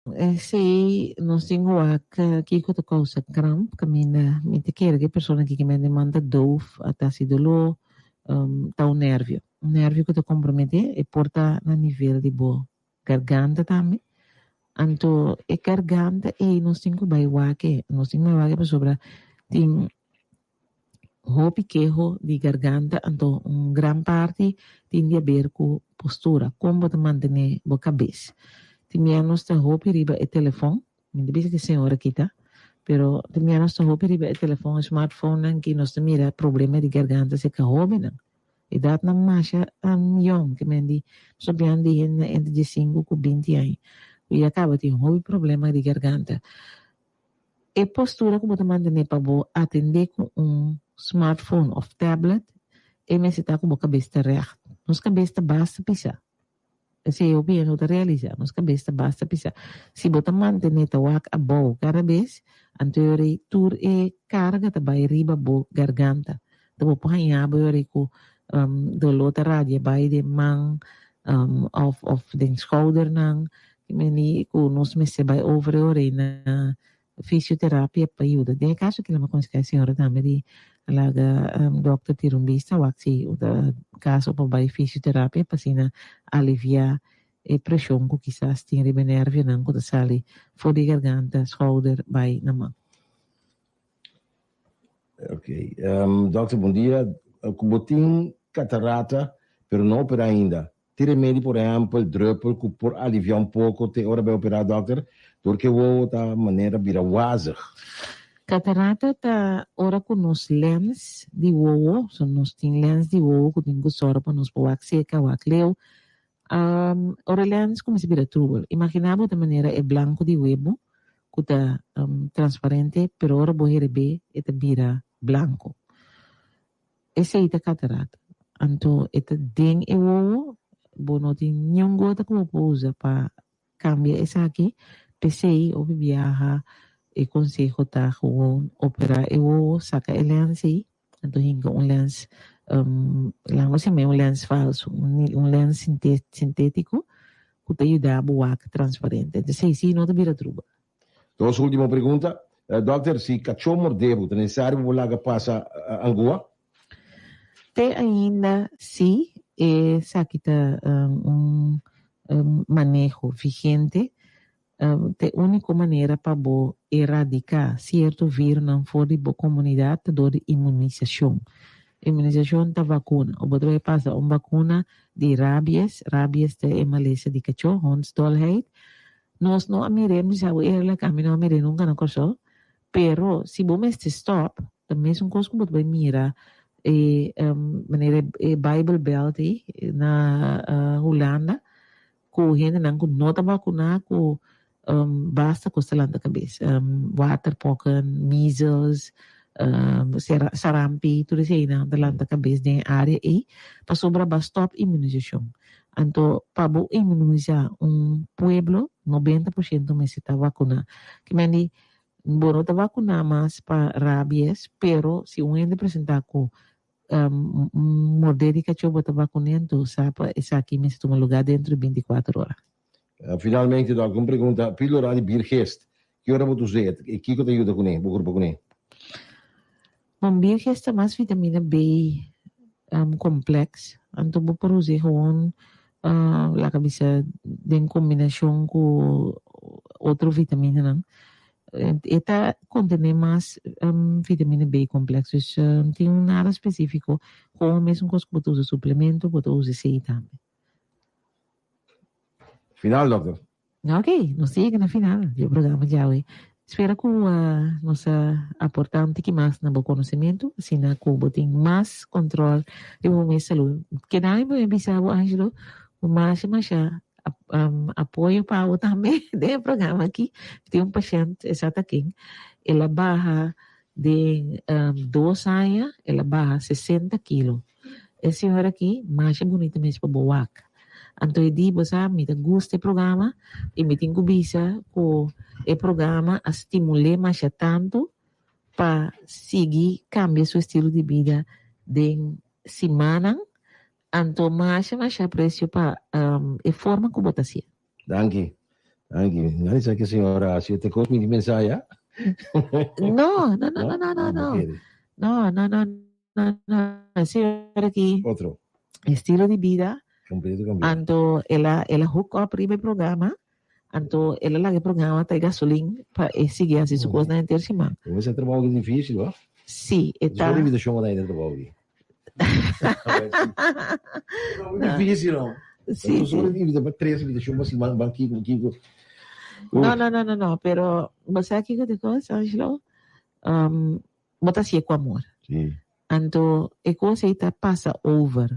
Esei nos tin ku wak kiko ta kousa kramp kaminda mi ta kere ku e persona aki ke mende man ta doof a ta hasi doló ta un nervio. Un nervio ku ta komprometé e por ta na nivel di bo garganta tambe. Anto e garganta ei nos tin ku bai wak e, nos tin ku bai wak e pasobra tin hopi keho di garganta anto un gran parti tin di haber ku postura, kon bo ta mantené bo kabes. Tin bia nos ta hopi riba e telefòn, mi ta bisa ku e señora kita, pero tin bia nos ta hopi riba e telefòn, e smartphonenan ki nos ta mira problema di garganta serka hóbennan. Edatnan masha yòn ke men di pasobra di hende entre diesinku ku binti aña ku ya kaba tin hopi problema di garganta. E postura ku bo ta mantené pa bo atendé ku un smartphone òf tablet e mester ta ku bo kabes ta règt. Nos kabes ta basta pisá. Esei hopi hende no ta realisá. Nos kabes ta basta pisá. Si bo ta mantené ta wak abou kada bes, anto e ora ei tur e karga ta bai riba bo garganta. Ta bo por haña bo e ora ei ku doló ta radia bai den man òf òf den skoudernan. Meni ku nos mester bai over e ora ei na fisioterapia pa yuda. Den e kaso kila mi a konsehá e señora tambe di laga dòkter tira un bista wak si ta kaso pa bai fisioterapia pa asina aliviá e preshon ku kisas tin riba e nervionan ku ta sali for di garganta, skouder bai na man. Ok. Dòkter bon dia. Ku bo tin katarata pero no operá ainda. Tin remedi por ehèmpel drùpel ku por aliviá un poko te ora bai operá dòkter? Dor ke wowo ta manera bira wazig. Katarata ta ora ku nos lens di wowo, so nos tin lens di wowo ku tin ku sòru pa nos por wak seka, wak leu. Ora e lens kuminsá bira trubel, imaginá bo ta manera e blanku di webu ku ta transparente pero ora bo herebé e ta bira blanku. Esei ta katarata. Anto e ta den e wowo, bo no tin niun gota ku bo por usa pa kambia esaki. P'esei hopi biaha e konseho ta gewoon operá e wowo, saka e lens ei, anto hinka un lens, laga nos yama un lens falsu, un lens sintétiko ku ta yuda bo wak transparente. Esei si no ta bira truba. Dos ultimo pregunta. Dokter, si kachó mordé bo, ta nesesario pa bo laga pasa angua? Te ainda si, esaki ta un maneho vigente. Ta e úniko manera pa bo eradiká sierto virnan for di bo komunidat ta dor di inmunisashon. Inmunisashon ta vakuna. Bo ta bai pasa un vakuna di rabies, rabies ta e malesa di kachó, hondsdolheid. Nos no a mir'é, mi sa bo eerlijk, ami no a mir'é nunka na Kòrsou, pero si bo mester stòp, ta mesun kos ku bo ta bai mira e manera e Bijbel Belt ei na Hulanda, ku hendenan ku no ta bakuná ku basta kos ta lanta kabes, waterpokken, measles, sarampi, tur eseinan ta lanta kabes den e área ei pasobra bo a stòp inmunisashon. Anto pa bo inmunisá un pueblo, 90% mester ta vakuná. Ki men di, bo no ta vakuná mas pa rabies, pero si un hende presentá ku un mordé di kachó bo ta vakuné, anto sa pa esaki mester tuma lugá dentro di 24 ora. Finalmente, dòkter, un pregunta, Píldora di Birgest, ki ora bo ta us'é i kiko ta yuda kuné, bo kurpa kuné? Bon, Birgest ta mas vitamina B complex, anto bo por us'é gewoon laga bisa den kombinashon ku otro vitaminanan. E ta kontené mas vitamina B complex, dus no tin nada spesífiko, gewoon mesun kos ku bo ta usa suplemento, bo ta usa esei tambe. Final, dokter. Ok, nos ta yega na final di e programa djawe. Spera ku nos a aporta un tiki mas na bo konosementu, asina ku bo tin mas kontrol riba bo mes salú. Keda mi por bisa bo, Angelo, ku masha masha apoyo pa bo tambe den e programa aki. Mi tin un pashènt, e sa ta ken, el a baha den 2 aña, el a baha 60 kilo. E señora aki masha bunita mes pa bo wak. Anto e di, bo sa, mi ta gusta e programa i mi tin ku bisa ku e programa a stimul'é masha tantu pa sigui kambia su estilo di bida den simannan. Anto masha masha apresio pa e forma ku bo ta hasié. Danki. Angie, nadie sabe que señora hace este cos mi mensaje. ya? No, no, no, no, no, no, no. No, no, no, no, no. Señora aki. Otro. Estilo di bida. Completo cambia. Anto el a el a hook up riba e programa. Anto el a laga e programa ta e gasolin pa e sigui hasi su kosnan henter siman. Como ese trabajo es difícil, ¿va? Sí, e ta. Solo invitación a dar trabajo aquí. Difícil, no? Sí, Solo invita tres invitación pa siman, ban kiko, kiko. No, no, no, no, no, pero bo sa kiko te kos, Angelo? Um, bo ta hasié ku amor. Sí. Anto e kos ei ta pasa over.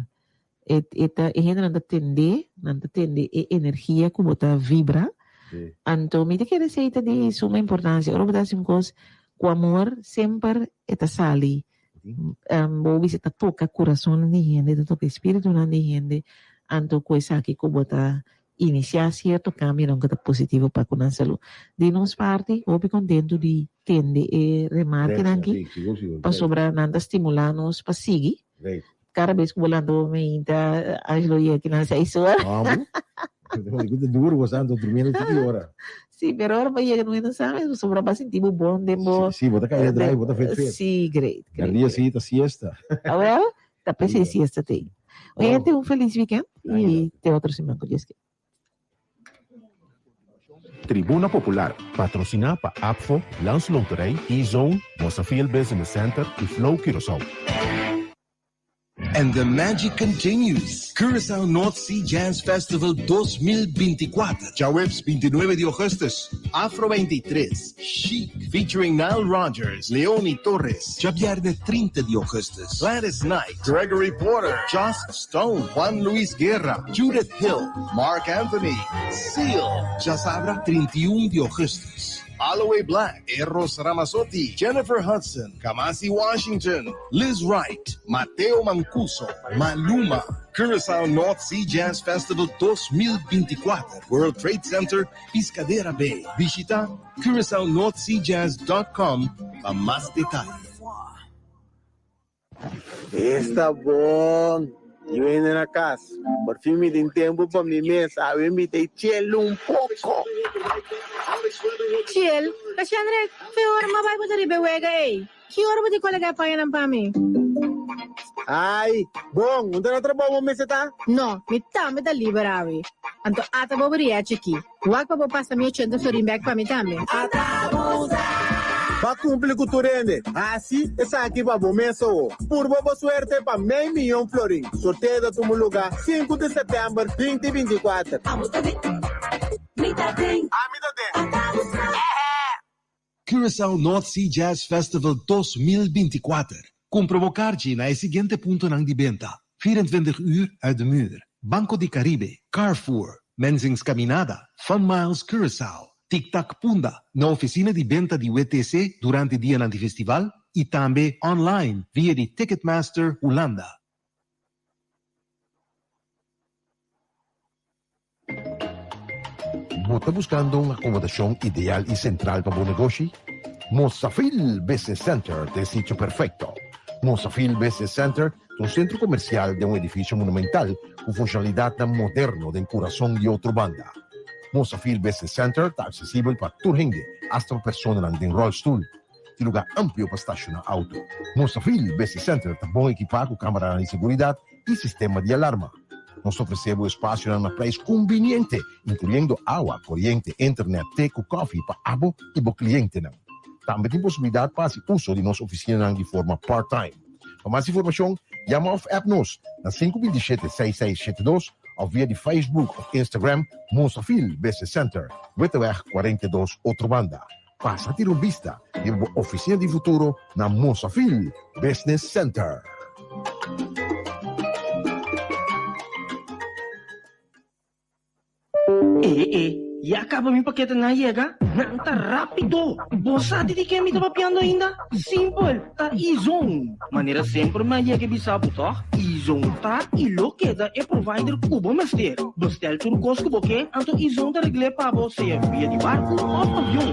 E, e ta, e hendenan ta tende, nan ta tende e energia ku bo ta vibra. Sí. Anto mi ta kere esei ta di suma importansia. Ora bo ta hasi un kos ku amor, semper e ta sali. Um, bo bisa ta toka kurason di hende, ta toka espiritunan di hende. Anto ku esaki ku bo ta Inisiá sierto kambionan ku ta positivo pa ku nan salú. Di nos parti, hopi kontentu di tende e remarkenan aki, pasobra nan ta stimulá nos pa sigui. Kada bes ku bo lanta bo meinta, Angelo yega aki nan seis ora. Sí, pero ora bo yega no hende sa mes, pasobra bo a sinti bo bon den bo. Sí, bo ta kai drai, bo ta fet fet. Sí, great, great. Dia sí ta siesta. Awel, Ta p'esei siesta t'ei. Oyente un felis weekend y te otro siman cu Dios kier. Tribuna Popular, patrociná pa APFO, Landsloterij, E-Zone, Mosafil Business Center y Flow Curaçao. And the magic continues! Curaçao North Sea Jazz Festival 2024, djaweps 29 di augustus, Afro 23, Chic, featuring Nile Rodgers, Leoni Torres, djabièrnè 30 di augustus, Gladys Knight, Gregory Porter, Joss Stone, Juan Luis Guerra, Judith Hill, Marc Anthony, Seal, djasabra 31 di augustus, Aloe Blacc, Eros Ramazzotti, Jennifer Hudson, Kamasi Washington, Lizz Wright, Matteo Mancuso, Maluma, Curaçao North Sea Jazz Festival 2024, World Trade Center, Piscadera Bay. Bishita CuraçaoNorthSeaJazz dot com pa mas detaye. Esta bon! Yu hende na kas. Por fin mi tin tempu pa mi mes. Awe mi ta e chill un poko. Chill? Kashandre, fe ora m'a bai bo ta riba e wega ei. Ki ora bo tin kolega e pañanan pa mi? Ai, bon, un ta na trabou bo mester ta? No, mi tambe ta liber awe. Anto ata bo bria chikí. Wak pa bo pasa mi ochenta florin bek pa mi tambe. Ba kumpli ku tur hende. Hasi esaki pa bo mes awo. Purba bo suerte pa mei miyon florin. Sorteo ta tuma lugá sinku di sèptèmber binti 24. Ami ta den. Mi ta den. Curaçao North Sea Jazz Festival 2024. Kumpra bo karchi na e siguiente puntonan di benta, 24 uur uit de muur, Banco di Caribe, Carrefour, Mensing's Caminada, Fun Miles Curaçao, Tic Tac Punda, na ofisina di benta di WTC durante dianan di festival i tambe online via di Ticketmaster Hulanda. Bo ta buskando un akomodashon ideal i sentral pa bo negoshi? Mosafil Business Center ta e sitio perfekto. Mosafil Business Center ta un sentro komersial den un edifisio monumental ku funshonalidatnan moderno den kurason di Otrobanda. Mosafil Business Center ta aksesibel pa tur hende, asta pa personanan den ròlstul. Tin lugá amplio pa stashoná outo. Mosafil Business Center ta bon ekipá ku kameranan di seguridat i sistema di alarma. Nos ta ofresé bo espasionan na prijs kumbiniente, inkluyendo awa, koriente, internet, te ku kòfi pa abo i bo klientenan. Tambe tin posibilidat pa hasi uso di nos ofisinanan di forma part-time. Pa mas informashon, yama òf app nos na 527 6672 òf via di Facebook òf Instagram Mosafil Business Center, Witteweg 42, Otrobanda. Pasa tira un bista riba bo oficina di futuro na Mosafil Business Center. E e, ya caba mi paketenan a yega? Nan ta rapido! Bo sa di di ken mi ta papiando ainda? Simpel, ta E-Zone! Manera semper mi a yega e bisa bo tòg? E-Zone ta i lo keda e provider ku bo mester. Bestel tur kos ku bo ke, anto E-Zone ta regl'é pa bo, sea via di barku òf avion.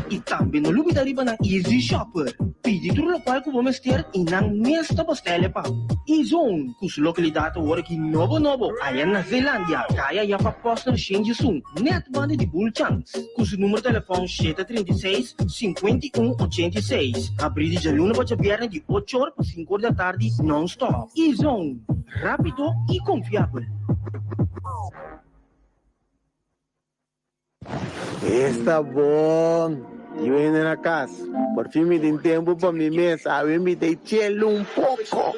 I tambe no lubida riba nan Easy Shopper. Pidi tur lokual ku bo mester i nan mes ta bostèl'e pa bo. E-Zone, ku su lokalidat awor aki nobo nobo aya na Zeelandia, kaya ya pa Posner Shenjisun, nèt banda di Bulchans. Ku su numero telefòn 736, 51 86. Habrí di djaluna pa djabièrnè di ocho or pa sinku or di atardi nòn-stòp. E-Zone, rápido i konfiabel. Esta bon! Yu hende na cas. Por fin mi tin tempo pa mi mes. Awe mi ta e chill un poco.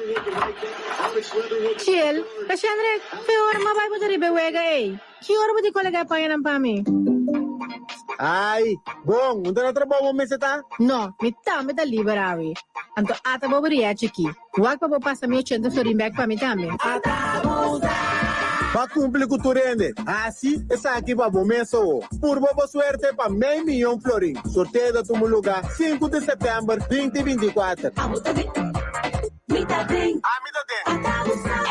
Chill? Kashandre, fe ora m'a bai bo ta riba e wega ey. Ki ora bo tin colega e pañanan pa mi? Ay, bon, un ta na trabou bo mester ta? No, mi tambe ta liber awe. Anto ata bo bria chiki. Wak pa bo pasa mi ochenta florin bek pa mi tambe. Ba cumpli cu tur hende. Haci esaki pa bo mes owo. Purba bo suerte pa mei miyon florin. Sorteo ta tuma luga sinku di september binti 24. Abo ta den, mi ta den, Ami ta den. ata bo sa.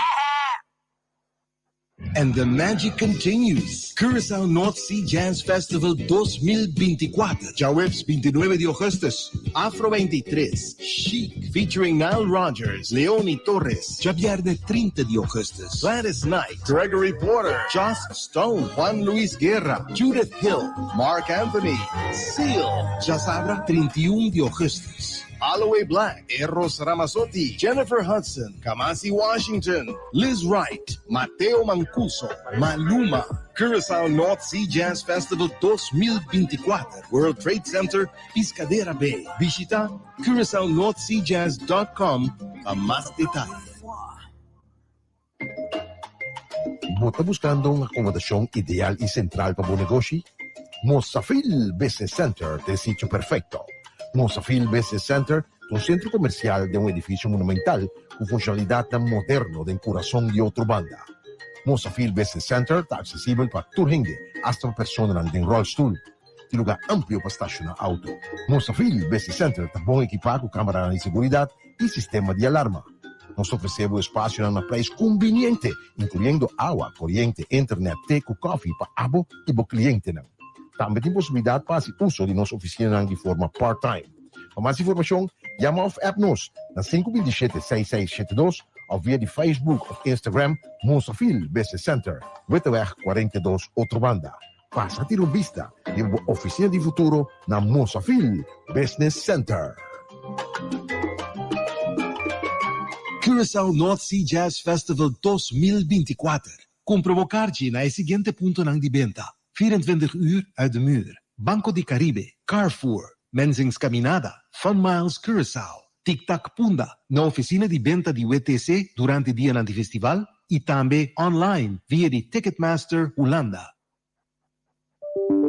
And the magic continues! Curaçao North Sea Jazz Festival 2024, djaweps 29 di augustus, Afro 23, Chic, featuring Nile Rodgers, Leoni Torres, djabièrnè 30 di augustus, Gladys Knight, Gregory Porter, Joss Stone, Juan Luis Guerra, Judith Hill, Marc Anthony, Seal, djasabra 31 di augustus. Aloe Blacc, Eros Ramazzotti, Jennifer Hudson, Kamasi Washington, Lizz Wright, Matteo Mancuso, Maluma, Curaçao North Sea Jazz Festival 2024, World Trade Center, Piscadera Bay. Bishita curaçaonorthseajazz dot com pa mas detaye. Bo ta buskando un akomodashon ideal i sentral pa bo negoshi? Mosafil Business Center ta e sitio perfekto. Mosafil Business Center ta un sentro komersial den un edifisio monumental ku funshonalidatnan moderno den kurason di otro banda. Mosafil Business Center ta aksesibel pa tur hende, asta pa personanan den ròlstul. Tin lugá amplio pa stashoná outo. Mosafil Business Center ta bon ekipá ku kameranan di seguridat i sistema di alarma. Nos ta ofresé bo espasionan na preis kumbiniente, inkluyendo awa, koriente, internet, te ku kòfi pa abo i bo klientenan. Tambe tin posibilidat pa hasi uso di nos ofisinanan di forma part-time. Pa mas informashon, yama òf app nos na 527 6672 òf via di Facebook òf Instagram Mosafil Business Center, Witteweg 42, Otrobanda. Pasa tira un bista di bo oficina di futuro na Mosafil Business Center. Curaçao North Sea Jazz Festival 2024. Cumpra bo kaartje na e siguiente puntonan di benta, 24 uur uit de muur, Banco di Caribe, Carrefour, Mensing's Caminada, Fun Miles Curaçao, Tic Tac Punda, na oficina di benta di WTC durante dianan di festival y tambe online via di Ticketmaster Hulanda.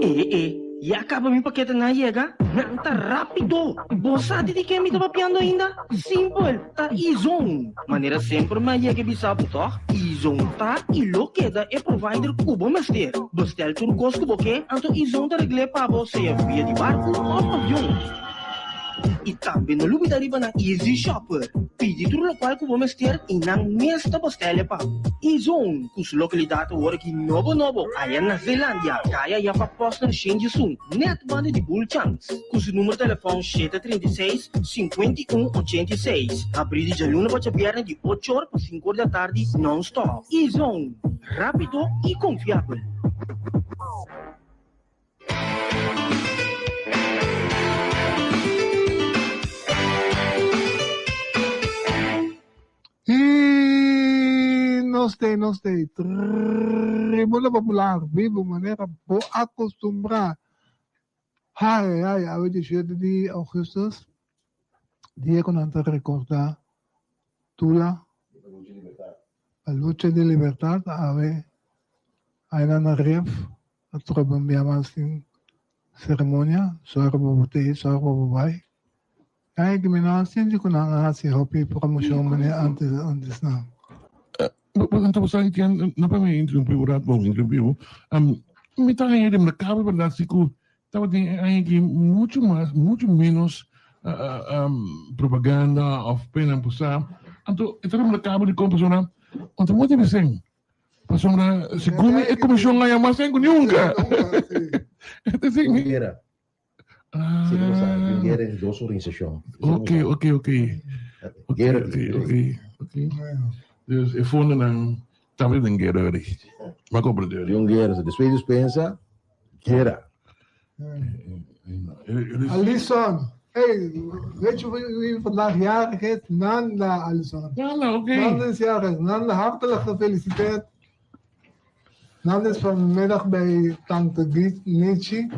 E e, ya caba mi paketenan a yega? Nan ta rapido! Bo sa di di ken mi ta papiando ainda? Simpel, ta E-Zone! Manera semper mi a yega e bisa bo toch? E-Zone ta y lo keda e provider cu bo mester. Bestel tur cos cu bo ke, anto E-Zone ta regl'é pa bo sea via di barco of avion. I tambe no lubida riba nan Easy Shopper. Pidi tur lokual ku bo mester i nan mes ta bostèl'e pa bo. E-Zone, ku su lokalidat awor aki nobo nobo aya na Zeelandia, kaya ya pa Posner Shenjisun, nèt banda di Bulchans. Ku su numero telefòn 736, 51 86. Habrí di djaluna pa djabièrnè di ocho or pa sinku or di atardi nòn-stòp. E-Zone, rápido i konfiabel. I nos t'ei, nos t'ei. Tribuna Popular, bibu manera bo a kustumbrá. Ai, ai, awe 17 di augustus, dia ku nan ta rekordá Tula, pa lucha di libertat, awe ai nan na ref. A troba un bia mas tin ceremonia, sòru pa bo tei, sòru pa bo bai. Ai ki mi no a sinti ku nan a hasi hopi promocion manera antes antes nan. Anto bo sa Etienne, no pa mi interrumpí bo rat, bon interrumpí bo, mi ta haña remarkabel berdad si ku tabatin e aña aki muchu mas, muchu menos propaganda of pena por sa, anto e ta remarkabel dikon pasobra anto mochi bisen. Pasobra segun mi e komishon a yama sen ku nunka. Si, bo sa, tin guera den dos organisashon. Ok, ok, ok. Guera Ok, ok, ok. Dus e fondonan tambe den guera ori. M'a comprende ori. Tin un guera. Despues di dispensa, guera. Alison, hey, weet je wie vandaag jarig is? Nanda, Alison. Nanda, oké. Nanda is jarig. Nanda, hartelijk gefeliciteerd. Nanda is vanmiddag bij tante Nietzsche.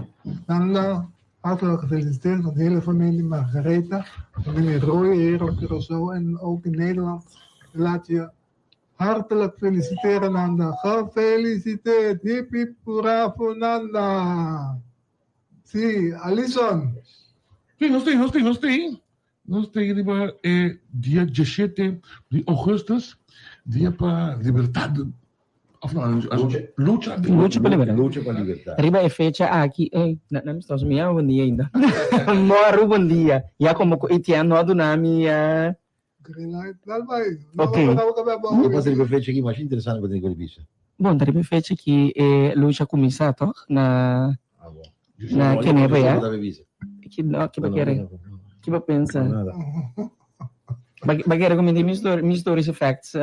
Nanda, hartelijk gefeliciteerd van de hele familie Margaretha. Familie Rooij hier op Curaçao en ook in Nederland. Laat je hartelijk feliciteren, Nanda. Gefeliciteerd. Hip hip hoera voor Nanda. Si, Alison. Si, nos tin, nos tin, nos tin. Nos tin riba e dia diesshete di ougùstùs, dia pa libertat, òf no, lucha, Lucha pa libertat. Lucha pa libertat. Riba e fecha aki, ey, na, na mi stòs mi yama bon dia ainda. Mòru bon dia. Ya komo ku Etienne no a duna mi Green light, dal bai. Ok. Lo pasa riba e fecha aki masha interesante pa tene ku bisa. Bon, ta riba e fecha ki e lucha a kuminsá tòg na na Keneba ya. Ki no, ki bo kere? Ki bo pensa? Ba kere ku mi di mi story, mi stories e facts.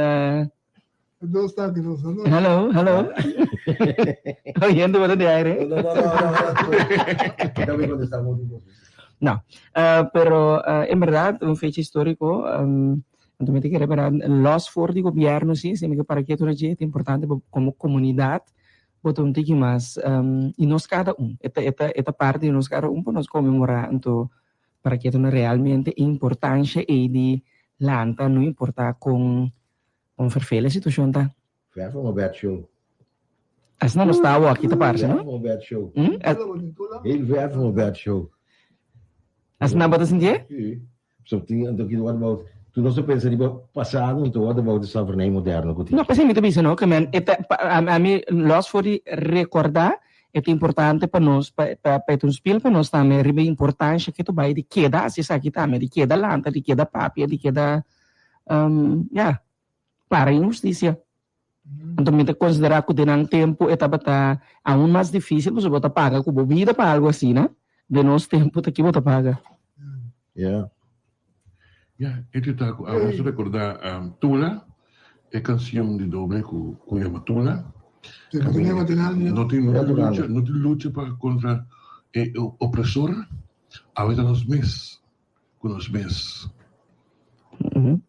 Dos ta aki nos. Hello, hello. Oyendo bo ta di aire. No, no, no, no. No, pero en berdad un fecha historico, anto mi ta kere berdad los for di gobierno si, si mi ke para ketu na dje, ta importante pa como comunidad bo ta un tiki mas y nos cada un, e ta e ta e ta parti di nos cada un pa nos conmemora anto para ketu na realmente e importancia ey di lanta no importa con con vervel e situacion ta. Ver van mijn bed show. Asina nos ta awo aki ta parse, no? Ver van mijn bed show. Heel ver van mijn bed show. Asina bo ta sintié? Sí. So tin anto ki what about tu no sa pensa riba pasado anto what about de slavernij moderno ku tin? No, p'esei mi ta bisa no ke men e ta a mi los for di rekordá e ta importante pa nos pa pa e ta un spil pa nos tambe riba e importansha ke ta bai di keda hasi esaki tambe di keda lanta di keda papia di keda ya para inhustisia. Anto mi ta konsiderá ku den nan tempu e tabata aun mas difísil pasobra bo ta paga ku bo bida pa algu asina. Den nos tempu ta ki bo ta paga? Ya. Ya, e te ta ku awe nos rekordá Tula, e kansion di Doble ku ku yama Tula. No tin no tin lucha, no tin lucha pa kontra e opresor, awe ta nos mes. Ku nos mes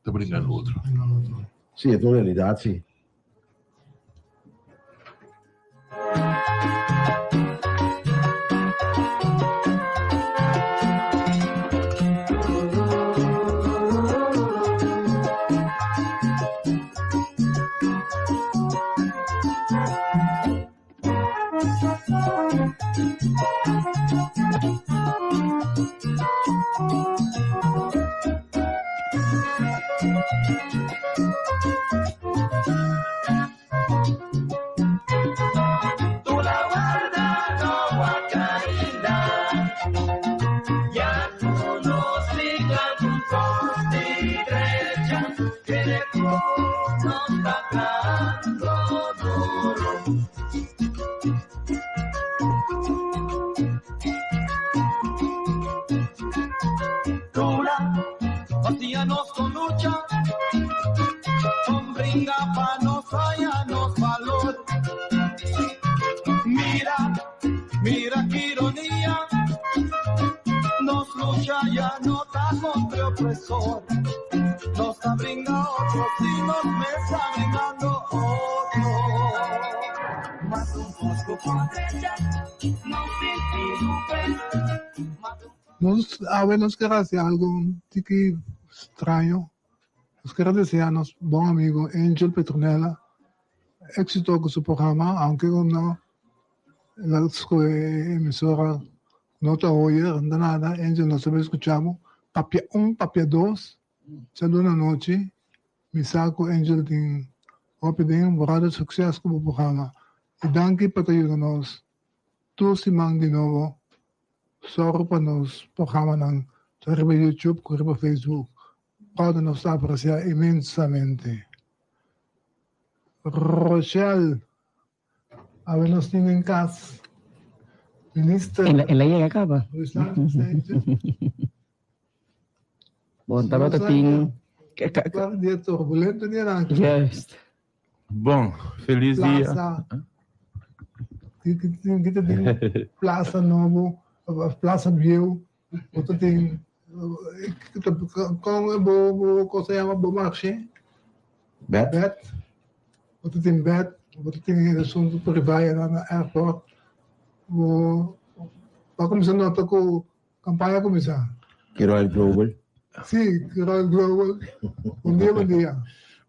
ta bringa no otro. Sí, e ta un realidat, sí. Nos awe nos ker hasi algo un tiki straño. Nos ker a desea nos bon amigo Angel Petronella éxito ku su programa, aunke ku no el a skohe e emisora no ta oye anda nada, Angel nos ta bai skucha bo. Papia un, papia dos, djaluna anochi Mi sa ku Angel tin hopi den borado sukses ku bo programa i danki pa ta yuda nos tur siman di nobo sòru pa nos programanan ta riba YouTube ku riba Facebook. Brother nos ta apresia inmensamente. Rochelle. Awe nos tin den kas. Minister. El a yega caba. Bon, tabata tin. Par dia turbulento dia nan. Juist. Bon, feliz dia. Plaza. Kita tin plaza nobo, plaza bieu. Bo tin kon bo bo cosa yama bo marshe? Bet. Bet. Bo tin bet, bo tin asunto privá na airport. Bo a kuminsá nota ku kampaña a kuminsá. Curoil Global. Sí, Curoil Global. Bon dia, bon dia.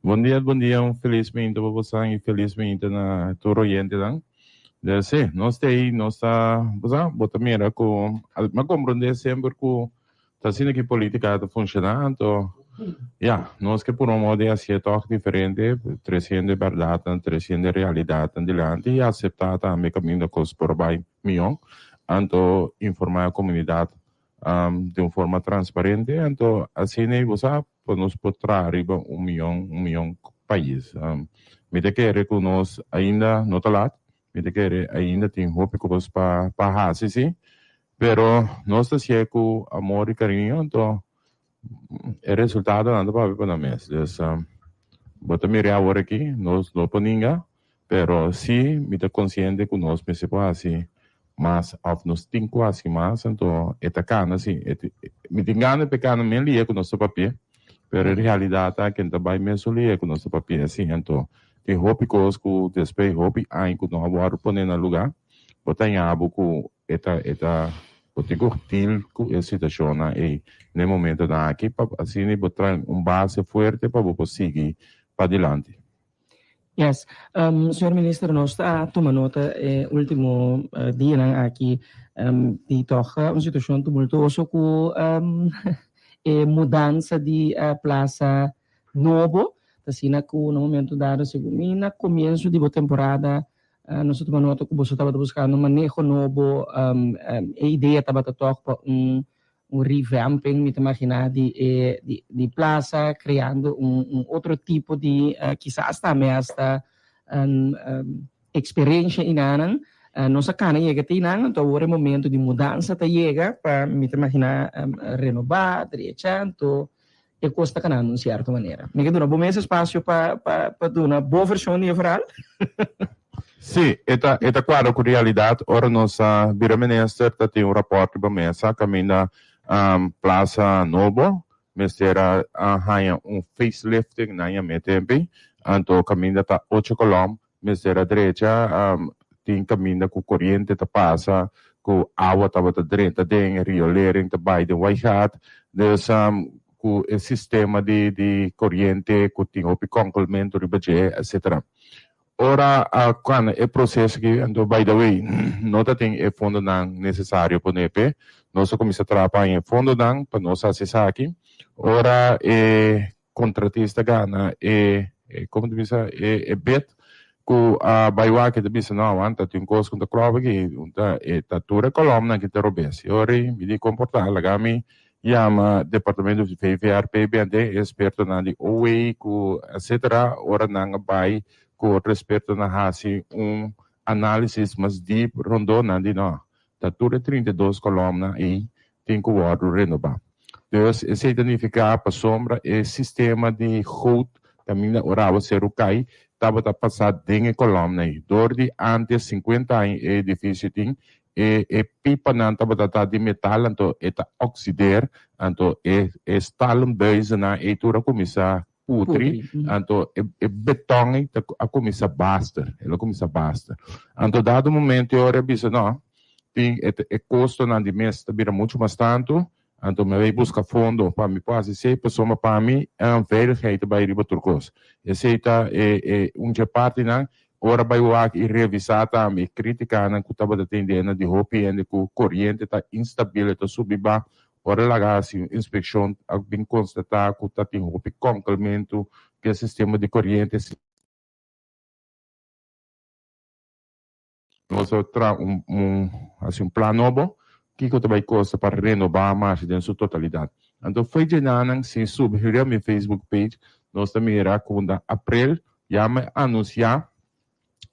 Bon dia, bon dia. Un felis minta pa bosan i felis minta na tur oyentenan. De sí, nos ta ei, nos ta, bo sa, bo ta mira ku, mi a komprondé semper ku Ta asina ki politica ta funciona, anto ya, nos ke pone un modo di hacié tog diferente, treciendo e berdadnan, treciendo e realidadnan dilanti y acepta tambe caminda cos por bay miho, anto informa e comunidad di un forma transparente, anto asina y bo sa pa nos por traha riba un miyon, un miyon pais. Mi ta kere cu nos ainda no ta lat, mi ta kere ainda tin hopi cos pa haci si, Pero nos ta hasié ku amor i kariño, anto e resultadonan ta papia pa nan mes. Dus bo ta mira awor aki, nos no por ninga, pero sí mi ta konsiente ku nos mester por hasi mas òf nos tin ku hasi mas, anto e ta kana sí. Mi tin gana pa e kana men lia ku nos ta papia, pero e realidat ta ken ta bai mesun lia ku nos ta papia sí. Anto tin hopi kos ku despues hopi aña ku no a wòrdu pone na lugá, bo ta haña bo ku E ta e ta bo tin ku deal ku e situashonnan ei na e momentonan aki pa asina bo trae un base fuerte pa bo por sigui padilanti. Yes. Señor Minister, nos ta tuma nota e ultimo dianan aki di tog un situashon tumultuoso ku e mudansa di Plaza Nobo. Ta asina ku na momento dado segun mi na komienso di bo temporada Nos a tuma nota ku boso tabata buskando un maneho nobo. E idea tabata tòg pa un un revamping, mi ta imaginá, di e di plasa, kreando un un otro tipo di kisas tambe hasta eksperensha inanan. Nos a kana yega te einan, anto awor e momento di mudansa ta yega pa, mi ta imaginá, renobá, drecha, anto E kos ta kanando un sierto manera. Mi ke duna bo mes espasio pa pa pa duna bo vershon di e verhaal. Sí, e ta e ta kuadra ku realidat. Ora nos a bira minister ta tin un rapòrt riba mesa kaminda Plaza Nobo mester a haña un facelifting nan yam'é tempi. Anto kaminda ta ocho kolòm mester a drecha, tin kaminda ku koriente ta pasa, ku awa tabata drenta den, riolering ta bai den Waaigat. Dus ku e sistema di di koriente ku tin hopi konkelmentu riba dje, etcetera. Ora a kana e proseso aki, anto by the way, no ta tin e fondonan nesesario pone p'e. Nos a kuminsá traha pa haña e fondonan pa nos hasi esaki. Ora e Kontratista gana e, komo ta bisa, e e bid ku a bai wak e ta bisa no awanta tin un kos ku ta klòp aki, un ta e ta tur e kolòmnan ki ta robes. E ora ei mi di komportá laga mi yama departamento di VVRP bende e ekspertonan di OW ku etsetera ora nan a bai ku otro ekspertonan hasi un análisis mas diep rondó nan di no ta tur e 32 kolòmnan ei tin ku wòrdu renobá. Dus esei ta nifiká pasobra e sistema di goud kaminda ora awaseru kai tabata pasá den e kolòmnan ei. Dor di ántes sinkuenta aña e edifisio tin e e pipanan tabata ta di metal anto e ta oksider anto e e stalen buizennan ei tur a kuminsá putri anto e e beton ei ta a kuminsá baster el a kuminsá baster. Anto dado momento e ora e bisa no tin e e kostonan di mes ta bira muchu mas tantu, anto mi a bay buska fondo pa mi por hasi esei, pasobra pa mi veiligheid ta bay riba tur kos. Esei ta e e un dje partinan, ora bay wak i revisá tambe e kritikanan ku tabata tin dena di hopi hende ku koriente ta instabil, e ta subi ba, ora laga hasi un inspekshon a bin konstatá ku ta tin hopi kònkelmentu ku e sistema di koriente. Nos a traha un un hasi un plan nobo kiko ta bai kosta pa renobá Marshe den su totalidat. Anto fo'i djenanan sin subi riba mi Facebook page nos ta mira ku na aprel ya mi anunsiá.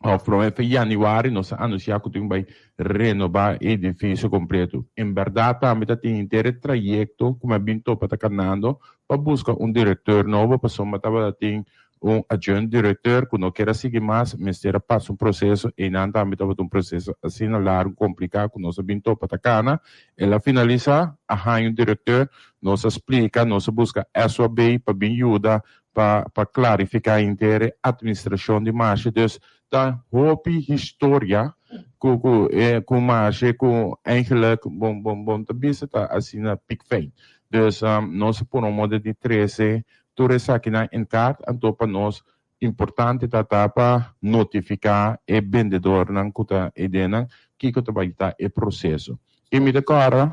Of promé fe yanüari nos a anunsiá ku tin bai renobá e edifisio kompleto. En bèrdat tambe ta tin henter e trayekto ku mi a bin topa ta kanando pa buska un direktor nobo pasobra tabata tin un adjunct direktor ku no kier a sigui mas, mester a pasa un proseso, einan tambe tabata un proseso asina largu kompliká ku nos a bin topa ta kana. El a finalisá, a haña un direktor, nos a splika, nos a buska SOAB pa bin yuda pa pa klarifiká henter e atministrashon di Marshe. Dus ta hopi historia ku ku e ku Marshe ku eigenlijk bon bon bon ta bisa ta asina pikfijn. Dus nos a pone un moda di trese tur esakinan en kaart anto pa nos importante ta ta pa notifiká e bendedornan ku ta edenan kiko ta bai ta e proseso. I mi ta kòrda.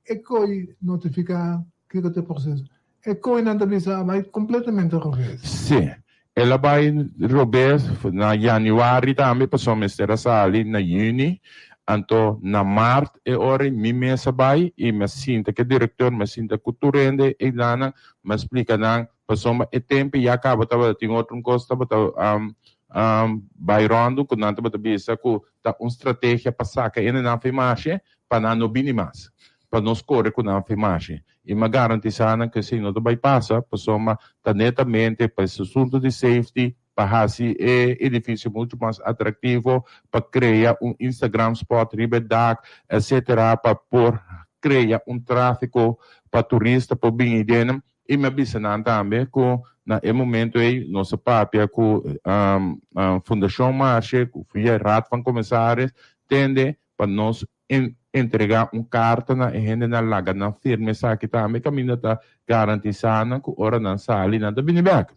E koi notifiká kiko ta e proseso. E koinan ta bisa a bai kompletamente robes. Sí. El a bai robes na yanüari tambe pasobra mester a sali na yüni. Anto na mart e ora ei mi mes a bai i mi a sinta ku e direktor, mi a sinta ku tur hende eilanan, mi a splika nan pasobra e tempu ya kaba tabata tin otro un kos tabata bai ròndu ku nan tabata bisa ku ta un strategia pa saka hendenan for e marshe pa nan no bini mas, pa nos kore ku nan for e marshe. I mi a garantisá nan ku esei no ta bai pasa, pasobra ta netamente pa es asuntu di safety, pa hasi e edifisio muchu mas atraktivo, pa krea un Instagram spot riba e dak, etcetera, pa por krea un tráfiko pa turista por bini den. I mi a bisa nan tambe ku na e momento ei nos a papia ku Fundashon Marshe, ku via Raad van Commissaris, tende pa nos entregá un karta na e hendenan laga nan firma esaki tambe kaminda ta garantisá nan ku ora nan sali nan ta bini bèk.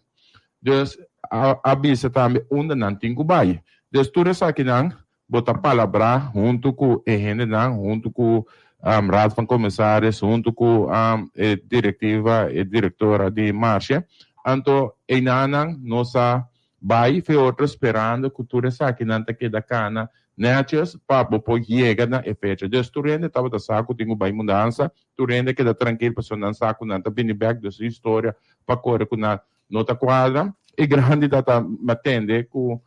Dus a bisa tambe unda nan tin ku bai. Dus tur esakinan bo ta palabrá huntu ku e hendenan, huntu ku Raad van Commissaris, huntu ku e direktiva, e direktora di Marshe. Anto einanan nos a Bai fe otro sperando cu tur esakinan ta keda cana netjes pa bo por yega na e fecha. Dus tur hende tabata sa cu tin cu bai mudansa, tur hende a keda trankil pasobra nan sa cu nan ta bini bek, dus e historia pa core cu nan no ta cuadra. E grandi ta ta atende cu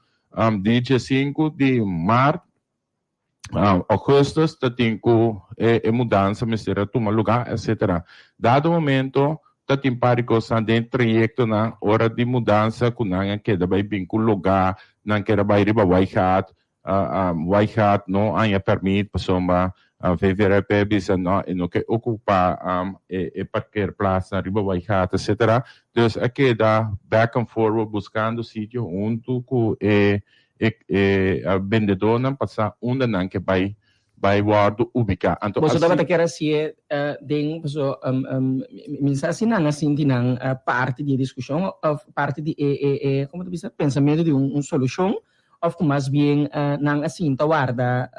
di diesinku di maart Augustus ta tin ku e mudansa mester a tuma lugá etcetera. Dado momento ta tin par di kosnan den trayektonan ora di mudansa ku nan a keda bai bin ku lugá, nan keda bai riba Waaigat, Waaigat no haña pèrmit pasobra VVRP bisa no e no ke okupá e parkeerplaatsnan riba Waaigat etcetera. Dus a keda back and forward buskando sitio huntu ku e E e bendedónan pa sa unda nan ke bai bai wòrdu ubiká. Anto Boso asi. tabata kier hasié den, paso mi sa si nan a sinti nan parti di e diskushon òf parti di e e e komo ta bisa pensamentu di un solushon òf ku mas bien nan a sinta warda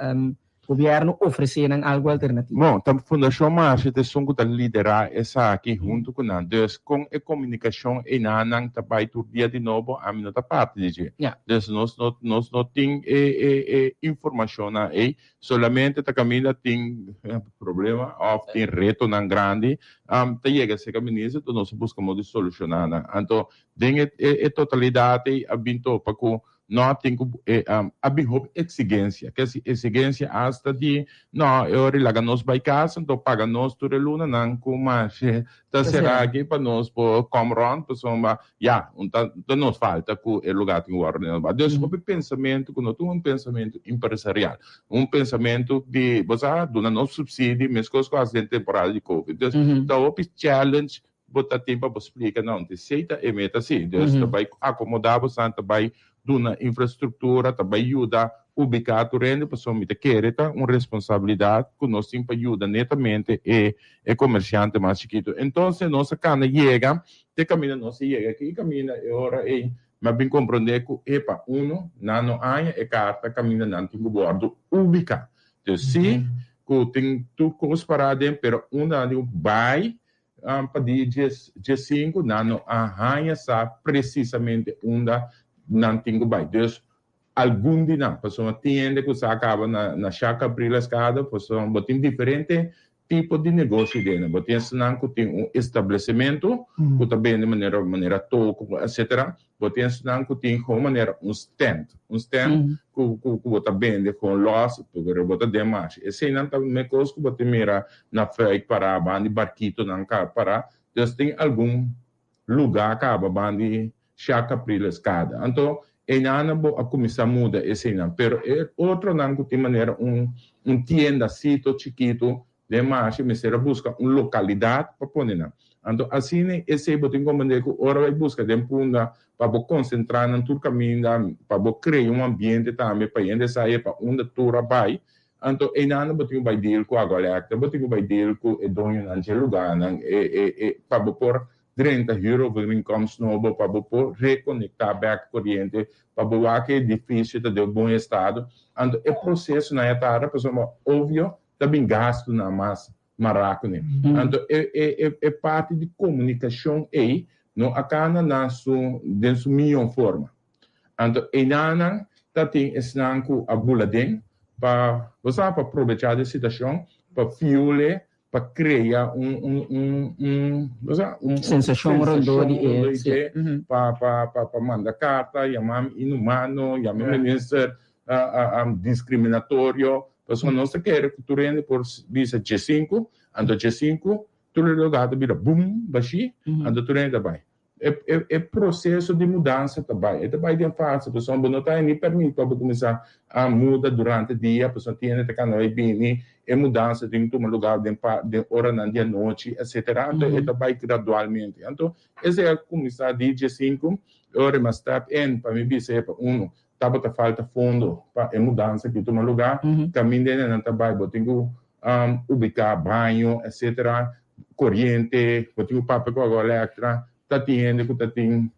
Gobierno ofrece nan algo alternativo. Bon, ta Fundacion Marshe ta esun cu ta lidera esaki hunto cu nan. Dus con e comunicacion eynan ta bay tur dia di nobo, ami no ta parti di dje. Dus nos no nos no tin e e e informacionnan ey. Solamente ta caminda tin problema of tin retonan grandi ta yega cerca minister, enton nos a busca modo di soluciona nan. Anto den e e totalidad ey a bin topa cu No a tin ku e a bin hopi eksigensia. Ke si eksigensia asta di no e ora laga nos bai kas anto paga nos tur e lunanan ku mashe ta sera aki pa nos por kom rond pasobra ya un ta ta nos falta ku e lugar tin wòrdu renobá. Dus hopi pensamentu ku no ta un pensamentu empresarial, un pensamentu di bo sa duna nos supsidi meskos ku hasi den temporada di covid. Dus ta hopi challenge Bo ta tin pa bo splika nan te esei ta e meta si. Dus ta bai akomodá bosan, ta bai duna infrastruktura, ta bai yuda ubiká tur hende pasobra mi ta kere ta un responsabilidat ku nos tin pa yuda netamente e e komersiante mas chikitu. Entonces nos a kana yega te kaminda nos a yega aki kaminda e ora ei mi a bin komprondé ku epa uno nan no haña e karta kaminda nan tin ku wòrdu ubiká. Dus si ku tin tur kos pará aden pero unda nan tin ku bai Pa di diesinku nan no a haña sa presisamente unda nan tin ku bai. Dus algun di nan, pasobra tin hende ku sa kaba na Sha Capriles Kade, pasobra bo tin diferente tipo di negoshi den. Bo tin esnan ku tin un establesimentu ku ta bende manera manera toko etcetera. Bo tin esnan ku tin gewoon manera un stand, un stand ku ku ku bo ta bende gewoon los pero bo ta den mashi. Eseinan ta mekos ku bo tin mira na Fuik pará banda di barkitonan ka pará. Dus tin algun lugá kaba banda di Sha Capriles Kada. Anto einan bo a kuminsá muda eseinan. Pero e otronan ku tin manera un un tiendasito chikitu den mashi mester a buska un lokalidat pa pone nan. Anto asina esei bo tin komprendé ku ora bo a buska den Punda pa bo konsentrá nan tur kaminda, pa bo krea un ambiente tambe pa hende sa e pa unda tur a bai. Anto einan bo tin ku bai deal ku Agua Electra, bo tin ku bai deal ku e doñonan dje lugánan e e e pa bo por Drenta huurovereenkomst nobo pa bo por rekonektá bèk koriente, pa bo wak e edifisio ta den bon estado. Anto e prosesonan ya tarda pasobra obvio ta bin gastunan mas mará kuné. Anto e e e parti di komunikashon ei no a kana na su den su mihó forma. Anto einanan ta tin esnan ku a bula den pa bo sa pa probechá di e situashon pa fiul e pa crea un un un un o sea un Sensacion rondó di e, rondó di sí. dje pa pa pa pa manda carta yama mi inhumano yama mi minister discriminatorio pasobra nos ta kere cu tur hende por bisa djesinku anto djesinku tur e lugar ta bira bum bashi anto tur hende ta bay E e e proseso di mudansa ta bai. E ta bai den fase, pasobra bo no ta ni permit pa bo kuminsá a muda durante dia, pasobra tin hende ta kanda bai bini, e mudansa tin ku tuma lugá den pa den oranan di anochi, etsetera. Anto e ta bai gradualmente. Anto esei a kuminsá di diesinku, e ora mi a step in pa mi bisa e pa unu tabata falta fondo pa e mudansa aki tuma lugá, kaminda e nan ta bai bo tin ku ubiká baño, etsetera. Koriente, bo tin ku papia ku Agua Electra, ta tin hende ku ta tin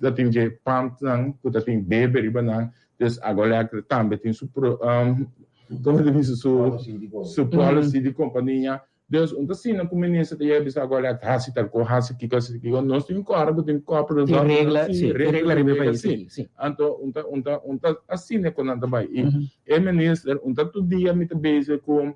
ta tin dje pumpnan ku ta tin bebe riba nan, dus Agua Electra tambe tin su komo ta bisa su su policy di kompania. Dus un ta asina ku minister ta yega bisa Agua Electra hasi tal kos, hasi kiko, hasi kiko, nos tin ku kòrda ku tin kòpra Tin regla, si, tin regla riba e pais aki, si. Anto un ta un ta un ta asina ku nan ta bai. I e minister un ta tur dia mi ta bezig ku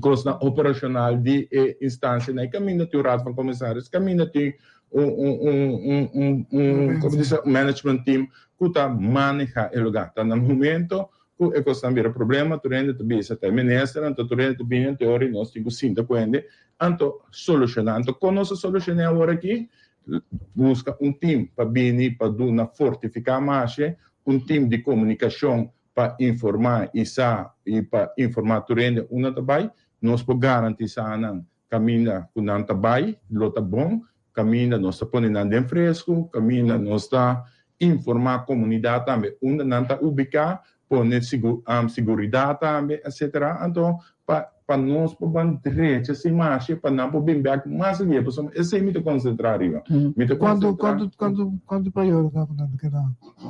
kosnan operashonal di e instansianan. E kaminda tin un Raad van Commissaris, kaminda tin un un un un un un komo bisa un management team ku ta maneha e lugá. Ta na momento ku e kosnan bira problema tur hende ta bisa ta e ministernan, anto tur hende ta bini anto e ora nos tin ku sinta ku hende anto solushoná. Anto kon nos a solushoná awor aki? Buska un team pa bini pa duna fortifiká mashe, un team di komunikashon pa informá i sa i pa informá tur hende unda ta bai, nos por garantisá nan kaminda ku nan ta bai lo ta bon, kaminda nos ta pone nan den fresku, kaminda nos ta informá komunidat tambe unda nan ta ubiká, pone siguridat tambe, etsetera. Anto pa pa nos por ban drecha sin masha pa nan por bin bek mas lihe pasobra esei mi ta konsentrá riba. Mi ta Kuantu konsentrá. kuantu kuantu kuantu periodo ta ku nan ta keda?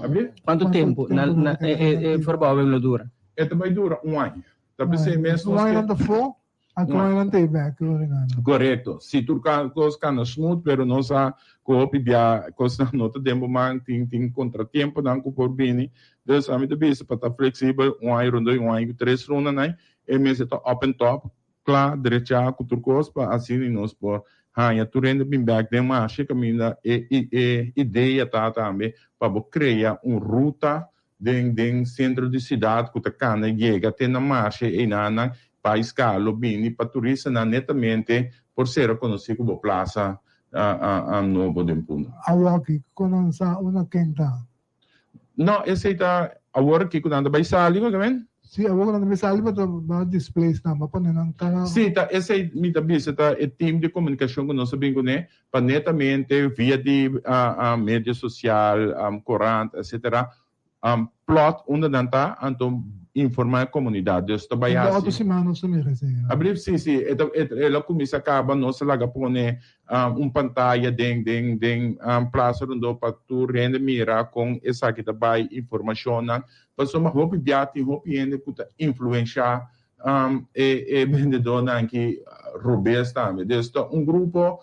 Abri? Kuantu tempu na na e e e verbouwing lo dura? E ta bai dura un aña. Ta p'esei mes Un nos aña ke. nan ta fo, anto un aña nan ta e bek. Korekto. Si tur kos kanda smooth pero nos sa ku hopi bia kosnan no ta den bo man, tin tin kontratiemponan ku por bini. Dus ami ta bisa pa ta fleksibel un aña rondó i un aña ku tres lunanan E mester ta up and top, kla, drechá ku tur kos pa asina nos por haña tur hende bin bèk den marshe kaminda e e idea ta tambe pa bo krea un ruta den den sentro di siudat ku ta kana yega te na marshe einanan pais ka lo bini pa turistanan netamente por sera konosí ku bo plasa nobo den Punda. Awoki ku nan sa una ken ta. No, esei ta awor aki ku nan ta bai sali, bo ta men? Sí, awor ku nan ta bai sali, bo ta ba displace nan, bo pone nan kada. Sí, ta esei mi ta bisa ta e team di komunikashon ku nos a bin kuné pa netamente via di media sosial, korant, etsetera, plot unda nan ta, anto informá e komunidat. Dus ta bai Unda hasi. otro siman nos ta mira esei. Abril, sí, sí, e ta, el a kuminsá kaba, nos a laga pone un pantaya den den den plaza rondó pa tur hende mira kon esaki ta bai, informashonnan. Pasobra hopi bia tin hopi hende ku ta influenshá e e bendedónan aki robes tambe. Dus ta un grupo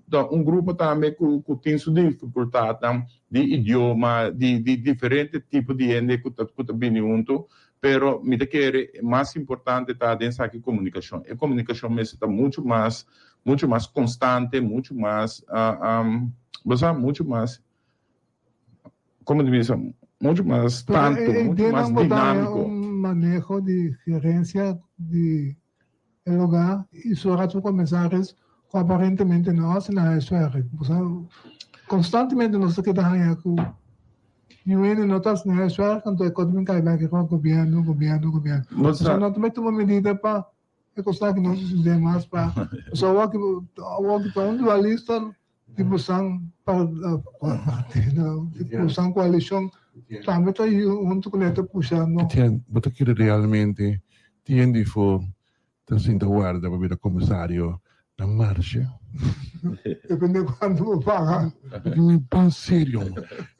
ta un grupo tambe ku ku tin su difikultatnan di idioma, di di diferente tipo di hende ku ta ku ta bini huntu. Pero mi ta kere mas importante ta den esaki komunikashon. E komunikashon mester ta muchu mas, muchu mas konstante, muchu mas, bo sa, muchu mas, komo ta bisa, muchu mas tantu, muchu mas dinámiko. Un maneho di gerensia di e lugá i su raad van commissaris ku aparentemente no hasi nan huiswerk. Pasobra konstantemente nos ta keda haña ku niun hende no ta hasi nan huiswerk anto e kos ta bin kai bek riba gobièrnu, gobièrnu, gobièrnu. Pasobra no ta bai tuma medida pa e kosnan aki no susede mas pa pasobra awor ki awor ki ta un dualista di bosan partido di bosan koalishon tambe ta huntu kuné ta pusha no. Etienne, bo ta kere realmente tin di for ta sinta warda pa bira komisario na marshe? Depende kuantu bo paga. Mi ban serio.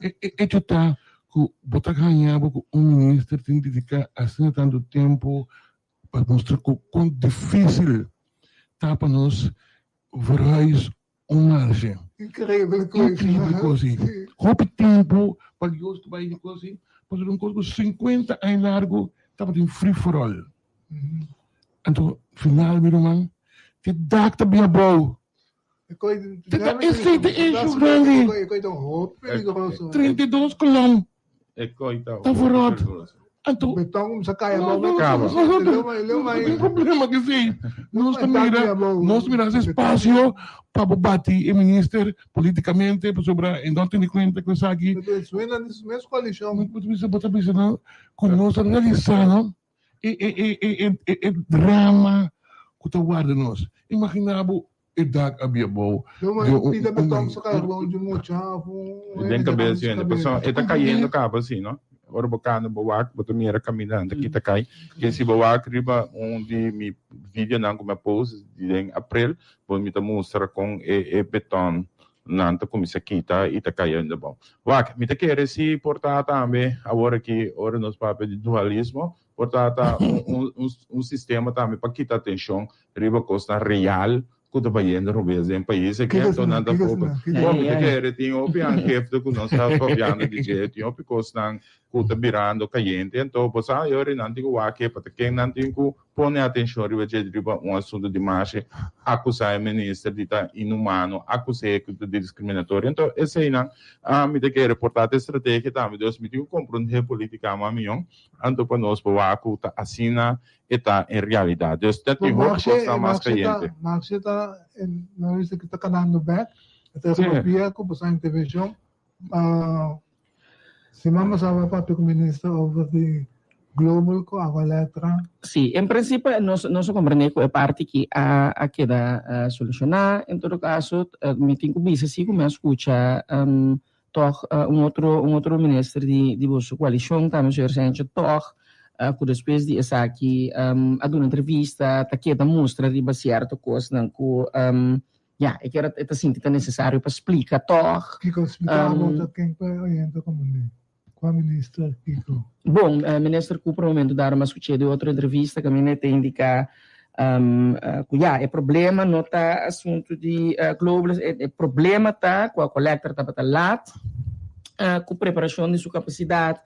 E echo ta ku bo ta haña bo ku un minister tin dediká asina tantu tempu pa mustra ku kon difísil ta pa nos verhuis un marshe. Increíble kos. Increíble kos ei. Hopi tempu pa Dios ta bai kos ei, pasobra un kos ku 50 aña largu tabatin free for all. Anto final mi ruman, te dak ta bin abou. Te ta esei ta issue grandi. 32 kolom ta verrot. Anto, no, no tin problema ku esei. Nos ta mira, nos ta mira hasi espasio pa bo bati e minister politikamente pasobra e no tene kuenta ku esaki. Bo ta bisa no ku nos ta realisa no e e e e drama ku ta warda nos. Imagina bo E dak a bia bou di un. Pida beton sa kai rond di mucha of un. Den kabes di hende pasobra e ta kayendo kaba si no ora bo kanda bo wak bo ta mira kaminda nan ta kita kai ke si bo wak riba un di mi videonan ku mi a post di den april bo mi ta mustra kon e e beton nan ta kuminsa kita i ta kayendo abou wak mi ta kere si por ta tambe awor aki ora nos papia di dualismo Por ta ta un sistema tambe pa kita atencion riba cosnan real cu ta bayendo robes den pais. E kento nan ta focus. Bo mi ta kere tin hopi aangifte cu nos ta papiando di dje, tin hopi cosnan cu ta birando cayente. Anto bo sa yori nan tin cu wak pa ta ken nan tin cu pone atencion riba dje riba un asunto di mashe, acusa e minister di ta inhumano, acus'e cu ta discriminatorio. Anto eseinan mi ta kere por ta ta e strategia tambe. Dus mi tin cu comprende politica mas miyon. Anto pa nos por wak ku ta asina e ta en realidat. Dus ta tin hopi kosnan mas kayente. Marcia ta no bisa ku ta kanando bek. E ta papia ku boso intervenshon. Siman pasá bo a papia ku minister over di global ku Agua Electra. Sí, en prinsipio nos nos a komprendé ku e parti aki a a keda solushoná. En todo kaso mi tin ku bisa si ku mi a skucha Tog un otro un otro minister di di boso coalicion tambe señor Sancho tog cu despues di esaki a duna entrevista ta keda mustra riba cierto cosnan cu ya e kier e ta sinti ta necesario pa splica tog. Kiko splica abo ta ken pa oyente comprende cua minister kiko? Bon minister Cooper momento dado mi a scuche di otro entrevista caminda e ta indica Ku ya, e problema no ta asuntu di Global, e problema ta ku Aqualectra tabata lat ku preparashon di su kapasidat.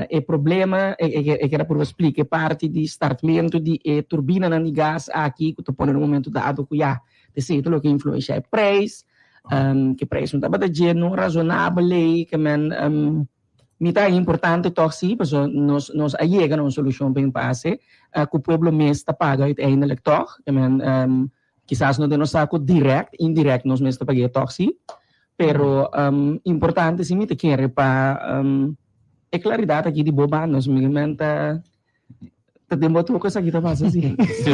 E problema, e keda purba splika e parti di startmentu di e turbinanan di gas aki ku ta pone na un momento dado ku ya, esei ta loke influenshá e preis, ku e preis no tabata dje no razonabel ei, ke men. Mi ta importante tòg si, pasobra nos nos a yega na un solushon pa impase ku pueblo mes ta paga uiteindelijk tòg. I men, kisas no den nos saku dirèkt, indirèkt nos mes ta pag'é tòg si. Pero importante si mi ta kere pa e klaridat aki di bo banda, mi men ta ta den bo toko esaki ta pasa si. Si,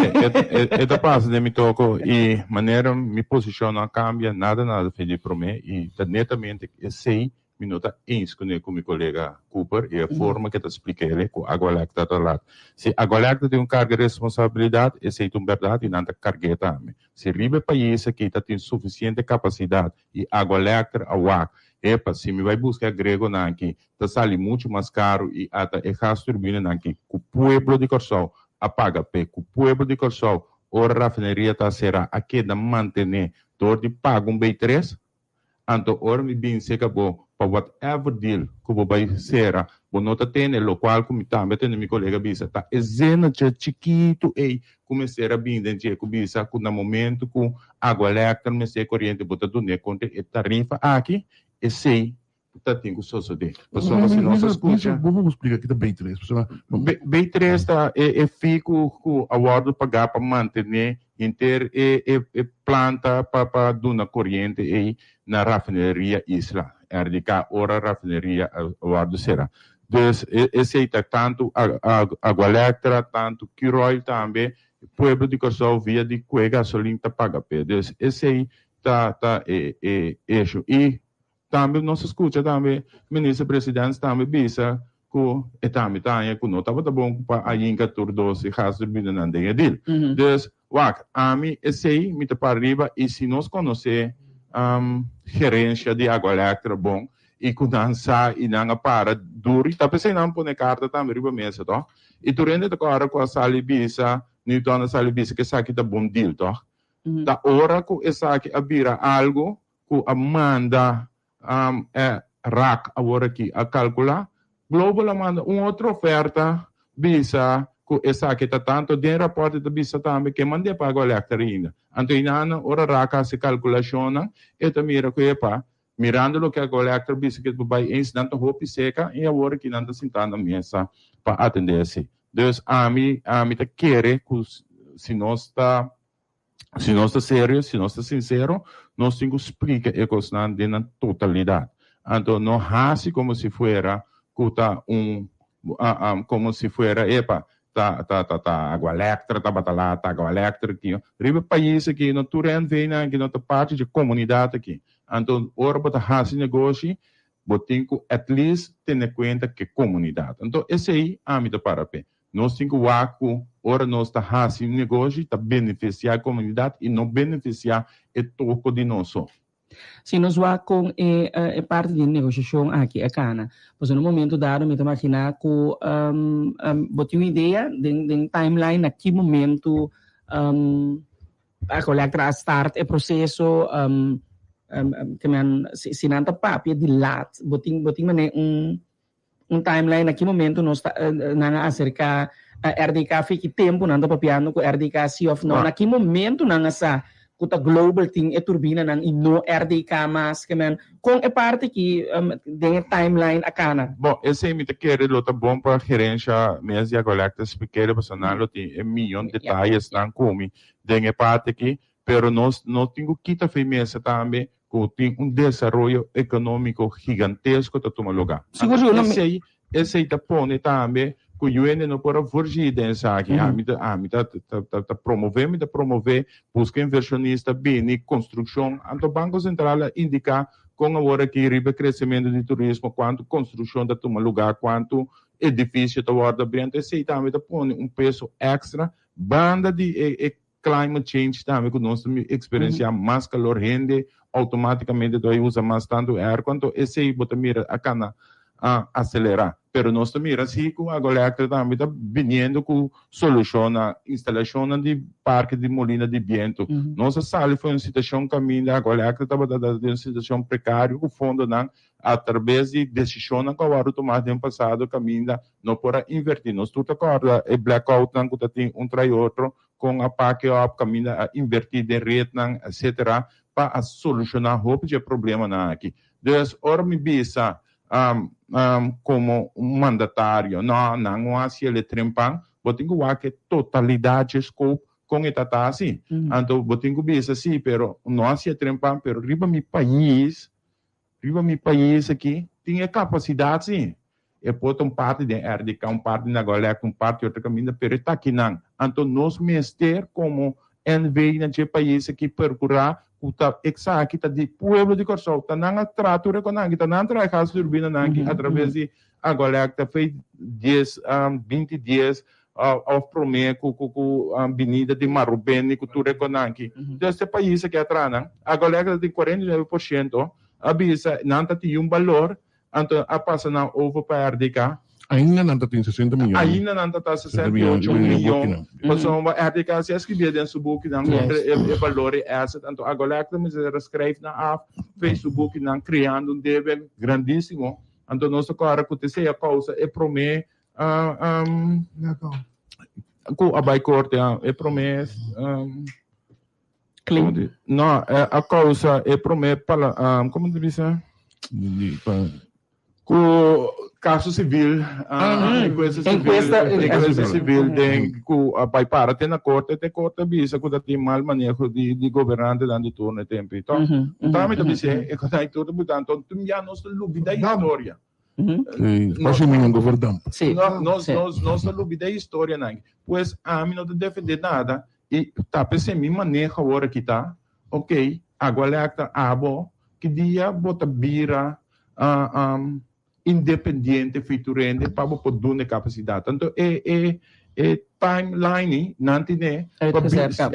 e ta pasa den mi toko i manera mi posishon no a kambia nada nada fin di promé i ta netamente esei Mi no ta eens kuné ku mi kolega Cooper i e forma ke ta splik'é ku Aqualectra ta lat. Si Aqualectra tin un karga di responsabilidat, esei ta un bèrdat i nan ta karg'é tambe. Si riba e pais aki ta tin sufisiente kapasidat i Aqualectra a wak, epa, si mi bai buska e agregonan aki ta sali muchu mas karu i ata e gasturbinanan aki ku pueblo di Kòrsou a paga p'e, ku pueblo di Kòrsou ora rafineria ta será a keda mantené dor di paga un B tres, Anto ora mi bin serka bo pa whatever deal ku bo bai sera bo no ta tene lokual ku mi tambe a tende mi kolega bisa ta e zinnetje chikitu ei ku mester a bini den dje ku bisa ku na momento ku Aqualectra mester e koriente bo ta dun'é kontra e tarifa aki esei ta tin ku sosodé pasobra si nos a skucha. Bo por splika ki ta B tres pasobra. B tres ta e fee ku ku a wòrdu pagá pa mantené henter e e planta pa pa duna koriente ei na Rafineria Isla, RDK, ora rafineria a wòrdu sera. Dus esei ta tantu Agualectra, tantu Curoil tambe, pueblo di Kòrsou via di kue gasolin ta paga p'e. Dus esei ta ta e e issue. I tambe nos a skucha tambe Minister President tambe bisa ku e tambe ta haña ku no tabata bon pa a yinka tur dos e gasturbinanan den e deal. Dus wak, ami esei mi ta para riba i si nos konosé gerensia di Aqualectra bon i ku nan sa i nan a para duru i ta p'esei nan pone karta tambe riba mesa tòg. I tur hende ta kòrda ku a sali bisa, Newton a sali bisa ku esaki ta bon deal tòg. Ta ora ku esaki a bira algu ku a manda E rak awor aki a kalkulá. Global a manda un otro oferta bisa ku esaki ta tantu. Den rapòrt e ta bisa tambe ke mand'é paga Olèkter ainda. Anto einan ora rak a hasi kalkulashonnan e ta mira ku epa mirando loke Aqualectra bisa ku e ta bai eens nan ta hopi seka i awor aki nan ta sintá na mesa pa atendé esei. Dus ami ami ta kere ku si nos ta Si nos ta serio, si nos ta sincero, nos tin cu splica e cosnan den nan totalidad. Anto no haci como si fuera cu ta un, como si fuera, epa, ta, ta, ta, ta Agualectra tabata la, ta Agualectra aki. Riba e pais aki, no tur NV-nan aki no ta parti dje comunidad aki. Anto ora bo ta haci negoshi, bo tin cu at least tene cuenta cu e comunidad. Anto esey ami ta para p'e. Nos tin ku wak ku ora nos ta hasi un negoshi ta benefisiá e komunidat i no benefisiá e toko di nos so. Si nos wak kon e e parti di negoshashon aki a kana, pasobra na un momento dado mi ta maginá ku bo tin un idea den den timeline na ki momento Aqualectra a start e proseso, ke men si nan ta papia di lat bo tin bo tin manera un Un timeline na ki momento nos ta nan a acerca RDK fi ki tempo nan ta papiando cu RDK si of no na ki momento nan a sa cu ta Global tin e turbinanan y no RDK mas ke men con e parti ki den e timeline a cana. Bon esey mi ta kere lo ta bon pa gerencia mes di Aqualectra splik'e pasobra nan lo tin e miyon detayesnan cu mi den e parti aki Pero nos no tin cu kita fe mesa tambe cu tin un desaroyo economico gigantesko ta tuma lugar. Sigur, sigur. Esey, esey ta pone tambe cu yuende no por a voorzie den esaki. Ami ta, ami ta, ta, ta, ta promove, mi ta promove, busca inversionista, bini, construccion. Anto Banco Central a indica con awor aki riba e crecemento di turismo, cuanto construccion ta tuma lugar, cuanto edificio ta wordo abri. Anto esey tambe ta pone un peso extra banda di e, e Climate change tambe ku nos ta eksperensiá mas kalor hende outomátikamente ta bai usa mas tantu airco anto esei bo ta mira a kana a aselerá. Pero nos ta mira si ku Aqualectra tambe ta biniendo ku solushonnan, instalashonnan di parke di molina di bientu. Nos a sali for un situashon kaminda Aqualectra tabata den un situashon prekario ku fondonan atrabes di desishonnan ku a wòrdu tumá den pasado kaminda no por a invertí. Nos tur ta kòrda e blackoutnan ku ta tin un trai otro kon a pake òp kaminda a invertí den retnan etcetera pa a solushoná hopi dje problemanan aki. Dus ora mi bisa komo un mandatario no nan no hasi el e trempan bo tin ku wak e totalidat dje scope kon e ta ta hasi. Anto bo tin ku bisa si pero no hasi e trempan pero riba mi pais Riba mi pais aki tin e kapasidat si. E por ta un parti den RDK, un parti na Golek, un parti otro kaminda, pero e ta akinan. Anto nos mester komo NV na dje pais aki perkurá ku ta esaki ta di pueblo di Kòrsou. Ta nan a traha tur e konan aki, ta nan a traha e gas turbinanan aki atraves di Agolek ta fei dies, binti dies òf promé ku ku binida di Marubeni ku tur e konan aki. Dus e pais aki a traha nan. Agolek ta tin 49% a bisa nan ta tin un balor anto a pasa nan over pa RDK. Ainda nan ta tin 60 miyon. Ainda nan ta ta 68 miyon. Pasobra RDK si a skribié den su bukinan kontra e balor e asset anto Agolek ta mester a skrijf nan af. Facebook nan creando un debe grandísimo. Anto nos ta kòrda ku te sea kousa e promé ku a bai korte, e promé Claim. No, a kousa e promé pala, komo ta bisa? Ku kaso sivil, enkuesta sivil, enkuesta sivil den ku a bai para te na korte, te korte a bisa ku ta tin mal maneho di di gobernantenan di turno e tempu ei tòg. Nta mi ta bis'é e kos ei tur ta buta anto tin bia nos ta lubida historia. Kasi mi no verdamp. Nos nos nos ta lubida historianan. Pues ami no ta defende nada i ta p'esei mi maneho awor aki ta, ok, Agualekta abo ki dia bo ta bira independiente fiturende pa bo por duna e kapasidat. Anto e e e timeline nan tine pa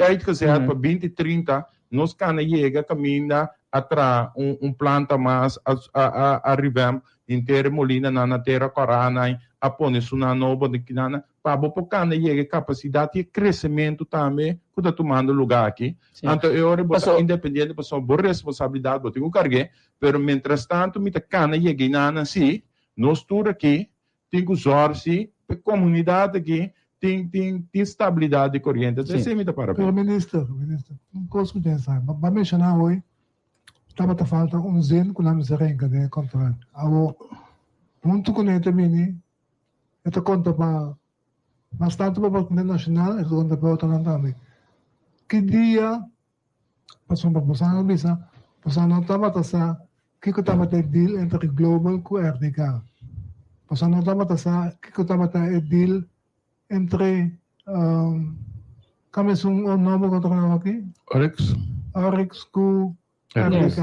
uitgezet pa binti trinta nos kana yega kaminda a traha un un planta mas a a a revamp henter e molinanan na tera kòrá a pone sunan nobo den kinana Pa bo por kanda yega e kapasidat i e kresementu tambe ku ta tumando lugá aki. Anto e ora bo ta independiente pasobra bo responsabilidat bo tin ku karg'é, pero mientrastantu mi ta kana yega einanan sí, nos tur aki tin ku zòrg sí pa e komunidat aki tin tin tin stabilidat di koriente. Anto esei mi ta para Pero minister, minister, un kos ku den sa, bo a menshoná hoy tabata falta un zin ku nan mester renka den e kontrakt. Awor, huntu kuné ta bini E ta konta pa mas tantu pa Partido Nacional, e ta konta pa otronan tambe. Ki dia, pasobra boso a bisa, boso no tabata sa kiko tabata e deal entre Global ku RDK. Boso no tabata sa kiko tabata e deal entre, kamba esun nobo ku a traha aki? Oryx. Oryx ku RDK.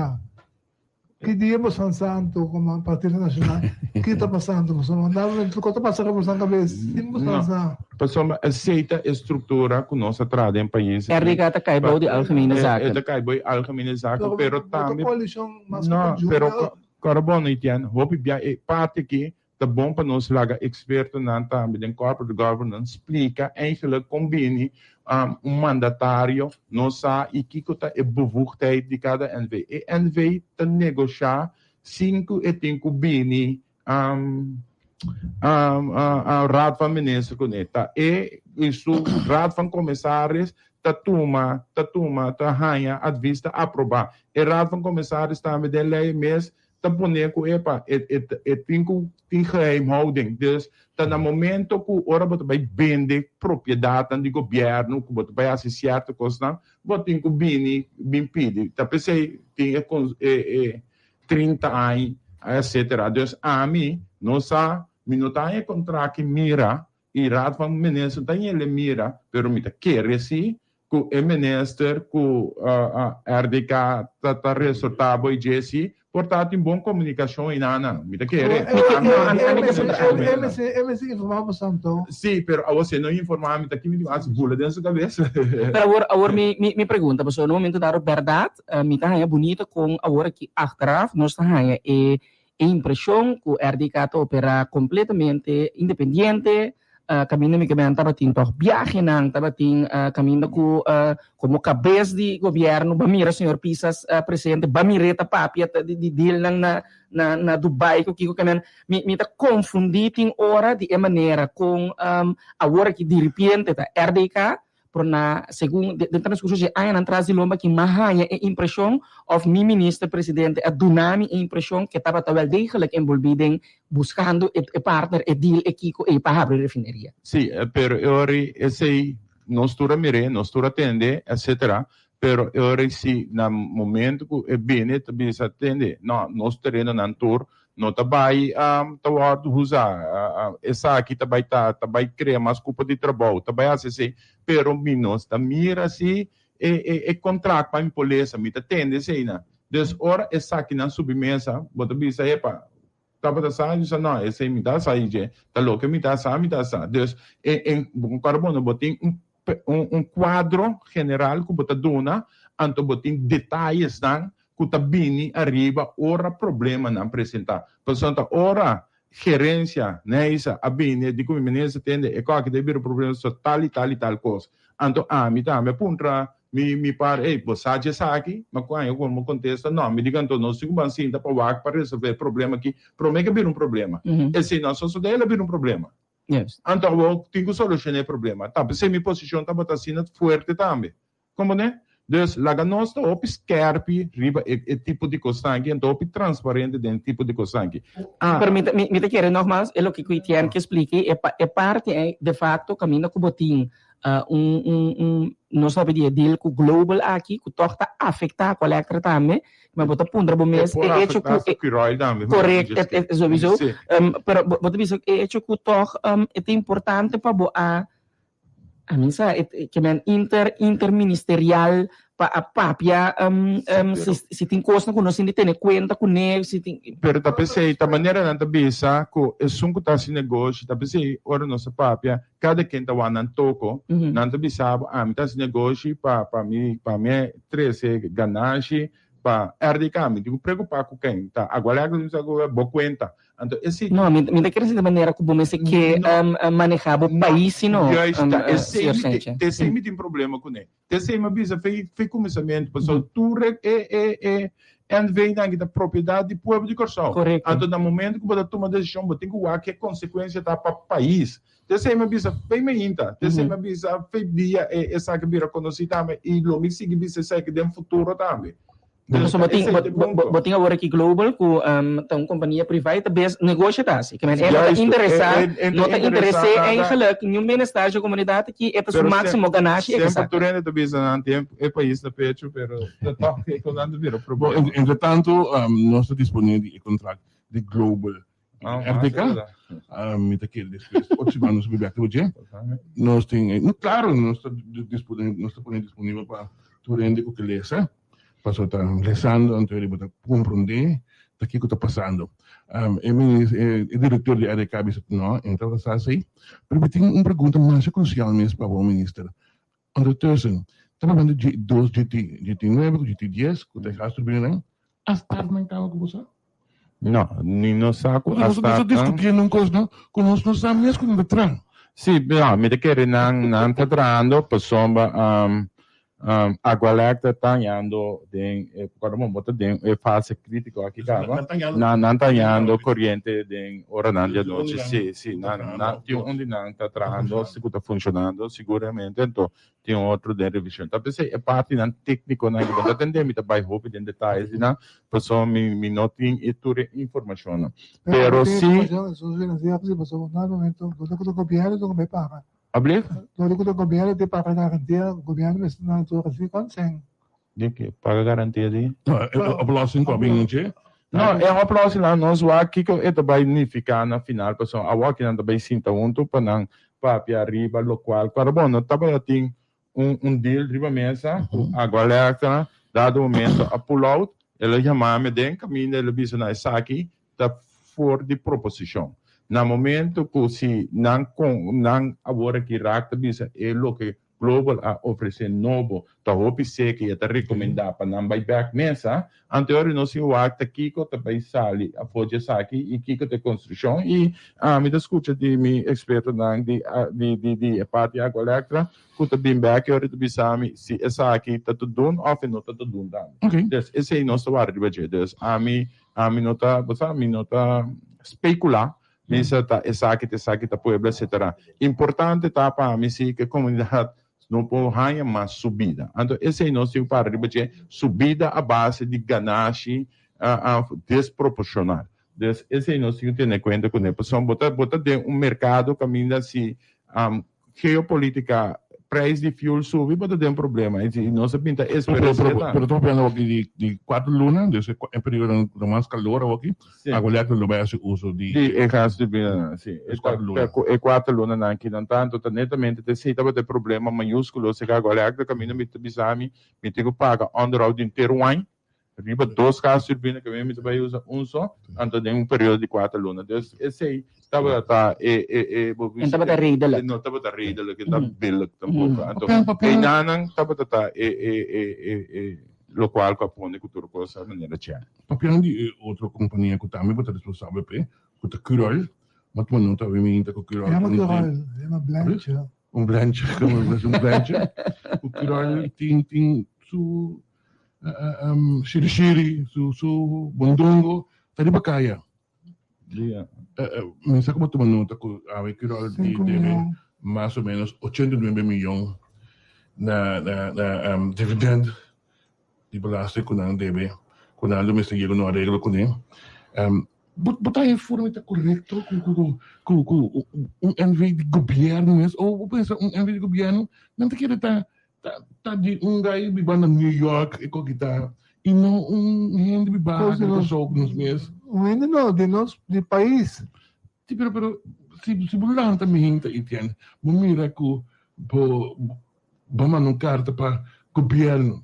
Ki dia boso a sa anto komo Partido Nacional ki ta pasando? Boso a manda bo kos ta pasa riba boso kabes sin boso a sa. Pasobra esei ta e struktura ku nos a traha den pais. RDK ta kai bou di Algemene Zaken. E ta kai bou di Algemene Zaken, pero tambe. Pero bo ta koalishon mas ku No, pero kòrda bo no Etienne, hopi bia e parti aki Ta bon pa nos laga expertonan tambe den corporate governance splica eigenlijk con bini un mandatario no sa y kico ta e bevoegdheid di cada NV. E NV ta negosha sin cu e tin cu bini Raad van Minister cune. Ta e y su Raad van Commissaris ta tuma, ta tuma, ta haya advies, ta aproba. E Raad van Commissaris tambe den ley mes ta pone ku epa e e e tin ku tin geheimhouding. Dus ta na momento ku ora bo ta bai bende propiedatnan di gobièrnu ku bo ta bai hasi sierto kosnan bo tin ku bini bin pidi. Ta p'esei tin e e e 30 aña etcetera. Dus ami no sa mi no ta haña e kontrakt mira i Raad van Minister ta haña el e mira pero mi ta kere si ku e minister ku RDK ta ta resortá bo i djesi por ta tin bon komunikashon einan nan. Mi ta kere. E mester informá bo santo. Sí, pero awor si e no informá mi ta kimi di hasi bula den su kabes. Pero awor awor mi mi pregunta pasobra na momento dado bèrdat mi ta haña bunita kon awor aki achteraf nos ta haña e E impreshon ku RDK ta operá kompletamente independiente, kaminda mi kemen tabatin tòg biahenan, tabatin kaminda ku komo kabes di gobièrnu ba mira señor Pisas presente, ba mir'é ta papia di dealnan na na Dubai ku kiko kemen. Mi mi ta konfundí tin ora di e manera kon awor aki diripiente ta RDK Pero na segun den transcurso dje añanan tras di lomba ki m'a haña e impresion of mi minister presidente a duna mi e impresion ke tabata wel degelijk envolvi den buscando e partner, e deal, e kiko ei pa habri refineria. Sí, pero e ora esei nos tur a mir'é, nos tur a tende, etcetera, pero e ora si na momento cu e bini ta bisa tende, no, nos terenonan tur No ta bai ta wòrdu usá. Esaki ta bai ta ta bai krea mas kupo di trabou, ta bai hasi esei, pero mi no ta mira si e e e kontrakt pa mi por lesa, mi ta tende eseinan. Dus ora esakinan subi mesa, bo ta bisa, epa, tabata sa? Yo sa, no, esei mi ta sa dje, ta loke mi ta sa, mi ta sa. Dus e e bo kòrda bo no, bo tin un un kuadro general ku bo ta duna, anto bo tin detayesnan ku ta bini ariba ora problemanan presentá. Pasobra ta ora gerensia Neysa a bini e di ku mi minister tende e kòki ta bira problema so tal i tal i tal kos. Anto ami tambe a puntra Mi mi par ey bo sa dje esaki? Ma ku aña ku kontesta no. Mi di anto nos tin ku ban sinta pa wak pa resolve e problema aki prome ke bira un problema. Esei no a sosode el a bira un problema. Anto awor tin ku soluciona e problema. Ta p'esei mi posicion tabata asina fuerte tambe. Komprende? Dus laga nos ta hopi skerpi riba e e tipo di kosnan aki, anto hopi transparente den e tipo di kosnan aki. Ah. Pero mi ta mi ta kere nogmaals e loke ku Etienne ke splika ei, e pa e parti ei de facto kaminda ku bo tin un un un nos hopi di e deal ku Global aki ku tòg ta afektá Colectra tambe, ma bo ta puntra bo mes E por e hecho afektá ku hasta Curoil tambe. Correct, e e sowieso. Si. Pero bo bo ta bisa e hecho ku tòg e ta importante pa bo a A mi sa e ke men inter interministerial pa a papia si si tin kosnan ku nos tin di tene kuenta kuné si tin. Pero ta p'esei ta manera nan ta bisa ku esun ku ta hasi negoshi ta p'esei ora nos a papia kada ken ta wak nan toko nan ta bisa bo ami ta hasi negoshi pa pa mi pa mi trese ganashi pa RDK mi tin ku preokupa ku ken ta agualèk ta bisa ku bo kuenta Anto esei. No, mi mi ta kere si di manera ku bo mester ke maneha bo pais sino, Juist, ta esei señor mi tin, Sanchez. ta esei mi tin problema kuné. Ta esei mi a bisa fei fei kuminsamentu, pasobra tur e e e e NV-nan aki ta propiedat di pueblo di Kòrsou. Korekto. Anto na momento ku bo ta tuma desishon bo tin ku wak ke konsekuensia ta pa pais. Ta esei mi a bisa fei mainta, ta esei mi a bisa fei dia e esaki bira konosí tambe i lo mi sigui bisa esaki den futuro tambe. Pasobra bo tin, bo, bo tin awor aki Global ku ta un kompania privá i ta bes negoshi ta hasi. Ke men e no ta interesá, no ta interes'é eigenlijk niun bienestar dje komunidat aki, e ta su máksimo ganashi e ke Semper saka. tur hende ta bisa nan tin e pais na pechu, pero ta tòg e kosnan ta bira problema. Bon, entretanto nos ta disponé di e kontrakt di Global RDK. Mi ta kere despues otro siman nos a bèk riba dje. Nos tin, no klaro nos ta disponé, nos ta pone disponibel pa tur hende ku ke lesa. Pasobra ta lesando anto bo ta komprondé ta kiko ta pasando. E minis e direktor di RDK a bisa no, e no tabata sa esei. Pero mi tin un pregunta masha krusial mes pa bo minister. Ondertussen ta papia di dos GT, GT nuebe ku GT dies ku ta e gas turbinanan, a start nan kaba ku bo sa? No, ni no sa ku a Nos start ta diskutiendo un kos no ku nos no sa mes ku nan ta traha. Sí, no, mi ta kere nan nan ta trahando pasobra Agualec ta tañando den e cuando bo ta den e fase critico aki caba nan nan tañando coriente den oranan di anochi si si nan nan tin un di nan ta trahando si cu ta funcionando siguramente anto tin otro den revision ta pesey e partinan tecniconan cu bo ta tende mi ta bay hopi den detayes di nan pasobra mi mi no tin e tur e informacionnan pero si. Ablief? Dor ku ta gobierno te paga garantia, gobierno mester na tur hasi konsen. Di ke? Paga garantia di? No, e oplossing ku a bin dje. No, e oplossing nan nos wak kiko e ta bai nifiká na final pasobra awor ki nan ta bai sinta huntu pa nan papia riba lokual pero bon no tabata tin un un deal riba mesa ku Agua Alerta dado momento a pull out el a yama mi den kaminda el a bisa na esaki ta for di proposicion. Na momento cu si nan con nan awor aki raak ta bisa e loke Global a ofrece nobo ta hopi seca y e ta recomenda pa nan bay bek mesa, anteori nos tin wak ta kico ta bay sali afo dje esaki y kico ta e construccion y ami ta scucha di mi expertonan di di di di e parti Aqualectra cu ta bin bek y ora ta bisa mi si esaki ta ta dun of e no ta ta dun tambe. Des esey nos ta wak riba dje. Des ami Ami no ta, bo sa, mi no ta speculá, mi sa ta esaki ta esaki ta pueblo etcetera. Importante ta pa mi si ku e komunidat no por haña mas subida. Anto esei nos tin ku para riba dje, subida a base di ganashi desproporshonal. Dus esei nos tin ku tene kuenta kuné. Pasobra bo ta bo ta den un merkado kaminda si Geopolitica, prijs di fuel subi bo ta den problema y nos a pinta esperanza Pero, ta. pero ta papiando aki di, di cuatro luna, dus e periodo cu ta mas calor awoki, Sí. Agualec lo bay haci uso di Di e gas turbina, si. E cuatro luna. E cuatro lunanan aki nan tanto ta netamente ta esey tabata e problema mayusculo, si Agualec ta caminda mi ta bisa mi, mi tin cu paga onderhoud di henter un aña. Riba dos gas turbina ke mi ta bai usa un so, anto den un periodo di kuater luna. Dus esei tabata ta e e e bo En tabata redelijk. No tabata redelijk, en tabata billijk tampoco. Anto Papel, papel. einanan tabata ta e e e e e lokual ku a pone ku tur kos a manera chè. Papiando di e otro kompania ku tambe bo ta responsabel p'e, ku ta Curoil, ma tuma nota awe mi hinta ku Curoil. Yama Curoil, yama Blanche. Un blanche, como un blanche. Ku Curoil tin tin su shirishiri, su su bondongo ta riba kaya. Mi sa ku bo tuma nota ku awe Curoil di debe mas o menos 89 miyon na na na dividend di belasting ku nan debe ku nan lo mester yega un areglo kuné. Bo bo ta informe ta korekto ku ku ku ku un NV di gobièrnu mes o bo pensa un NV di gobièrnu nan ta kere ta ta ta di un gai biba na New York e koki ta i no un hende biba aki na Kòrsou ku nos mes. Un hende no di nos di pais. Si pero pero si si bo lanta mi hende ta entiende bo mira ku bo bo manda un karta pa gobièrnu.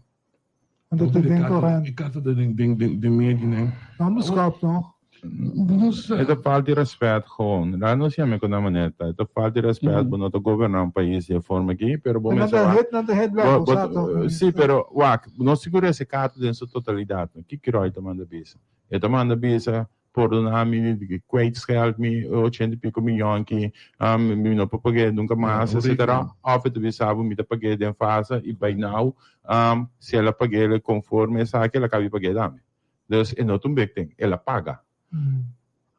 Want dat den corant. E karta ta den den den den medianan. Nan beskop nog. E ta falta di respet gewoon. Laat nos yama ku nan manera ta. E ta falta di respet bo no ta goberna un pais di e forma aki, pero bo mester wak. Nan ta hit bek bo sa toch. Si, pero wak, nos tin ku resa e karta den su totalidat. Kiko Roy ta manda bisa? E ta manda bisa Pordona mi di kwijtscheld mi ochenta i piko miyon ki mi no por pag'é nunka mas etcetera of e ta bisa bo mi ta pag'é den fase i by now si el a pag'é konforme esaki el a kabi pag'é tambe. Dus e no ta un big thing, el a paga.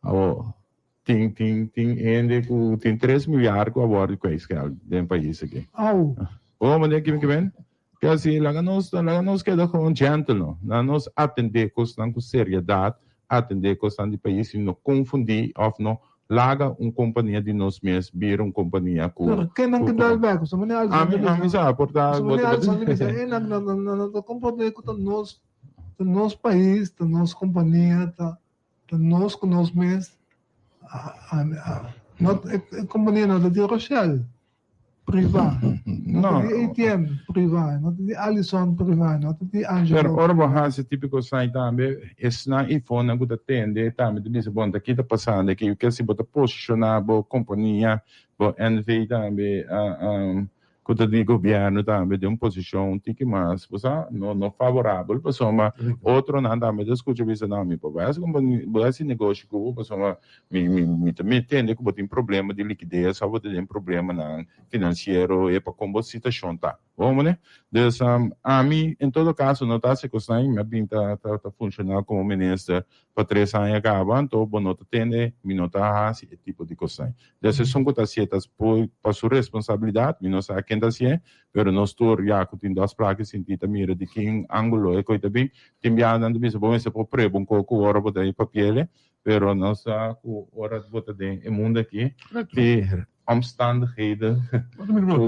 Awor tin tin tin hende ku tin tres milyar ku a wòrdu kwijtscheld den pais aki. Bo manera ki mi ke ben? Ke asi, laga nos, laga nos keda gewoon gentle no. Laga nos atendé kosnan ku seriedat, atendé kosnan di pais i no konfundí òf no laga un kompania di nos mes bira un kompania ku. Pero kennan ke dal bek? Pasobra manera Alison ta bisa. Ami sa por ta. Pasobra manera Alison ta bisa, e nan nan nan ta komprondé ku ta nos, ta nos pais, ta nos kompania, ta ta nos ku nos mes. No, e kompania no ta di Rochelle. Priva. No ta di ATM priva, no ta di Allison priva, no ta di Angelo. Pero ora bo hasi tipiko esnan tambe, esnan ifonnan ku ta tende tambe ta bisa bon ta ki ta pasando aki, ke si bo ta posishoná bo kompania, bo NV tambe ku ta di gobièrnu tambe den un posishon un tiki mas, bo sa, no no favorabel pasobra otronan tambe ta skucha bisa no mi por bai hasi kompania, bo hasi negoshi ku bo pasobra Mi mi mi ta mi tende ku bo tin problema di likides òf bo ta den problemanan finansiero e pa kon bo situashon ta. Bo mane? Dus ami en todo kaso no ta hasi kosnan mi a bin ta ta ta funshoná komo minister pa tres aña kaba anto bo no ta tende mi no ta hasi e tipo di kosnan. Dus esun ku ta hasié ta pa su responsabilidat mi no sa ken ta hasié pero nos tur ya ku tin dos plaka sinti ta mira di kin angulo e koi ta bin. Tin biaha nan ta bisa bo mester por prueba un koko ora bo ta e papiele Pero nos sa cu ora bo ta den e mundo aki, tin omstandigheden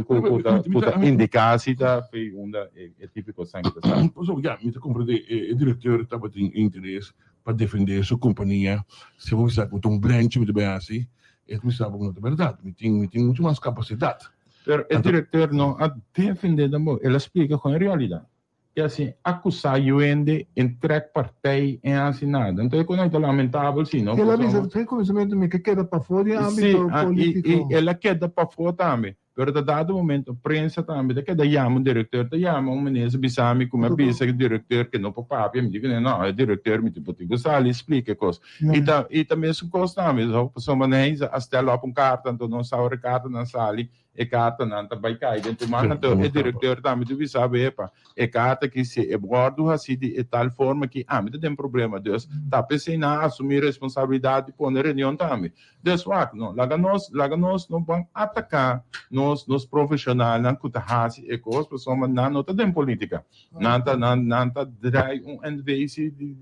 cu ta indica si ta fe unda e tipico san ki ta sa. Pasobra ya, mi ta comprende e directeur tabatin interes pa defende su compania, si bo bisa cu ta un blenchi mi ta bay haci, e ta bisa bo cu no ta berdad, mi tin mi tin mucho mas capacidad. Pero e directeur no a defende tampoco, el a splica con e realidad. E hasi akusá yuende en trèk partij en hasi nada. Entonces ku nan ta lamentabel si no. El a bisa den kuminsamentu mi ke keda pafó di e ámbito polítiko. Si, i el a keda pafó tambe. Pero ta dado momento prensa tambe ta keda yama un direkteur ta yama un minister bisa mi ku mi a bisa e direkteur ke no por papia. Mi di kuné no e direkteur mi tin ku sali splika e kos. I ta i ta mesun kos tambe pasobra nan a stèl òp un karta anto nos sa ora e kartanan sali E kartanan ta bai kai den tu man, anto e direkteur tambe ta bisa bo, Epa, e karta aki si e wòrdu hasí di e tal forma aki, ami ta den problema. Dus, ta p'esei nan a asumí responsabilidat di pone reunion tambe. Dus, wak, no, laga nos, laga nos no ban ataká nos, nos profeshonalnan ku ta hasi e kos, pasobra nan no ta den polítika. Nan ta, nan, nan ta drai un NV si di,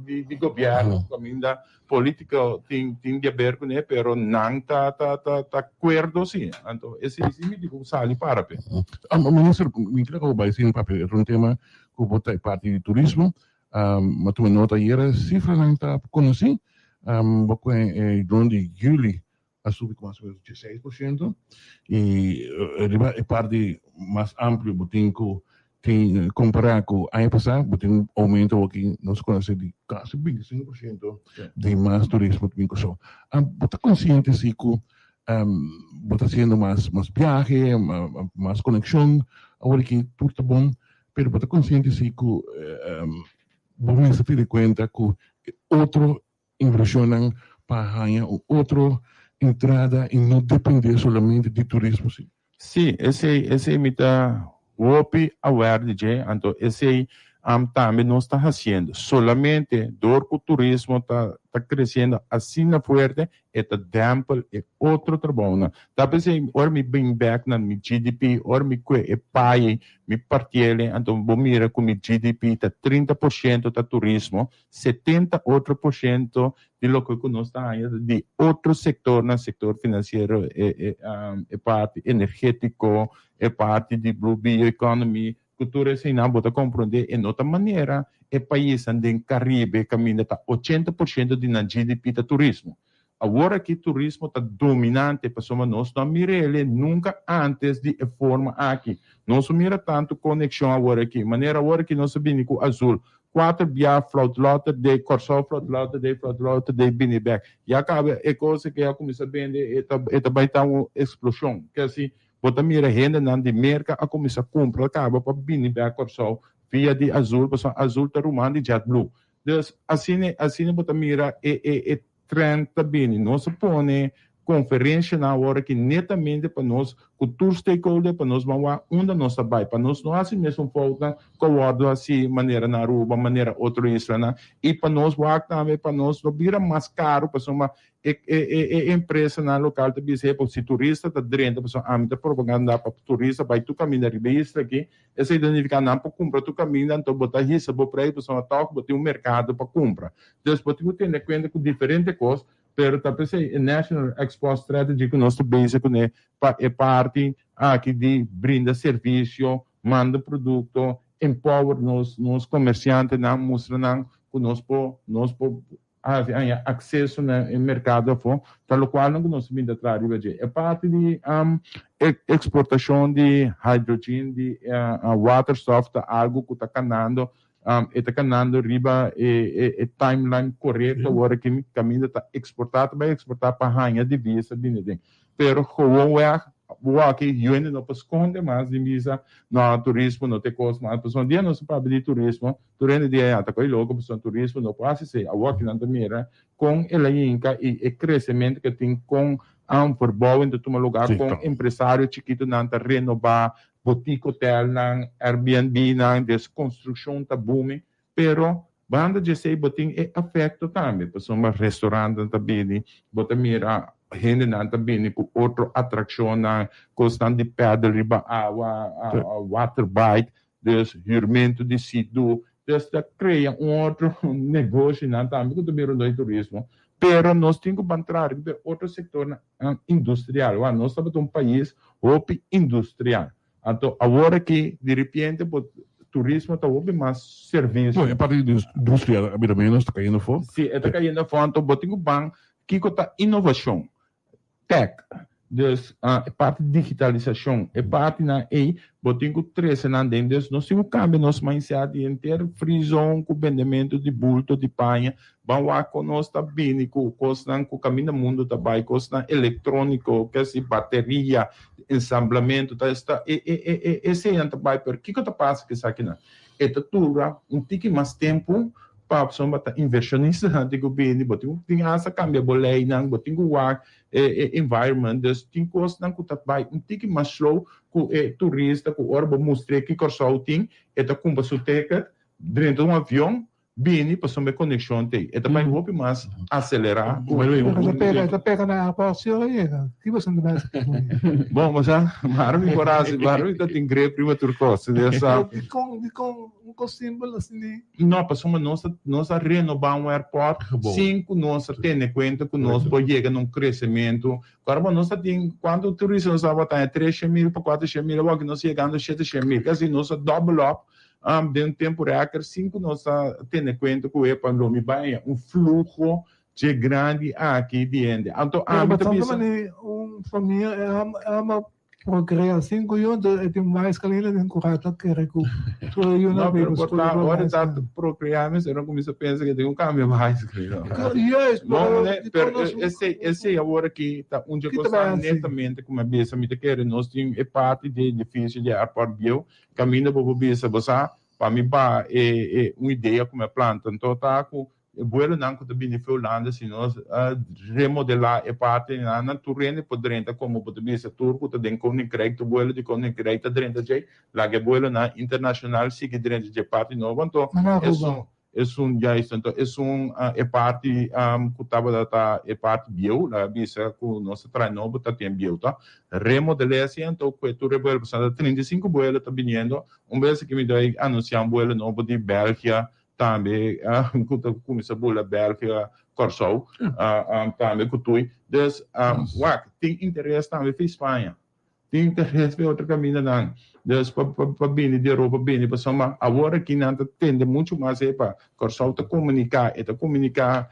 di, di gobièrnu kaminda Politico tin tin di haber cune pero nan ta ta ta ta acuerdo si anto esey si mi di cu sali para pe. Minister, mi kere cu bo bai sin papia otro un tema cu bo ta e parti di turismo. Mi a tuma nota ayera cifranan ta conoci bo cu e rond di juli a subi cu mas o menos 16% y riba e parti mas amplio bo tin cu tin compara cu aña pasa bo tin un aumento aki nos conoce di casi 25% di mas turismo ta bin Kòrsou. Bo ta consciente si cu bo ta haciendo mas mas biahe, mas conexion awor aki tur ta bon, pero bo ta consciente si cu bo mester tene cuenta cu e otro Inversionnan pa haña un otro entrada y no depende solamente di turismo si. Sí, esey, esey mi ta. Hopi aware di dje, anto esei tambe nos ta hasiendo. Solamente dor ku turismo ta ta kresiendo asina fuerte e ta dèmpel e otro trabounan. Ta p'esei ora mi bin bèk na mi GDP, ora mi kue e pai mi partiel anto bo mira ku mi GDP ta 30% ta turismo, 70 otro por shento di loke ku nos ta haña ta di otro sektornan, sektor finansiero, e e parti energetiko, e parti di blue bio economy, ku tur eseinan bo ta komprondé e no ta manera e paisnan den Karibe kaminda ta 80% di nan GDP ta turismo. Awor aki turismo ta dominante pasobra nos no a mir'el nunka antes di e forma aki. Nos no mira tantu konekshon awor aki. Manera awor aki nos a bini ku Azul kuater bia Floutlotter Day, Kòrsou Floutlotter Day, Floutlotter Day bini bèk. Ya kaba e kos ke a kuminsá bende e ta e ta bai ta un eksploshon. Ke asi bo ta mira hendenan di Merka a kuminsá kumpra kaba pa bini bèk Kòrsou via di Azul pasobra Azul ta ruman di JetBlue. Dus asina asina bo ta mira e e e trend ta bini. Nos a pone conferencianan awor aki netamente pa nos cu tur stakeholder pa nos ban wak unda nos ta bay, pa nos no haci mesun foutnan cu a wordo haci manera na Aruba, manera otro islanan y pa nos wak tambe pa nos no bira mas caro pasobra e e e empresanan local ta bisa hey si turista ta drenta pasobra ami ta propaganda pa turista bay tur caminda riba e isla aki. Esei ta nifiká nan por kumpra tur kaminda, anto bo ta hisa bo preis pasobra tòg bo tin un merkado pa kumpra. Dus bo tin ku tene kuenta ku diferente kos, pero ta p'esei e National Export Strategy ku nos ta bezig kuné pa e parti aki di brinda servisio, manda produkto, empower nos nos komersiantenan, mustra nan ku nos por nos por Haci aña acceso na e mercado afo, ta locualnan cu nos a bin ta traha riba dje. E parti di exportacion di hydrogen, di waterstof ta algo cu ta canando, e ta canando riba e timeline corecto awor aki caminda ta exporta, ta bay exporta pa haña divisa bini den. Pero gewoonweg awor-aki hende no por sconde mas di bisa no turismo no ta e cos mas, pasobra un dia nos a papia di turismo Tur hende di ayá ta ko'i loko pasobra turismo no por hasi esei. Awor ki nan ta mira kon el a yinka i e kresementu ke tin kon verbouwing ta tuma lugá, kon empresario chikitunan ta renobá boutique hotelnan, Airbnbnan, des konstrukshon ta booming. Pero banda di esei bo tin e afekto tambe pasobra restaurantnan ta bini, bo ta mira hendenan ta bini ku otro atrakshonnan, kosnan di paddle riba awa, waterbike. Dus huurmento di situ, dus ta crea un otro negoshinan tambe cu ta bin rondon di turismo, pero nos tin cu ban traha riba e otro sectornan industrial, wak nos tabata un pais hopi industrial, anto awor aki diripiente bo turismo ta hopi mas servicio. No, e parti di industria a bira menos, ta cayendo afo. Si, e ta cayendo afo, anto bo tin cu ban kico ta innovacion. Tech, dus e parti digitalisashon, e partinan ei bo tin ku trese nan den. Dus nos tin ku kambia nos mindset di henter free zone ku bendementu di bulto di paña, ban wak kon nos ta bini ku kosnan ku kaminda mundu ta bai, kosnan elektróniko, kesi bateria, ensamblamentu, ta esta e e e eseinan ta bai, pero kiko ta pasa ku esakinan? E ta dura un tiki mas tempu pa pasobra ta invershonistanan tin ku bini, bo tin ku tin hasta kambia bo leinan, bo tin ku wak e e environment, dus tin kosnan ku ta bai un tiki mas slow ku e turista ku ora bo mustr'é ki Kòrsou tin, e ta kumpra su ticket, drenta un avion, bini pasobra e konekshon t'ei. E ta bai hopi mas aselerá ku. Pero ta pega, ta pega na airport si ora yega. Ki boso ta basa ku mi? Bon, bo sa, mara mi por hasi, mara mi ta tin grip riba tur kos. Dus, Dikon, dikon un kos simpel asina? No, pasobra nos a, nos a renobá un airport sin ku nos a tene kuenta ku nos por yega na un kresementu. Ora bo nos ta tin, kuantu turista nos tabata haña? 300.000 pa 400.000, awor aki nos yegando 700.000. Kasi nos a double up den un tempu rèkòrt sin ku nos a tene kuenta ku e pa lo mi bai haña un fluho dje grandi aki di hende. Anto Pero ami ta bastante bisa. mane un famia e ama e ama procrea cinco yu anto e tin mais kalinda den ku rata kere ku tur e yunan No, pero biba por skol ta riba ora ta bicycle. procrea mester no kuminsa pensa ke tin ku kambia bicycle. Juist, No, pero mane, di pero kon nos esei esei awor aki ta un dje Ki ta bai kosnan hasi? netamente ku mi a bisa mi ta kere nos tin e parti di edifisio di airport bieu kaminda bo por bisa bo sa pa mi ba e e un idea ku mi a planta anto ta ku. E buelonan ku ta bini for Hulanda si nos a remodelá e parti einan nan tur hende por drenta komo bo ta bisa tur ku ta den Koninkrijk tur buelo di Koninkrijk ta drenta djei laga e buelonan internashonal sigui drenta dje parti nobo anto esun esun juist anto esun e parti ku tabata ta e parti bieu laga bisa ku nos ta traha nobo ta tin bieu ta remodel'é asi anto ku e tur e buelo pasobra ta 35 buelo ta biniendo un bes aki mi ta anunsiá un buelo nobo di Belgia Tambe ku ta kuminsá bula Bèlgia, Kòrsou, tambe ku Tui. Dus, wak, tin interes tambe fi Spaña. Tin interes fi otro kamindanan. Dus, pa pa bini di Europa bini pasobra awor aki nan ta tende muchu mas e pa Kòrsou ta komuniká, e ta komuniká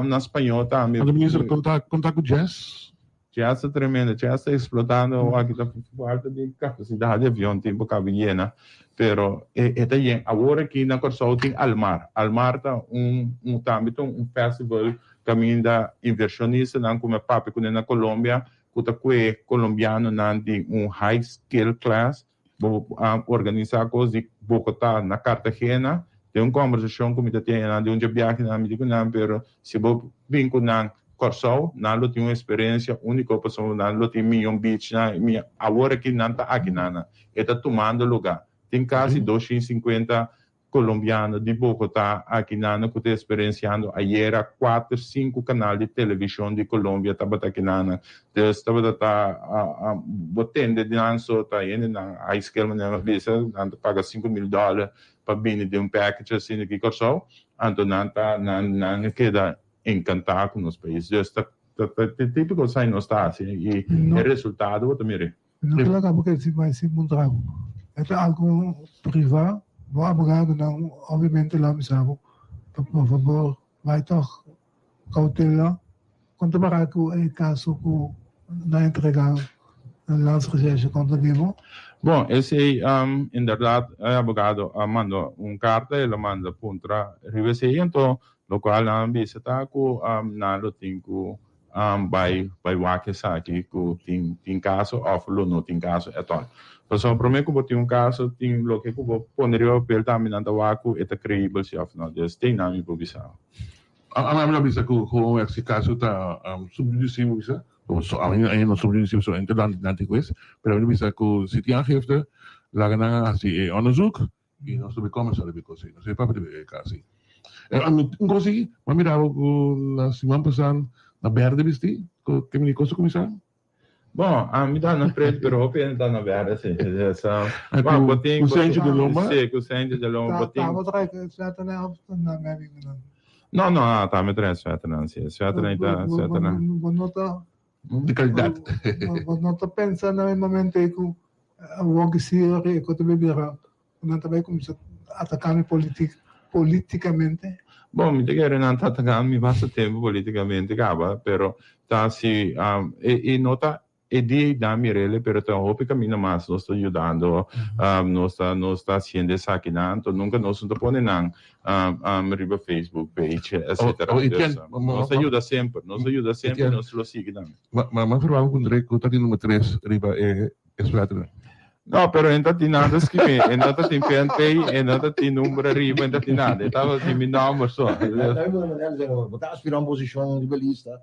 na spañó tambe. Anto minister, konta konta ku Jess? Jess ta tremendo, Jess ta explotando aki ta falta di capacidad di avion tin por caba yena, pero e ta yen. Awor aki na Corsou tin Almar, Almar ta un un tambe ta un festival caminda inversionistanan cu mi a papia cune na Colombia cu ta cue colombianonan di un high skill class Bo a organisá kos di Bogotá na Cartagena. Den un kòmbersashon ku mi ta tene nan den un dje biahenan mi di ku nan, pero si bo bin ku nan Kòrsou, nan lo tin un eksperensia úniko pasobra nan lo tin mion beachnan i mi awor aki nan ta aki nan. E ta tumando lugá. Tin kasi 250 Colombiano di Bogotá aki nana cu ta experienciando ayera cuater cinco canal di television di Colombia tabata aki nana dus tabata ta bo tende di nan so ta hende nan high skill manera mi a bisa nan ta paga 5000 dollar pa bini den un package asina aki Corsou anto nan ta nan nan a keda encanta cu nos pais dus ta ta tipico esai nos ta haci y e resultado bo ta mira. No ta laga bo keda sin bai sin puntra bo. E ta algo priva, bo abogadonan obviamente lo a bisa bo pa por fabor bai tog cautela con ta para cu e caso cu nan a entrega na Landsrecherche contra di bo. Bon, esey inderdaad e abogado a manda un carta, el a manda puntra riba esey, anto locual nan a bisa ta cu nan lo tin cu Bai bai wak esaki ku tin tin kaso òf lo no tin kaso ètòl. Pasobra promé ku bo tin un kaso tin loke ku bo pone riba papel tambe nan ta wak ku e ta kreibel si òf no. Des tin nan mi por bisa. Ami lo bisa ku ku si kaso ta sub judice mi bisa so ami ainda no sub judice so ainda nan tin kues pero ami lo bisa ku si tin aangifte laga nan hasi e onderzoek I nos ta bikome sa riba e kos ei. Nos e papia riba e kas ei. Un kos ei, mi a mira bo ku na siman pasá na berde bisti, ku ke mini kos a kuminsá? Bon, ami ta na pretu, pero hopi hende ta na berde si. Bon, bo tin. Ku sentje di lomba? Si, ku sentje di lomba. Bo tin. Ta bo trae suèternan òf ta na mi amigunan? No, no, ta mi trae suèternan si. Suèternan ta, suèternan. Bo no ta. Di kalidat. Bo no ta pensa na e momento ei ku awor ki si ora e ku ta bira Nan ta bai kuminsá ataká mi politikamente? Bon, mi ta kere nan ta ataká mi basta tempu politikamente kaba, pero ta si e no ta e dia ei dan mirele, pero ta hopi kaminda mas nos ta yudando, nos ta nos ta hasiendo esakinan, anto nunka nos no ta pone nan riba Facebook page etcetera. Nos ta yuda semper, nos ta yuda semper i nos lo sigui tambe. Ma mi a verwagt ku André ku ta di number tres riba e Suèternan. No, pero e no ta tin nada skibí. E no ta tin PNP, e no ta tin number ariba, e no ta tin nada. E tabata tin mi nòmber so. Bo ta aspirá un posishon riba lista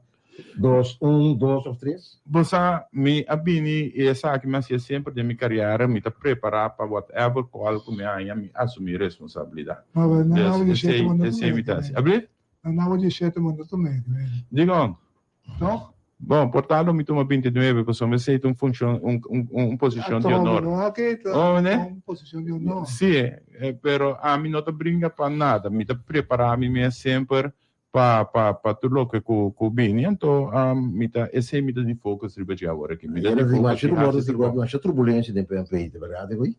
dos, un, dos òf tres? Bo sa, mi a bini i esaki mi a hasié semper den mi kariera, mi ta prepará pa whatever call ku mi haña, mi asumí responsabilidat. Dus esei, esei mi ta hasi. Abli? Na awa di shete bo no ta tuma e. Dikon? Toch? Bon, por tal lo mi tuma 29, pasobra esei ta un funcion, un, un, un posicion di honor. No, aki ta Oh, ne? un posicion di honor. Sí, eh, pero ami no ta bringa pa nada. Mi ta prepara mi mes semper pa, pa, pa tur loke ku, ku bini. Anto, um, mi ta, esei mi ta di focus riba dje awor aki. Mi ta di Ayer focus masha di rumor hasi di trabou. masha turbulencia den PNP, ta berdad e hoy?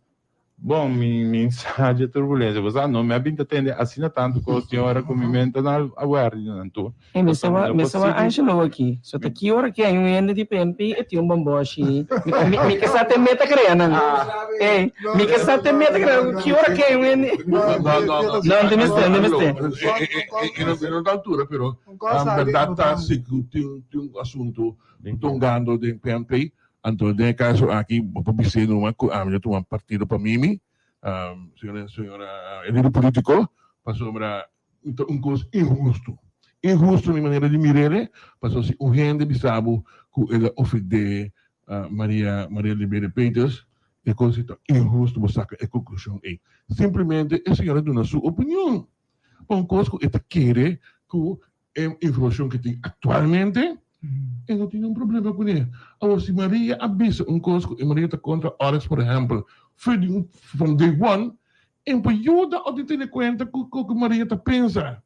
Bon, mi mi sa dje turbulencia, bo sa no, mi a bin ta tende asina tantu kos tin ora ku mi menta na a wèrdi di nan tur. Ey, mi Pasobra sa mi no mi por sa wa sigui. Angelo aki. So ta ki ora ki hay un hende di PNP e tin un bomboshi. Mi mi mi ke sa te meta krea nan. Ey, mi ke sa te meta krea nan. Ki ora ki hay un hende. No, no, no. No, no mester, no mester. E no ta altura, pero bèrdat ta si ku tin tin un asuntu tongando den PNP Anto den e kaso aki bo por bis'é numa ku ami ta tuma partido pa Mimi, señora señora e lider politiko, pasobra Ta un kos inhustu. Inhustu mi manera di mir'e, pasobra si un hende bisa bo ku el a ofendé Maria Maria Liberia Peters, e kos ei ta inhustu bo saka e konklushon ei. Simplemente e señora duna su opinion pa un kos ku e ta kere ku e informashon ku e tin aktualmente e no tin un problema kuné. Awor si Maria a bisa un kos ku e Maria ta kontra Oryx por ehèmpel for di un from day one e por yuda òf di tene kuenta ku ku Maria ta pensa.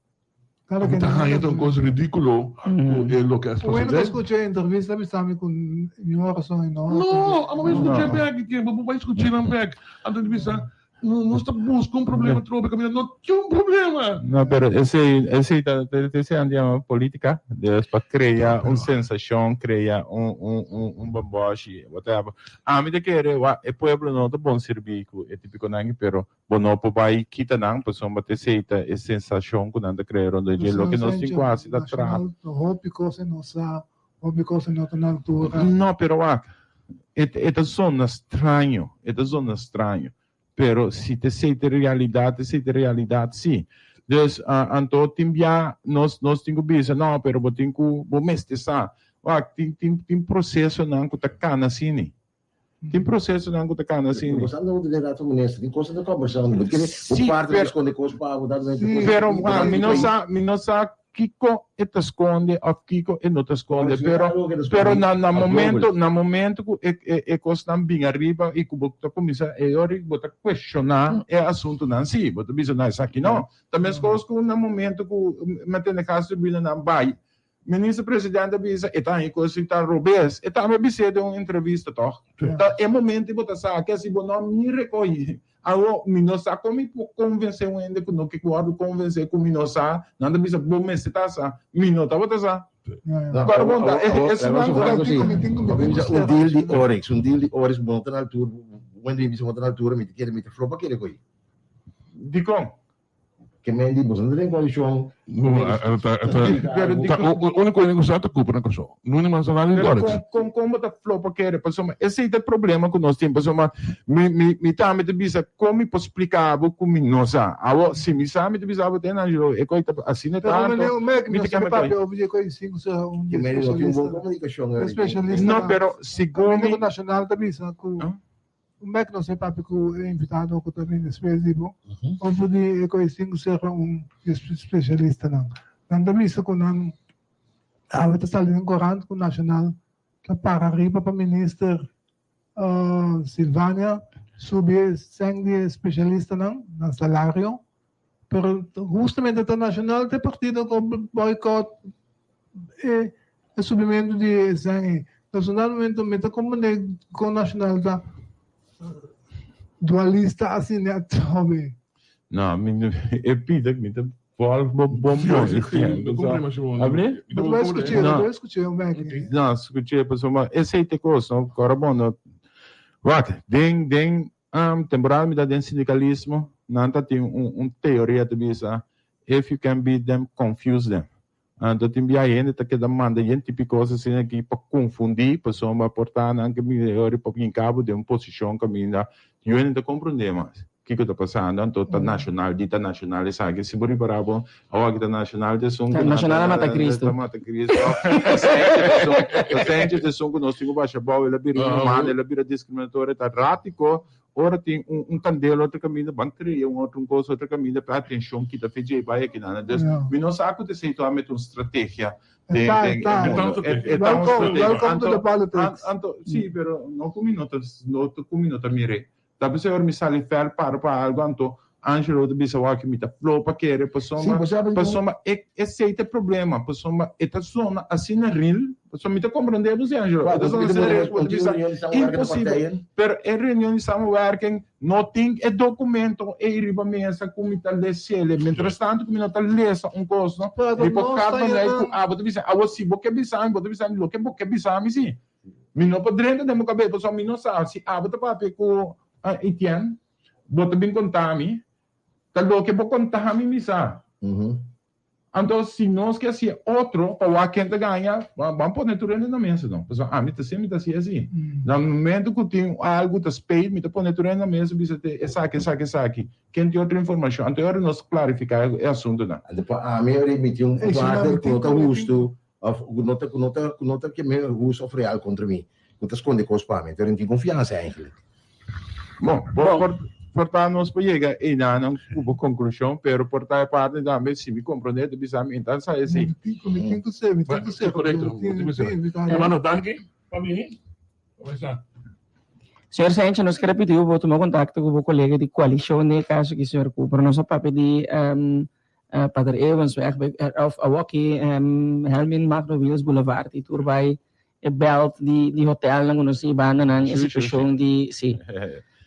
Claro Mi que ta no. haña ta un kos ridíkulo ku e loke a Bueno, sosodé. que escuché entrevista bisami ku ningun rason y no. No, amo bai skuch'é bèk i ke bo por bai skuch'é nan bèk. Anto di bisa, no, nos ta buska un problema trobe kaminda no tin un problema. No, pero esei, esei ta, esei nan ta yama politica. Dus pa crea un sensacion, crea un, un, un, un bamboshi, whatever. Ami ta kere, wak, e pueblo no ta bon sirbi cu e tipiconan aki, pero Bo no por bai kita nan pasobra ta esei ta e sensashon ku nan ta krea rondó dje. Loke nos tin ku hasi ta traha. Hopi kos e no sa, hopi kos e no ta na altura. No, pero wak, e e ta zona straño, e ta zona straño. Pero si ta esei ta e realidat, esei ta e realidat si. Dus, anto tin bia nos nos tin ku bisa, no, pero bo tin ku, bo mester sa. Wak, tin tin tin prosesonan ku ta kana asina. Tin procesonan cu ta cana asina. Bo sa no den rato minister, tin cosa ta conversa, bo kere bo Sí, parte pero ta sconde cos pa bo, dat Sí, pero Juan, mi no sa, mi no sa kico e ta sconde of kico e no ta sconde, pero pero na na momento, na momento cu e e e cosnan bin ariba y cu bo ta cuminsa e ora bo ta cuestiona e asuntonan sí, bo ta bisa no esaki no. Ta mescos cu na momento cu mi a tene caso di bina nan bay Minister President a bisa e ta haña cos si ta robes. E tambe a bis'é den un entrevista toch. Ta e momento bo ta sa ke si bo no mi recogi. Awo mi no sa con mi por convence un hende cu no ke wordo convence cu mi no sa. Nan ta bisa bo mester ta sa. Mi no tabata sa. Pero bon ta esunnan cu ta. Un deal di Oryx, un deal di Oryx bo no ta na altura, bo bisa bo no ta na altura mi ta kere mi ta flopa kere coy. Dicon? Ke men di boso no ta den koalishon. Úniko hende ku sa ta Cooper na Kòrsou. Nunde mas a nada di Pero Oryx. kon kon kon bo ta flopa kere? Pasobra esei ta e problema ku nos tin. Pasobra mi mi mi tambe ta bisa kon mi por splika bo ku mi no sa. Awor si mi sa mi ta bisa bo te Angelo e koi ta asina Pero tanto meneer Omek, mi nos ta ta keme koi. papia over di e koi sin ku sea un Ke men di no tin bon especialista. komunikashon. Especialista No na pero segun Amigo mi Nacional ta bisa ku Un bek nos e papia ku e invitado ku ta bini despues di bo over di e koe sin ku ser un spesialistanan. Nan ta bisa ku nan awe ta sali den korant ku Nacional ta para riba pa minister Silvania subi e sèn di e spesialistanan nan salario pero hustamente ta Nacional ta e partido ku boycott e E subimentu di e sèn ei. Personalmente mi ta komprendé kon Nacional ta dualista asina atrobe. No, mi e pida mi ta volg bo bon bon. Abri? Bo ta skuché, bo ta skuché un bek. No, skuché pasobra esei ta e kos, no? Kora bon no. Wak, den den temporada mi ta den sindikalismo, nan ta tin un teoria ta bisa, if you can beat them, confuse them. Anto tin bia hende ta keda manda yen tipi kos asina aki pa konfundí pasobra por ta nan ke bini ori pa hinka bo den un posishon kaminda yu hende ta komprondé mas kiko ta pasando. Anto ta nashonal di ta nashonal esaki si bo ripará bo awor aki ta nashonal ta esun ku nan Nashonal a mata Kristu. ta mata Kristu ta Sánchez ta Sánchez ta esun ku nos tin ku basha abou el a bira inhumano el a bira diskriminatorio ta rátiko Ora tin un un candela otro caminda ban crea un otro un cosa otro caminda pa atencion kita fe djey bai aki nan. Dus mi no sa cu ta esey to a mete un strategia den den e mundo. E ta un strategia. Welcome to the politics. Anto si pero no cu mi no ta no cu mi no ta mire. Ta pesey ora mi sali fel para pa algo anto Angelo ta bisa wak mi ta flow pa kere pasobra pasobra e esey ta e problema pasobra e ta zona asina real pasobra mi ta comprende bo si Angelo e ta zona asina real ku bo ta bisa imposibel pero e reunion di samenwerking no tin e documento ey riba mesa ku mi ta lesele mientras tanto ku mi no ta lesa un kos no mi por kap manera ku abo ta bisa awor si bo ke bisa mi bo ta bisa mi loke bo ke bisa mi si mi no por drenta den bo kabes pasobra mi no sa si abo ta papia ku Etienne. Bo ta bin konta mi, ta loke bo konta mi mi sa. Anto si nos ke hasié otro pa wak ken ta gaña, ban pone tur hende na mesa no. Pasobra ami ta si mi ta hasié asi. Na momento ku tin algu ta speit mi ta pone tur hende na mesa bisa te esaki esaki esaki. Ken tin otro informashon? Anto e ora nos klarifiká e asuntunan. Anto pa ami ora mi tin un partner ku no ta hustu òf ku no ta ku no ta ku no ta keme hustu òf real kontra mi, ku ta skonde kos pa mi, anto ora mi tin konfiansa eigentlik. Bon, bo por por ta nos por yega einan ku bo konklushon, pero por ta e parti tambe si mi komprondé ta bisa mi entan sa esei. Mi tin ku mi tin ku ser, mi tin ku ser. Korekto, mi tin ku ser. Hermano, danki pa bini. Señor Sencho, nos ker pidi bo tuma kontakto ku bo kolega di koalishon den e kaso aki, señor Cooper. Nos a papia di Pater Eeuwensweg òf awoki Helmin Magno Wiels Boulevard i tur bai e bèlt di hotelnan ku nos tin bandanan e situashon di si.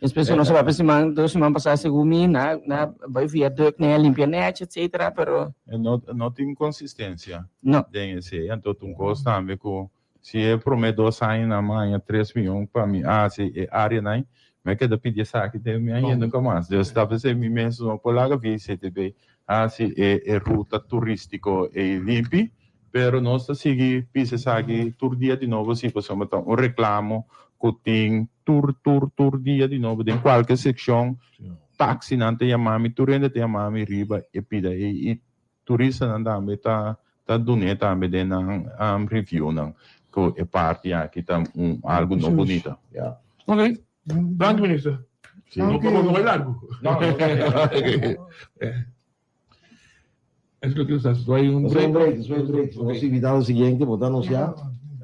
Despues ku nos a papia siman dos siman pasá segun mi na na bai viaduct nan a limpia nèchi etsetera pero. No tin konsistensia den esei anto ta un kos tambe ku Si e prome dos añanan mi a haña tres miyon pa mi hasi e areanan, mi a keda pidi esaki te mi a haña nunka mas. Dus ta p'esei mi mes no por laga VCTB hasi e e ruta turistiko ei limpi, pero nos ta sigui pisa esaki tur dia di nobo si pasobra ta un reklamo ku tin tur tur tur dia di nobo den kualke sekshon, taksinan ta yama mi, tur hende ta yama mi riba e pida ei i Turistanan tambe ta ta dun'é tambe den nan reviewnan ku e parti aki ta un algu no bunita. Ok, danki minister. No por no bai largu. No, no. Es lo que usas. Hay un break. Break, un break. Nos invitado siguiente, bo ta anunciá?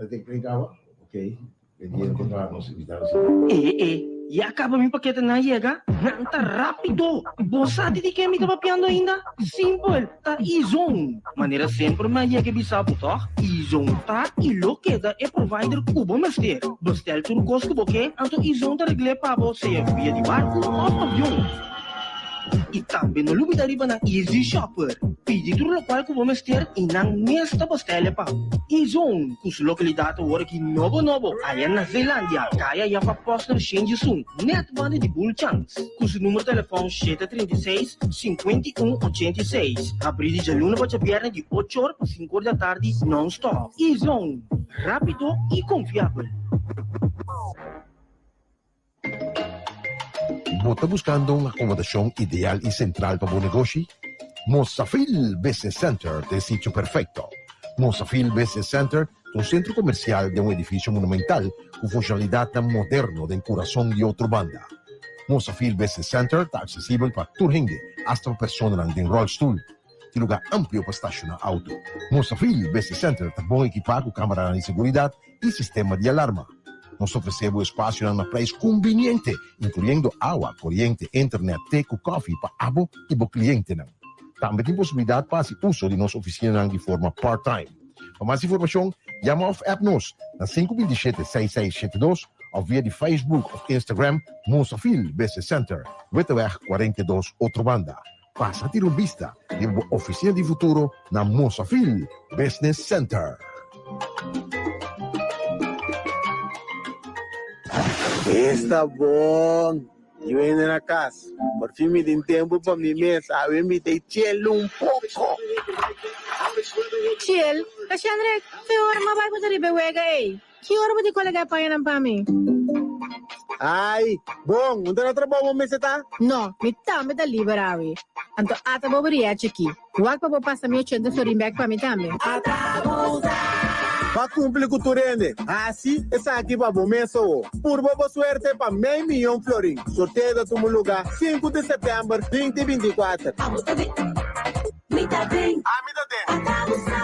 Te break awa? Ok. Pendiente pa nos invitado siguiente. E e, ya caba mi paketenan a yega? Nan ta rapido! Bo sa di di ken mi ta papiando ainda? Simpel, ta Izon! Manera semper mi a yega e bisa bo tòg? Izon ta i lo keda e provider ku bo mester. Bestel tur kos ku bo ke, anto Izon ta regl'é pa bo sea via di barku òf avion. I tambe no lubida riba nan Easy Shopper. Pidi tur lokual ku bo mester i nan mes ta bastele pa bo. Izon, ku su lokalidat awor aki nobo nobo aya na Zeelandia, kaya Jaffa Posner Shenjisun, nèt banda di Bull Chance. Ku su numero telefòn 736, 51, 86. Habrí di djaluna pa djabièrnè di ocho or pa sinku or di atardi nòn-stòp. Izon, rápido i konfiabel. Bo ta buskando un akomodashon ideal i sentral pa bo negoshi? Mosafil Business Center ta e sitio perfekto. Mosafil Business Center ta un sentro komersial den un edifisio monumental ku funshonalidatnan moderno den kurason di otro banda. Mosafil Business Center ta aksesibel pa tur hende, asta pa personanan den ròlstul. Tin lugar amplio pa stashoná auto. Mosafil Business Center ta bon ekipá ku kameranan di seguridat i sistema di alarma. Nos ta ofresé bo espasionan na preis kumbiniente, inkluyendo awa, koriente, internet, te ku kòfi pa abo i bo klientenan. Tambe tin posibilidat pa hasi uso di nos ofisinanan di forma part-time. Pa mas informashon, yama òf app nos na 527 6672 òf via di Facebook òf Instagram Mosafil Business Center, Witteweg 42, Otrobanda. Pasa tira un bista riba bo oficina di futuro na Mosafil Business Center. Esta bon! Mi wende na cas. Por fin mi tin tempo pa mi mes. Awe mi ta chill un poco. Chill? Kashandre, fe ora m'a bai bo ta riba e wega ei? Ki ora bo tin kolega e pañanan pa mi? Ai, bon, un ta na trabou bo mester ta? No, mi tambe ta liber awe. Anto ata bo bria chikí. Wak pa bo pasa mi ochenta florin bek pa mi tambe. Ba kumpli ku tur hende. Hasi esaki pa bo mes owo. Purba bo suerte pa mei miyon florin. Sorteo ta tuma luga sinku di sèptèmber binti 24. Abo ta den. Mi ta den. Ami ta den. Ata bo sa.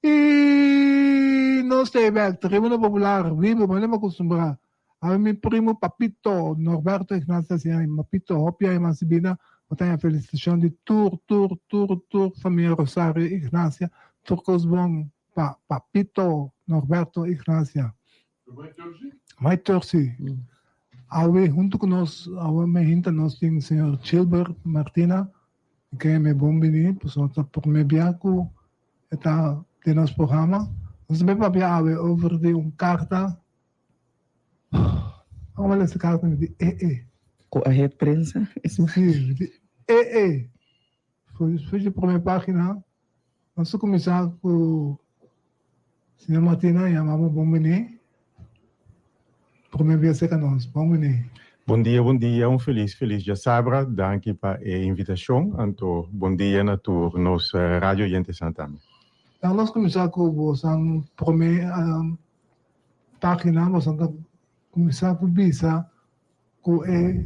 I nos ta e bek Tribuna Popular vivo manera mi a kustumbrá. Awe mi primo Papito Norberto Ignacio a siña mi, Papito hopi aña mas di bida, bo ta haña felisitashon di tur tur tur tur famia Rosario Ignacia, tur kos bon pa Papito Norberto Ignacia. Mai Tursi. Awe huntu ku nos awe mehinta nos tin señor Chilbert Martina ke me bon bini pasobra ta prome bia ku e ta den nos programa. Nos ta bay papia awe over di un karta Amo a lesa karta mi di e e. Ku a het prensa? Si, mi di e e. For di promé página, nos ta kuminsá ku señor Martina yama bo bon bini. Promé bia serka nos. Bon bini. Bon dia, bon dia, un felis felis djasabra. Danki pa e invitashon. Anto bon dia na tur nos radio oyentesan tambe. Laga nos kuminsá ku bosan promé página. Bosan ta kuminsá ku bisa ku e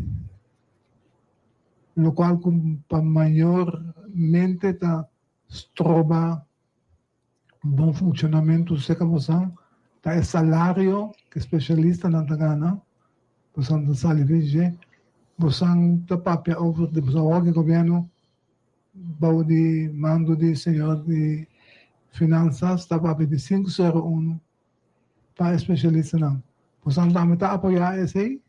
lokual ku pa mayormente ta stroba bon funshonamentu serka bosan ta e salario ku e spesialistanan ta gana, bosan ta sali di dje, bosan ta papia over di bosan wòrdu gobièrnu bou di mando di señor di finansas ta papia di sinku sero unu. pa e spesialistanan. Bosan tambe ta apoyá esei?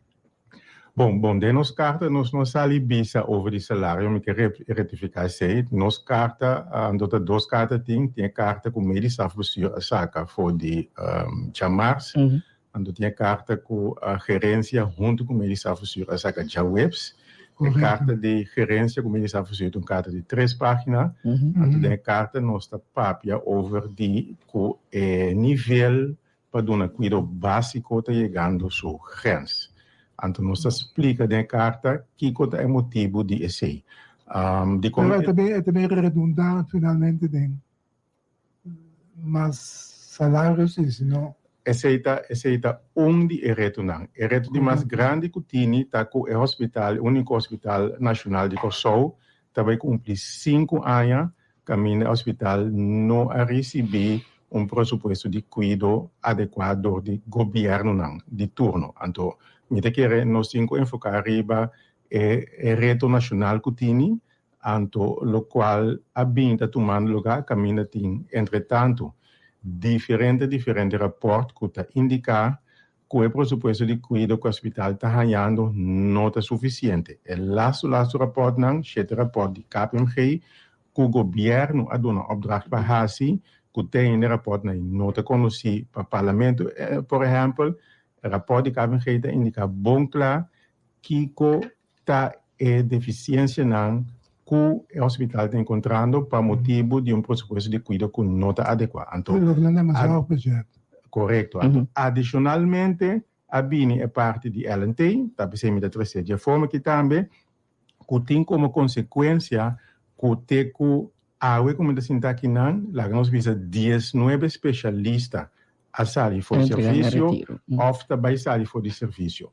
Bon, bon, den nos karta nos no a sali bisa over di salario, mi ke rectifica esei. Nos karta, anto ta dos karta tin, tin e karta ku Medisch Stafbestuur a saka for di djamars, anto tin e karta ku gerencia hunto ku Medisch Stafbestuur a saka djaweps. E karta di gerencia ku Medisch Stafbestuur ta un karta di tres pagina, anto den e karta nos ta papia over di ku e nivel pa duna kuido básiko ta yegando su grens. Anto nos ta splika den e karta kiko ta e motibu di esei. Dikon. Pero e ta bin redundá finalmente den mas salario si, si no. Esei ta esei ta un di e retonan. E reto di mas grandi ku tini ta ku e hospital, e úniko hospital nashonal di Kòrsou ta bai kumpli sinku aña kaminda e hospital no a risibí un presupuesto di kuido adekuá dor di gobièrnunan di turno. Anto mi ta kere nos tin ku enfoká riba e e reto nashonal ku tini Anto lokual a bin ta tumando lugá kaminda tin entretantu diferente diferente rapòrt ku ta indiká ku e presupuesto di kuido ku hospital ta hañando no ta sufisiente. E lastu lastu rapòrtnan, shete rapòrt di KPMG ku gobièrnu a duna opdracht pa hasi, ku te ainda e rapòrtnan no ta konosí pa parlamento por ehèmpel, e rapòrt di KPMG ta indiká bon kla kiko ta e defisiensianan ku e hospital ta enkontrando pa motibu di un presupuesto di kuido ku no ta adekuá. Anto, Korekto. Anto, adishonalmente a bini e parti di LNT, ta p'esei mi ta trese dje forma aki tambe, ku tin komo konsekuensia ku te ku awe ku mi ta sinta akinan, laga nos bisa diesnuebe spesialista a sali for servisio òf ta bai sali for di servisio.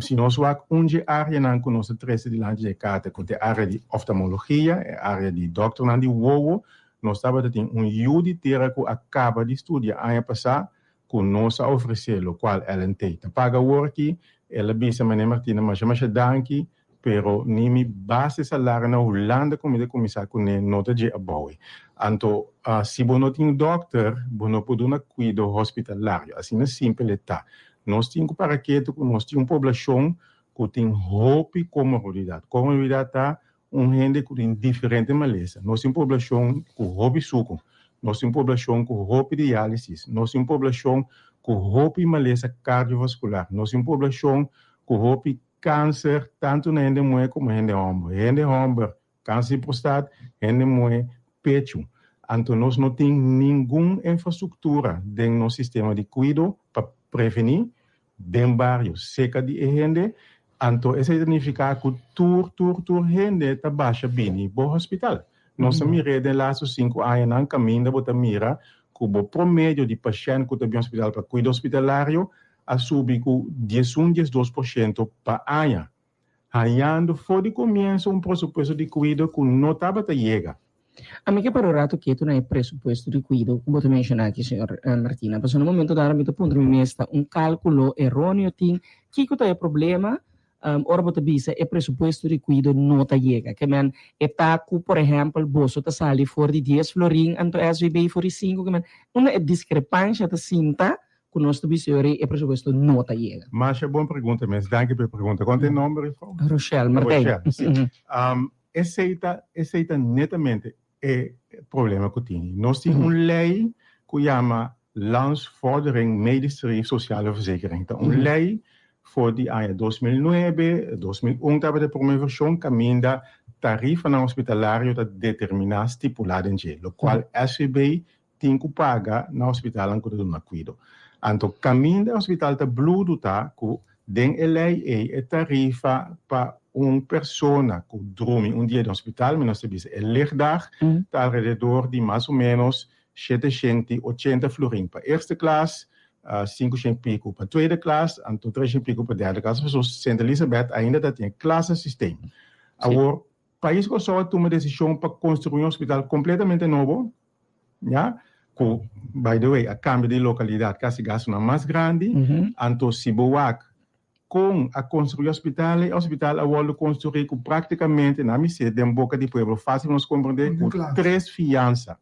Si nos wak un dje áreanan ku nos ta trese dilanti dje karta ku ta e área di oftalmologia, e área di dòkternan di wowo, nos tabata tin un yu di tera ku a kaba di studia aña pasá ku nos a ofresé lokual LNT ta paga awor aki. El a bisa Meneer Martina masha masha danki Pero ni mi base salario na Hulanda ku mi ta kuminsá kuné no ta dje abou. Anto si bo no tin dòkter, bo no por duna kuido hospitalario. Asina simpel e ta. Nos tin ku para ketu ku nos tin un poblashon ku tin hopi komorbididat. Komorbididat ta un hende ku tin diferente malesa. Nos tin poblashon ku hopi suku. Nos tin poblashon ku hopi diálisis. Nos tin poblashon ku hopi malesa kardiovaskular. Nos tin poblashon ku hopi Kanser, tantu na hende muhé komo hende hòmber. Hende hòmber, kanser di prostat, hende muhé, pechu. Anto nos no tin ningun infrastruktura den nos sistema di kuido pa prevení den bario seka di e hende. Anto esei ta nifiká ku tur, tur, tur hende ta basha bini bo hospital. Nos a mir'é den lastu sinku añanan kaminda bo ta mira ku bo promedio di pashènt ku ta bin hospital pa kuido hospitalario a subi ku diesun 12 porshento pa aña, hañando for di komienso un presupuesto di kuido ku no tabata yega. Ami ke para un ratu ketu na e presupuesto di kuido ku bo ta menshoná aki, señor Martina, pasobra na momento dado mi ta puntra mi mes ta un kálkulo eróneo tin, kiko ta e problema ora bo ta bisa e presupuesto di kuido no ta yega? Ke men e ta ku por ehèmpel boso ta sali for di dies florin anto SVB for di sinku, ke men unda e diskrepansha ta sinta Ku nos ta bisa yori e presupuesto no ta yega. Masha bon pregunta mes. Danki pa e pregunta. Kon ta e nomber juffrouw? Rochelle Martijn. Rochelle, si. Esei ta, esei ta netamente e problema ku tini. Nos tin un lei ku yama Landsvordering Medisch Tarief Sociale Verzekering. Ta un lei for di aña 2009, 2001 tabata e prome vershon kaminda. tarifanan hospitalario ta determiná stipulá den dje, lokual SVB tin ku paga na hospitalnan ku ta duna kuido. Anto kaminda e hospital ta bludu ta ku den e lei ei e tarifa pa un persona ku drumi un dia den hospital, mi nos ta bisa e ligdag, ta alrededor di mas o ménos 780 florin pa eerste klas, 500 piku pa tweede klas, anto 300 piku pa derde klas. Pasobra Sint Elisabeth ainda ta tin e klasesysteem. Awor, Pais Kòrsou a tuma desishon pa konstruí un hospital kompletamente nobo, ya, ku by the way a kambia di lokalidat kasi gastunan mas grandi. Anto si bo wak kon a konstruí hospital ei, hospital a wòrdu konstruí ku praktikamente, na mi se den boka di pueblo fásil pa nos komprendé, ku tres fiansa.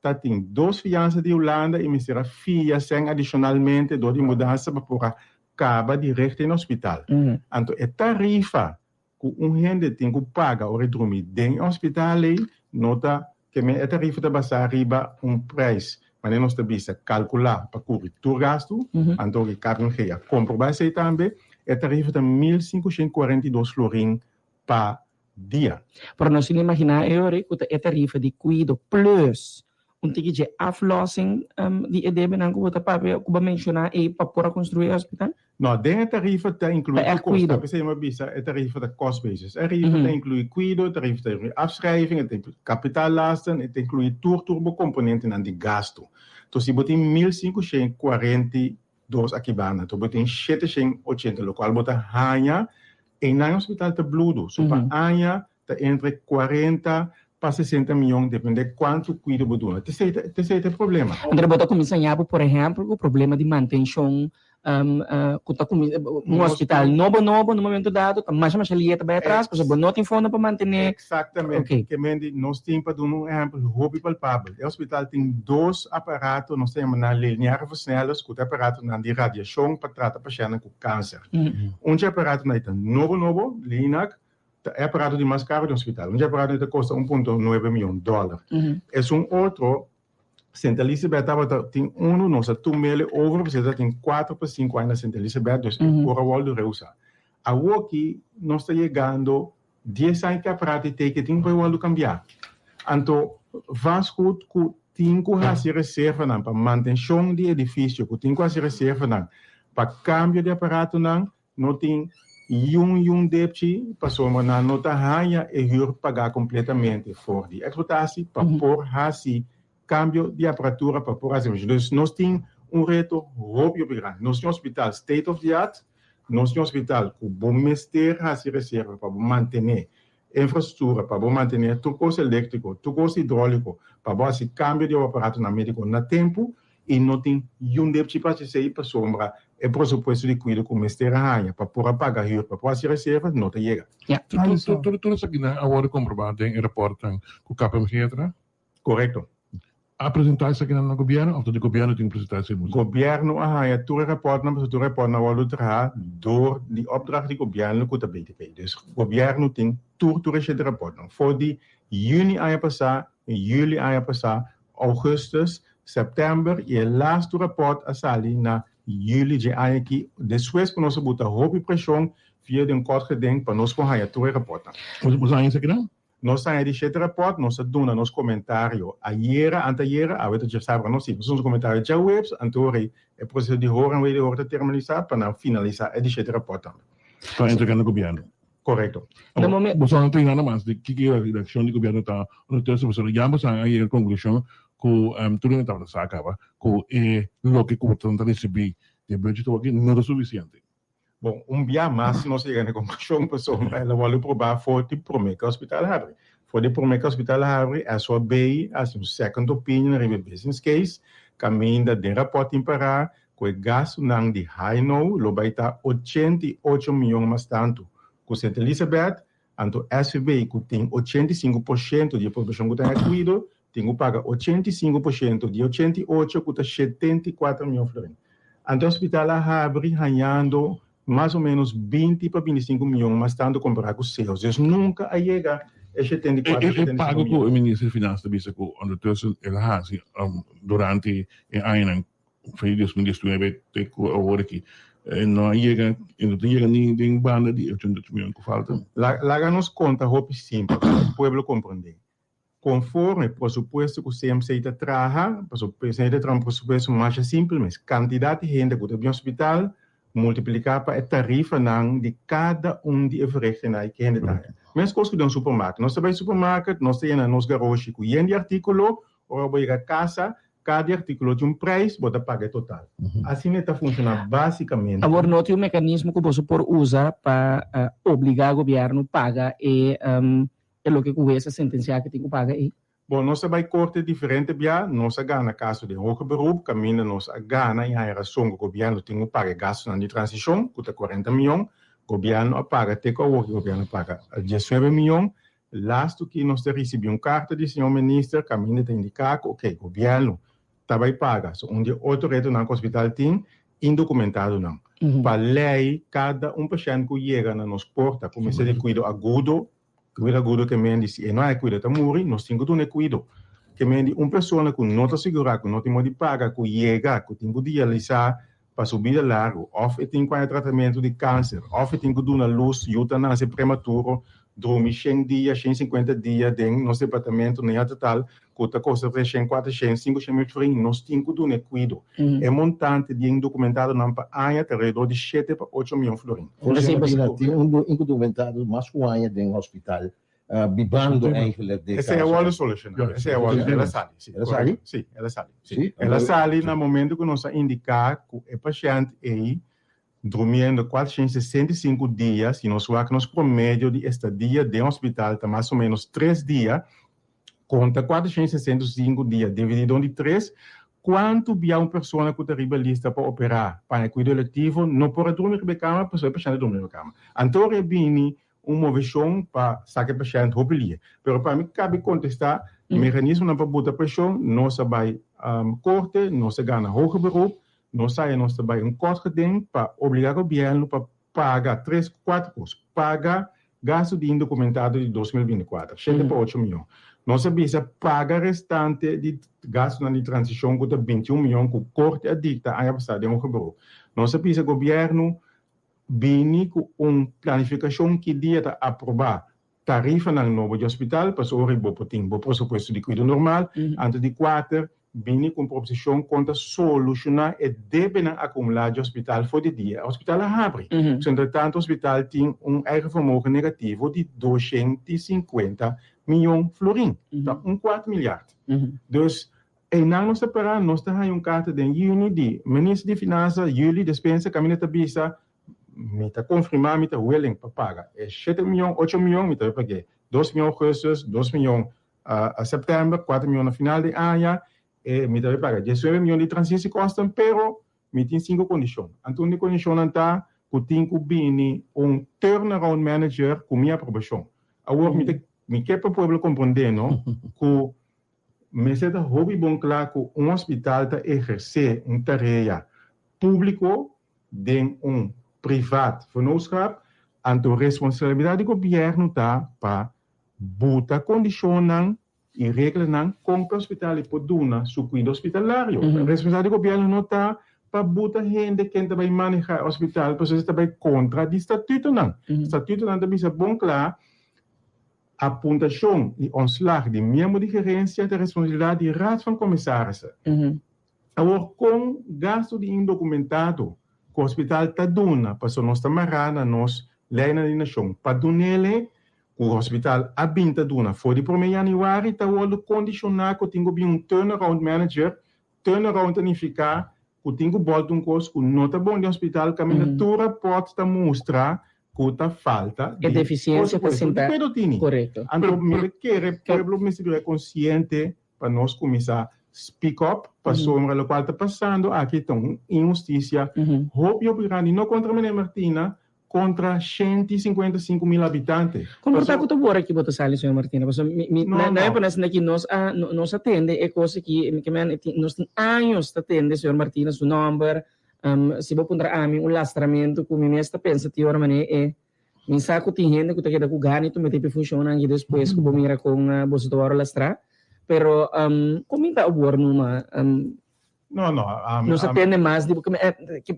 Ta tin dos fiansa di Hulanda i mester a fia sèn adishonalmente dor di mudansa pa por a kaba di richt den hospital. Anto e tarifa ku un hende tin ku paga ora e drumi den e hospital ei no ta ke men e tarifa ta basá riba un preis manera nos ta bisa kalkulá pa kubri tur gastu, anto e KPMG a komprobá esei tambe, e tarifa ta 1542 florin pa dia. Pero nos tin imaginá e ora ku ta e tarifa di kuido plus un tiki dje aflossing di e debenan ku bo ta papia, ku bo a menshoná ei pa por a konstruí e hospital? No, den e tarifa ta inkluí tur kos. Ta p'esei mi a bisa e tarifa ta cost basis. E tarifa ta inkluí kuido, e tarifa ta inkluí afschrijving, e ta inkluí kapitaallasten, e ta inkluí tur tur bo komponentenan di gastu. Enton si bo tin 1542 aki banda, enton bo tin 780 lokual bo ta haña einan e hospital ta bludu. So pa aña ta entre 40 pa 60 miyon depende kuantu kuido bo duna. T'esei ta t'esei ta e problema. Anto bo ta kuminsá ña bo por ehèmpel ku problema di mantenshon ku ta kuminsá un hospital nobo nobo na un momento dado ta masha masha lié ta bai atras pasobra bo no tin fondo pa mantené. Eksaktamente. Ke men di nos tin pa duna un ehèmpel hopi palpabel. E hospital tin dos aparato nos ta yama nan lineare versnellers ku ta aparatonan di radiashon pa trata pashèntnan ku kanser. Un dje aparatonan ei ta nobo nobo, Linac, Ta e aparato di mas caro den hospital. Un dje aparato ei ta costa 1.9 miyon dollar. Esun otro, Sint Elisabeth tabata tin unu, nos a tumele over pasobra e ta tin cuatro pa cinco aña na Sint Elisabeth, dus e por a wordo reusa. Awoki nos ta yegando dies aña cu e aparato ei teken tin cu por wordo cambia. Anto vastgoed cu tin cu haci reservanan pa mantencion di edificio, cu tin cu haci reservanan pa cambio di aparatonan, No tin yun yun depchi pasobra nan no ta haña e hür pagá kompletamente for di eksplotasi pa por hasi kambio di aparatura pa por hasi. Dus nos tin un reto hopi hopi grandi. Nos tin hospital state of the art, nos tin hospital ku bo mester hasi reserva pa bo mantené infrastruktura, pa bo mantené tur kos eléktriko, tur kos hidróliko, pa bo hasi kambio di aparatonan médiko na tempu i no tin yun depchi pa hasi esei pasobra e presupuesto di kuido ku mester a haña pa por a paga hür pa por hasi reserva no ta yega. Tur esakinan a wòrdu komprobá den e rapòrtnan ku KPMG a traha? Korekto. A presentá esakinan na gobièrnu òf ta di gobièrnu tin ku presentá esei mucha? Gobièrnu a haña tur e rapòrtnan pasobra tur e rapòrtnan a wòrdu traha dor di opdracht di gobièrnu ku ta BTP. Dus gobièrnu tin tur tur e shete rapòrtnan. For di yüni aña pasá, yüli aña pasá, Augustus, September y e lastu rapport a sali na juli dje aña aki despues cu nos a buta hopi presion via di un kort geding pa nos por haña tur e rapportnan. Boso a haña esakinan? Nos a haña di shete rapport, nos a duna nos comentario ayera, antayera, awe ta djasabra no? Si, nos a duna nos comentario djaweps, anto e proceso di hoor en wederhoor ta terminalisa pa nan finalisa e di shete rapport tambe. Pa entrega na gobierno? Korekto. Boso no tin nada mas di kiko e reakshon di gobièrnu ta ondertussen pasobra ya boso a yega konklushon ku tur hende tabata sa kaba ku e loke ku boso ta risibí di e budget awor aki no ta sufisiente. Bon, un bia mas nos a yega na e konklushon pasobra el a wòrdu probá for di promé ku e hospital habri. For di promé ku e hospital habri, SOAB a hasi un second opinion riba e business case kaminda den rapòrt tin pará ku e gastunan di Haino lo bai ta 88 mion mas tantu ku Sint Elisabeth, anto SVB ku tin 85% di e poblashon ku ta haña kuido tin ku paga 85% di 88 ku ta 74 mion florin. Anto e hospital a habri hañando mas o menos 20 pa 25 mion mas tantu kompará ku Seos. Dus nunka a yega e 74, E 75 pago mion. ku e minister di Finansa ta bisa ku ondertussen el a hasi durante e añanan Fe di 2019 te ku awor aki. E no a yega, e no ta yega ni den banda di e 88 mion ku falta. Laga nos konta hopi simpel pa e pueblo komprendé. Konforme presupuesto ku CMC ta traha, pasobra CMC ta traha un presupuesto masha simpel mes, kantidat di hende ku ta bin hospital multipliká pa e tarifanan di kada un di e verrichtingnan ku hende ta haña. Meskos ku den un supermarket. Nos ta bai supermarket, nos ta yena nos garoshi ku yen di artíkulo, ora bo yega kasa, Kada artíkulo tin un preis, bo ta paga e total. Asina e ta funshoná básikamente. Awor no tin un mekanismo ku boso por usa pa obligá gobièrnu paga e e loke ku hues a sentensiá ku tin ku paga ei? Bon, nos a bai korte diferente bia, nos a gana kaso den hoger beroep kaminda nos a gana i haña rason ku gobièrnu tin ku paga e gastunan di transishon ku ta kuarenta mion. Gobièrnu a paga te ku awor ki gobièrnu a paga diesnuebe mion. Lastu ki nos ta ricibi un carta di señor Minister caminda ta indica cu ok, gobierno ta bay paga. So un di e otro retonan cu hospital tin, indocumentadonan. Pa ley cada un pashent cu yega na nos porta cu mester di cuido agudo, cuido agudo ke men di si e no hay cuido e ta muri, nos tin cu duna e cuido. Ke men di un persona cu no ta sigura, cu no tin modo di paga, cu yega, cu tin cu dialisa pa su bida largu, òf e tin ku haña tratamentu di kanser, òf e tin ku duna lus yu ta nase prematuro, drumi shen dia, shen sinkuenta dia den nos departamentu neonatal ku ta kosta treshen, kuatershen, sinkushen mil florin, nos tin ku duna e kuido. E montante di indokumentadonan pa aña ta alrededor di shete pa ocho mion florin. José Martina, tin un indokumentado mas ku aña den hospital bibando eigenlijk de Esei a wordo soluciona. Esei a wordo, el a sali. Si, El a sali? Si, el a sali. Si? El a sali na momento cu nos a indica cu e pashent ei drumiendo 465 dia, si nos wak nos promedio di estadia den hospital ta mas o menos tres dia, conta 465 dia dividi don di tres, cuanto bia un persona cu ta riba lista pa opera pa e cuido electivo no por a drumi riba e cama pasobra e pashent a drumi riba e cama. Anto ora e bini un moveshon pa saka e pashènt hopi lie. Pero pa mi kabi kontestá, meganismonan pa buta preshon, nos a bai korte, nos a gana hoger beroep, nos a nos ta bai un kort geding pa obligá gobièrnu pa paga tres, kuater kos, paga gastu di indokumentado di 2024, shete pa ocho mion. Nos a bisa paga restante di gastunan di transishon ku ta 21 mion ku korte a dikta aña pasá den hoger beroep. Nos a bisa gobièrnu Bini ku un planifikashon ki dia ta aprobá tarifanan nobo di hospital, pasobra ora bo por tin bo presupuesto di kuido normal. Anto di kuater, bini ku un proposishon kon ta solushoná e debenan akumulá di hospital for di dia e hospital a habri. So entretantu hospital tin un eigen vermogen negativo di 250 mion florin, ta un kuart miljard. Dus Einan nos ta pará, nos ta haña un karta den yüni di Minister di Finansa, Juli Despensa, kaminda ta bisa, Mi ta konfirmá mi ta willing pa paga e shete mion, ocho mion, mi ta pag'é dos mion ougùstùs, dos mion sèptèmber, kuater mion na final di aña, e mi ta paga diesnuebe mion di transitiekosten, pero mi tin sinku kondishon. Anto un di kondishonnan ta ku tin ku bini un turnaround manager ku mi aprobashon. Awor mi ta mi ke pa pueblo komprondé no ku Mester ta hopi bon kla ku un hospital ta ehersé un tarea públiko den un privat vennootschap, anto responsabilidat di gobièrnu ta pa buta kondishonnan i reglanan kon ku e hospital ei por duna su kuido hospitalario. Responsabilidat di gobièrnu no ta pa buta hende ken ta bai manehá e hospital pasobra esei ta bai kontra di statutonan. Statutonan ta bisa bon kla Apuntashon i ontslag di miembro di gerensia ta responsabilidat di Raad van Commissarissen. Awor kon gastu di indokumentado ku hospital ta duna pasobra nos ta mará na nos leinan di nashon pa dunele ku hospital a bin ta duna for di promé yanüari ta wòrdu kondishoná ku tin ku bin un turnaround manager. Turnaround ta nifiká ku tin ku bòlta un kos ku no ta bon den hospital kaminda tur rapòrt ta mustra ku ta falta E di defisiensia ta presupuesto di sinta pueblo tini. korekto. Anto mi ta kere pueblo mester bira konsiente pa nos kuminsá speak up pasobra lokual ta pasando aki ta un inhustisia hopi hopi grandi no kontra meneer Martina kontra 155 mil habitante. Kon por ta ku ta wor aki bo ta sali señor Martina? Pasobra mi mi No, na no. e pone asina ki nos a nos a tende e kos aki mi ke men nos tin años ta tende señor Martina su nòmber Si bo puntra ami un lastramentu ku mi mes ta pensa tin ora manera e mi sa ku tin hende ku ta keda ku gana i tuma e tipo e funshonnan aki despues ku bo mira kon boso ta wòrdu lastrá. Pero kon mi ta awor numa No, no, nos a tende mas di bo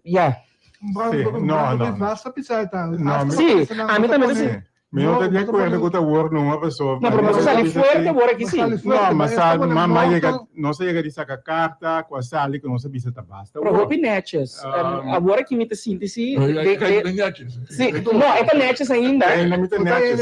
ya. Un Sí, un no, brandbrief no. basta pisá e ta. No, Hasta mi- Sí, pa ami tambe ta pone- si. Mi no ta di akuerdo ku ta awor numa paso. No, pero nos a sali fuerte awor aki sí. No, ma sal, ma ma yega, morto. nos a yega di saka karta ku a sali ku nos a bisa ta basta Pero awor. hopi netjes. Awor aki mi ta sinti si. No, ya- de- ya- de- ya netjes. Sí, no, e ta netjes ainda. Ainda mi ta netjes.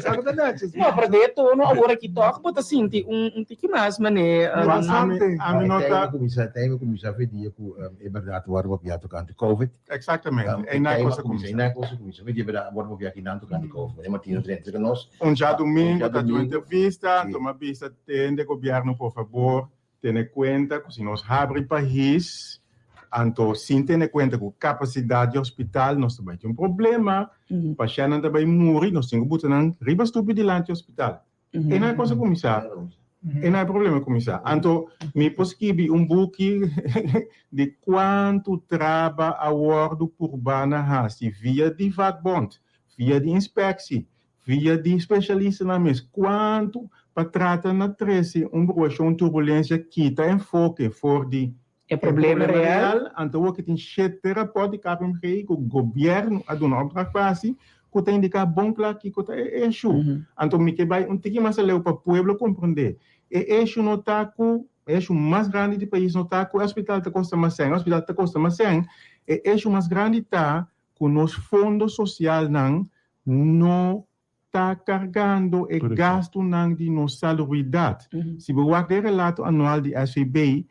Sabe ta netjes. No, pero de tono awor aki toch bo ta sinti un un tiki mas mané. Ami ami no ta Kuminsá, tem kuminsá fe dia ku e bèrdat wòrdu papiá tokante Covid. Exactamente. E na cosa kuminsá. kuminsá. E na cosa kuminsá. Fe dia bèrdat wòrdu papiá kinan tokante Covid. E Martino trenta ku nos. Un djadumingu Un ta un djadumingu. entrevista, tuma bista tende gobièrnu por fabor tene kuenta ku si nos habri pais anto sin tene kuenta ku kapasidat di hospital nos ta bai tin un problema, pashèntnan ta bai muri, nos tin ku buta nan riba stupi dilanti hospital. E na e cosa kuminsá. E na e problema kuminsá. Anto mi por skibi un buki di kuantu traba a wòrdu purbá na hasi via di vakbond, via di inspeksie, via di spesialistanan mes, kuantu pa trata na trese un bruashon, un turbulensia, kita enfoke for di E problema real. Anto awor ki tin shete rapòrt di KPMG ku gobièrnu a duna opdracht pa hasi ku ta indiká bon kla kiko ta e eshu. Anto mi ke bai un tiki mas aleu pa pueblo komprendé. E eshu no ta ku, e eshu mas grandi di pais no ta ku e hospital ta kosta mas sèn, e hospital ta kosta mas sèn. E eshu mas grandi ta ku nos fondo sosialnan no ta kargando e gastunan di nos salubridat. Si bo wak den relato anual di SVB,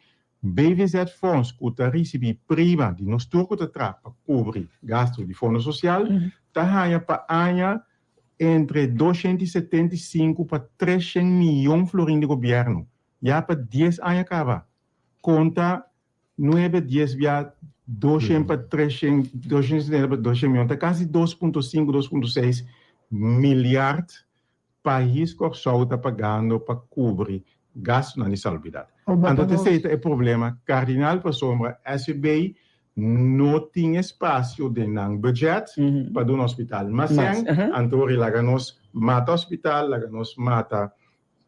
BVZ Fonds ku ta risibí prima di nos tur ku ta traha pa kubri gastu di fondo sosial, ta haña pa aña entre 275 pa 300 miyon florin di gobièrnu. Ya pa dies aña kaba. Konta Nuebe dies bia doshen pa treshen, doshen setenta pa doshen mion, ta kasi 2.5, 2.6 milyard pais Kòrsou ta pagando pa kubri gastunan di salubridat. Anto esei ta e problema kardinal pasobra SVB no tin espasio den nan budget pa duna hospital mas sèn, anto laga nos mata hospital, laga nos mata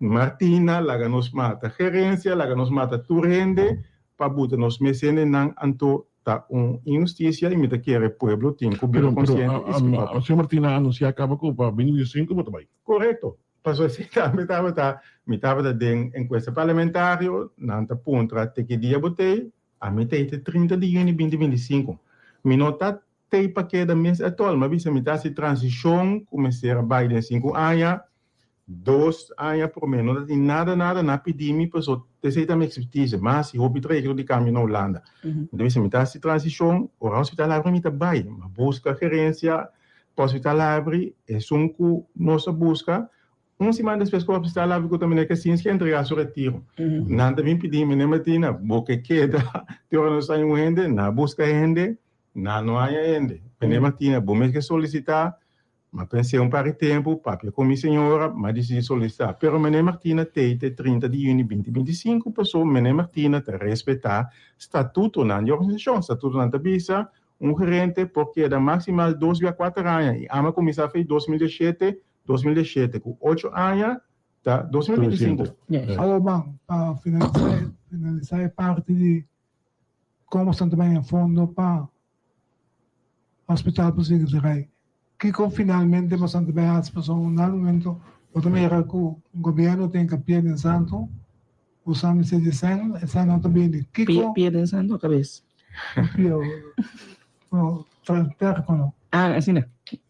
Martina, laga nos mata gerencia, laga nos mata tur hende pa buta nos mes hendenan, anto ta un inhusticia y mi ta kere pueblo tin cu bira Pero, pero, consciente y speak up. Señor Martina a anuncia caba cu pa 2025 bo ta bay. Correcto. Pasobra si tambe tabata, mi tabata den encuesta parlamentario, nan ta puntra te ki dia bo t'ey, ami t'ey te 30 di juni 2025. Mi no ta t'ey pa keda mes atol, mi a bisa mi ta haci transicion cu mester a bay den sinku aña, Dos aña promé no ta tin nada nada na pidi mi paso esei ta mi expertise mas si hopi trayecto di cambio na Hulanda. Mi ta bisa mi ta hasi transicion ora hospital habri mi ta bay mi a busca gerencia pa hospital habri esun cu nos a busca un siman despues cu hospital habri cu ta meneer Kasinski a entrega su retiro nan ta bin pidi mi Martina bo ke keda te ora nos haña un hende nan a busca hende nan no haña hende meneer Martina bo mes ke solicita M'a pens'é un par di tempu, papia ku mi señora, m'a disidí solisitá. Pero Meneer Martina t'ei te 30 di yüni 2025, paso Meneer Martina ta respetá statutonan di organisashon. Statutonan ta bisa, un gerente por keda maksimal dos bia kuater aña i ami a kuminsá fei 2017, 2017 ku ocho aña ta 2025. Awor ban pa finalisá e parti di komo Santa Maria fondo pa Hospital por sigui traha. Kiko finalmente boso ta bay haci? Pasobra un dado momento bo ta mira cu gobierno tin ca pia den santo, usa mester di cen, e cen no ta bini. Kiko? Pia den santo o cabes? Pia, no, terco no. Ah, asina.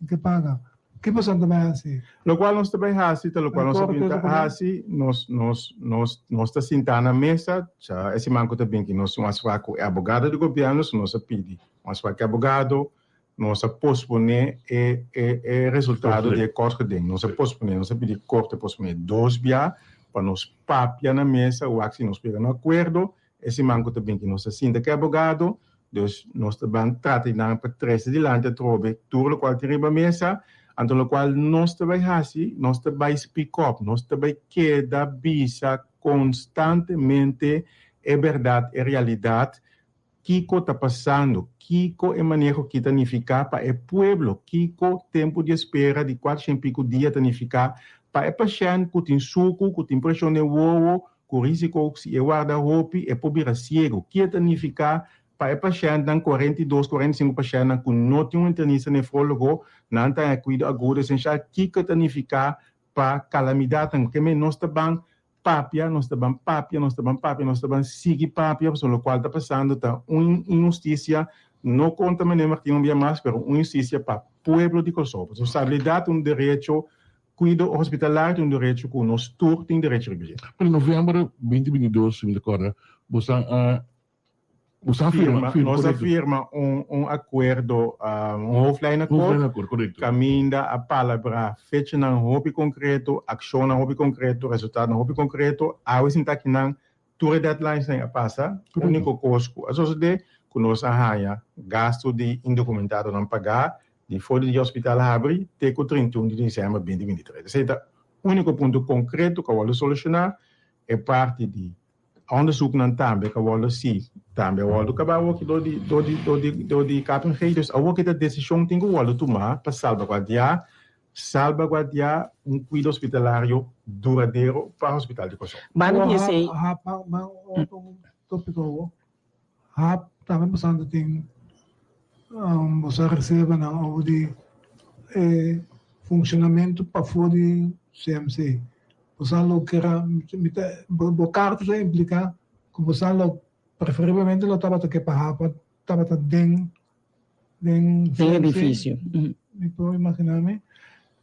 Ke paga. Ki boso ta bay haci? Locual nos ta bay haci ta locual nos a bin ta haci, nos, nos, nos, nos ta sinta na mesa, cha e siman cu ta bin ki nos un afspraak cu e abogado di gobierno, so nos a pidi un afspraak cu e abogado, nos a pospone e, e, e resultado di e kort geding, nos a pospone, nos a pidi korte pospone dos bia pa nos papia na mesa wak si nos por yega na un acuerdo, e siman cu ta bin ki nos ta sinta cu e abogado, Dus nos ta ban trata di nan pa trece dilanti atrobe tur locual tin riba mesa, anto locual nos ta bay haci, nos ta bay speak up, nos ta bay keda bisa constantemente e berdad, e realidad, kico ta pasando, kico e maneho aki ta nifica pa e pueblo, kico tempo di espera di cuatrocientos y pico dia ta nifica pa e pashent cu tin sucu, cu tin presion den wowo, Ku risiko si e warda hopi e por bira siego. Kie ta nifiká Pa e pashèntnan, 42, 45 pashèntnan ku no tin un internista nefrólogo, nan ta haña kuido agudo esenshal. Kiko ta nifiká pa kalamidatnan? Ke men nos ta ban papia, nos ta ban papia, nos ta ban papia, nos ta ban sigui papia, pasobra lokual ta pasando ta un inhustisia, no konta Meneer Martin un bia mas, pero un inhustisia pa pueblo di Kòrsou. Pasobra stabilidat ta un derecho, kuido hospitalario ta un derecho ku nos tur tin derecho riba dje. Pero novèmber 2022, si mi ta kòrda, boso a Boso a firma, firma, nos a firma un, un akuerdo, un hoofdlijnakkoord, Hoofdlijnakkoord, korekto. kaminda a palabrá fechanan hopi konkreto, akshonnan hopi konkreto, resultadonan hopi konkreto. Awe sinta akinan tur e deadlinesnan a pasa. Úniko kos ku a sosodé ku nos a haña gastu di indokumentadonan pagá di for di hospital habri te ku 31 di desèmber 2023. Esei ta úniko punto konkreto ku a wòrdu solushoná, e parti di Onderzoeknan tambe ka wòrdu si tambe a wòrdu kabá awoki dor di dor di dor di dor di KPMG. Dus awoki ta desishon tin ku wòrdu tumá pa salbaguardiá salbaguardiá un kuido hospitalario duradero pa Hospital di Kòrsou. Banda di esei. Ha pa ma otro tópiko awo. Ha tambe pasando tin boso a reservanan over di e funcionamento pafó di CMC. Bo sa lo kera, mi ta, bo karta ta impliká ku bo sa lo preferiblemente lo tabata ke pa hapa tabata den den Den edifisio. Mi por imaginá mi.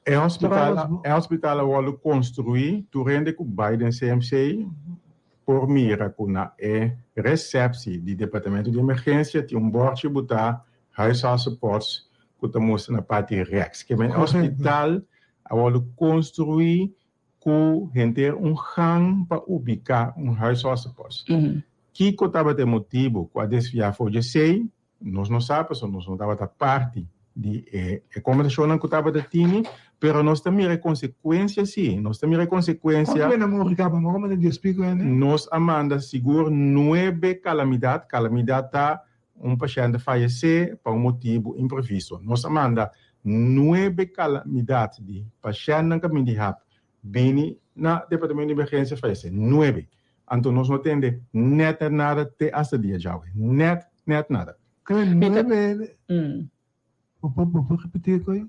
E hospital, e hospital a wòrdu konstruí, tur hende ku bai den CMC por mira ku na e resèpsi di departamento di emergensia tin un bòrchi butá Huisartsenpost ku ta mustra na parti rèks. Ke men e hospital a wòrdu konstruí ku henter un gang pa ubiká un huisartsenpost. Kiko tabata e motibu ku a desviá for dje esei? Nos no sa pasobra nos no tabata parti di e e kombersashonnan ku tabata tini, pero nos ta mira e konsekuensia si, nos ta mira e konsekuensia. Kuantu hende a muri kaba? Mor a manda dies piku hende? Nos a manda sigur nuebe kalamidat, kalamidat ta un pashènt a fayesé pa un motibu imprevisto. Nos a manda nuebe kalamidat di pashèntnan ku a bini di hap bini na departamento di emergensia fayesé, nuebe. Anto nos no tende net net nada te hasta dia djawe. Net net nada. Kende nuebe Bo por bo por repetí e koe?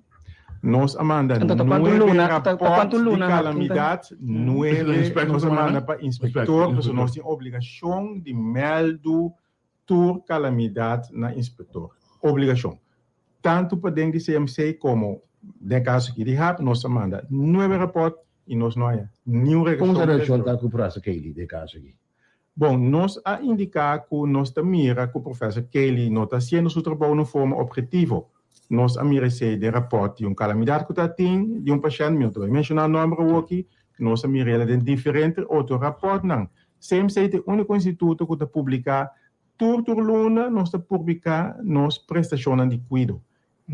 Nos a manda Anto ta kuantu nuebe luna ta ta rapòrt kuantu di luna Hapkin ta kalamidat, nuebe nos a manda pa inspektor, pasobra nos tin obligashon di mèldu tur kalamidat na inspektor. Obligashon. Tantu paden di CMC komo den e kaso aki di hap, nos a manda nuebe rapòrt i nos no haña niun Kon reakshon ta di reakshon inspektor. ta ku Professor Cayley den e kaso aki? Bon, nos a indiká ku nos ta mira ku Professor Cayley no ta hasiendo su trabou na un forma obhetivo. Nos a mira esei den rapòrt di un kalamidat ku ta tin di un pashènt, mi no ta bai menshoná nòmber awoki, nos a mira el den diferente otro rapòrtnan. CMC ta e úniko instituto ku ta publiká tur tur luna nos ta publiká nos prestashonnan di kuido,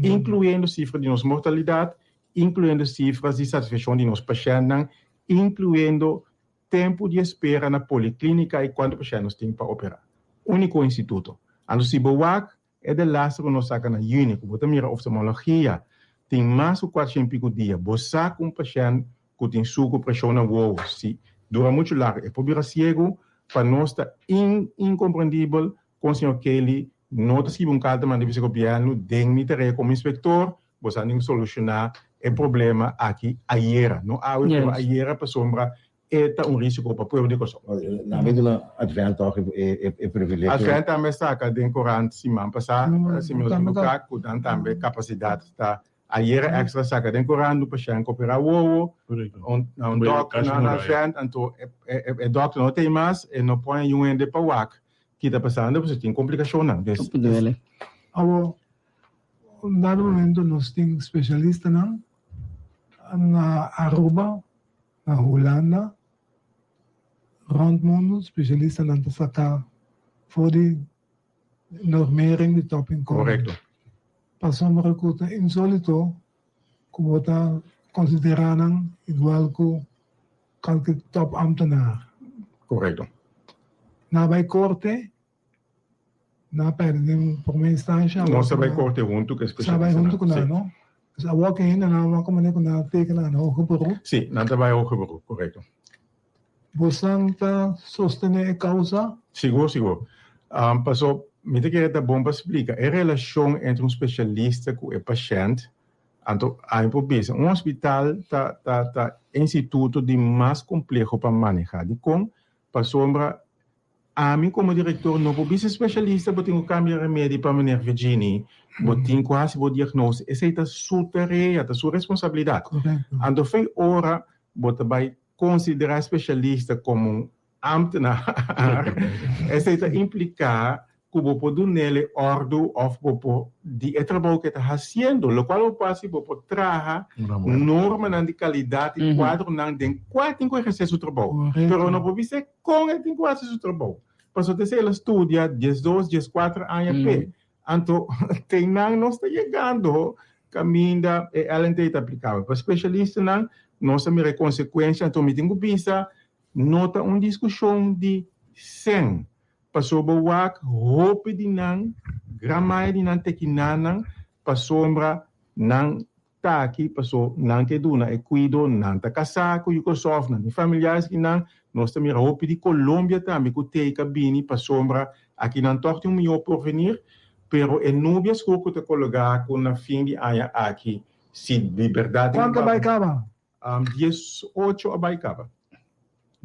inkluyendo sifra di nos mortalidat, inkluyendo sifras di satisfakshon di nos pashèntnan, inkluyendo Tempu di espera na poliklinika i kuantu pashènt nos tin pa operá. Úniko instituto. Anto si bo wak e de laster ku nos saka na yüni ku bo ta mira oftalmologia tin mas ku kuatrshent piku dia bo sa ku un pashènt ku tin suku preshon na wowo si dura muchu largu e por bira siegu. Pa nos ta inkomprendibel kon señor Kelly no ta skibi un karta manda bisa gobièrnu den mi tarea komo inspektor Bo sa tin solushoná e problema aki ayera, no awe pero ayera pasobra e ta un risiko pa pueblo di Kòrsou. Nan a duna Advent tòg e privilegio. Advent tambe a saka den korant siman pasá, si mi no ta ekiboká, ku nan tambe kapasidat ta ayera èkstra saka den korant un pashènt ku operá wowo, un dòkter na Advent, anto e dòkter no ta ei mas, e no por haña un hende pa wak ki ta pasando pasobra tin komplikashonnan. Awor, Un dado momento nos tin specialistanan na Aruba, na Hulanda, rond mundo specialistanan ta saca for di normering di topinkomen. Correcto. Pasobra cu ta insolito cu bo ta considera nan igual cu cualke top ambtenaar. Correcto. Na bay corte. Na perde den prome instancia. Nos a bai corte hunto cu e Sa bai hunto cu nan, no? Dus awor cu hende nan wak manera cu nan a teken nan hoger beroep. Si, nan ta bai hoger beroep, correcto. Bosan ta sostene e causa? Sigur, sigur. Paso. Mi ta kere ta bon pa splika e relashon entre un spesialista ku e pashènt. Anto ami por bisa un hospital ta ta ta e instituto di mas kompleho pa manehá. Dikon? Pasobra ami komo direktor no por bisa e spesialista bo tin ku kambia remedi pa meneer Virginie, bo tin ku hasi bo diagnose. Esei ta su tarea, ta su responsabilidat. Anto fei ora bo ta bai konsiderá e spesialista komo un Ambtenaar, esei ta impliká ku bo por dun'el e òrdu òf bo por di e trabou ku e ta hasiendo, lokual bo por hasi bo por traha normanan di kalidat i kuadronan den kua e tin ku ehersé su trabou. Pero no por bis'é kon e tin ku hasi su trabou, pasobra esei el a studia diesdos, dieskuater aña p'e. Anto te nan nos ta yegando kaminda e LNT ta aplikabel. Pa spesialistanan nos a mira e konsekuensia, anto mi tin ku bisa No ta un diskushon di sèn, pasobra bo wak hopi di nan, gran maya di nan tekiná nan pasobra nan ta aki paso nan ke duna e kuido, nan ta kasá ku Yukorsòf, nan tin familiares aki nan, nos ta mira hopi di Colombia tambe ku tei ka bini pasobra aki nan tòg tin un mihó porvenir, pero e nubia skur ku ta kologá ku na fin di aña aki si di bèrdat tin un Kuantu bai kaba? 18 a bai kaba.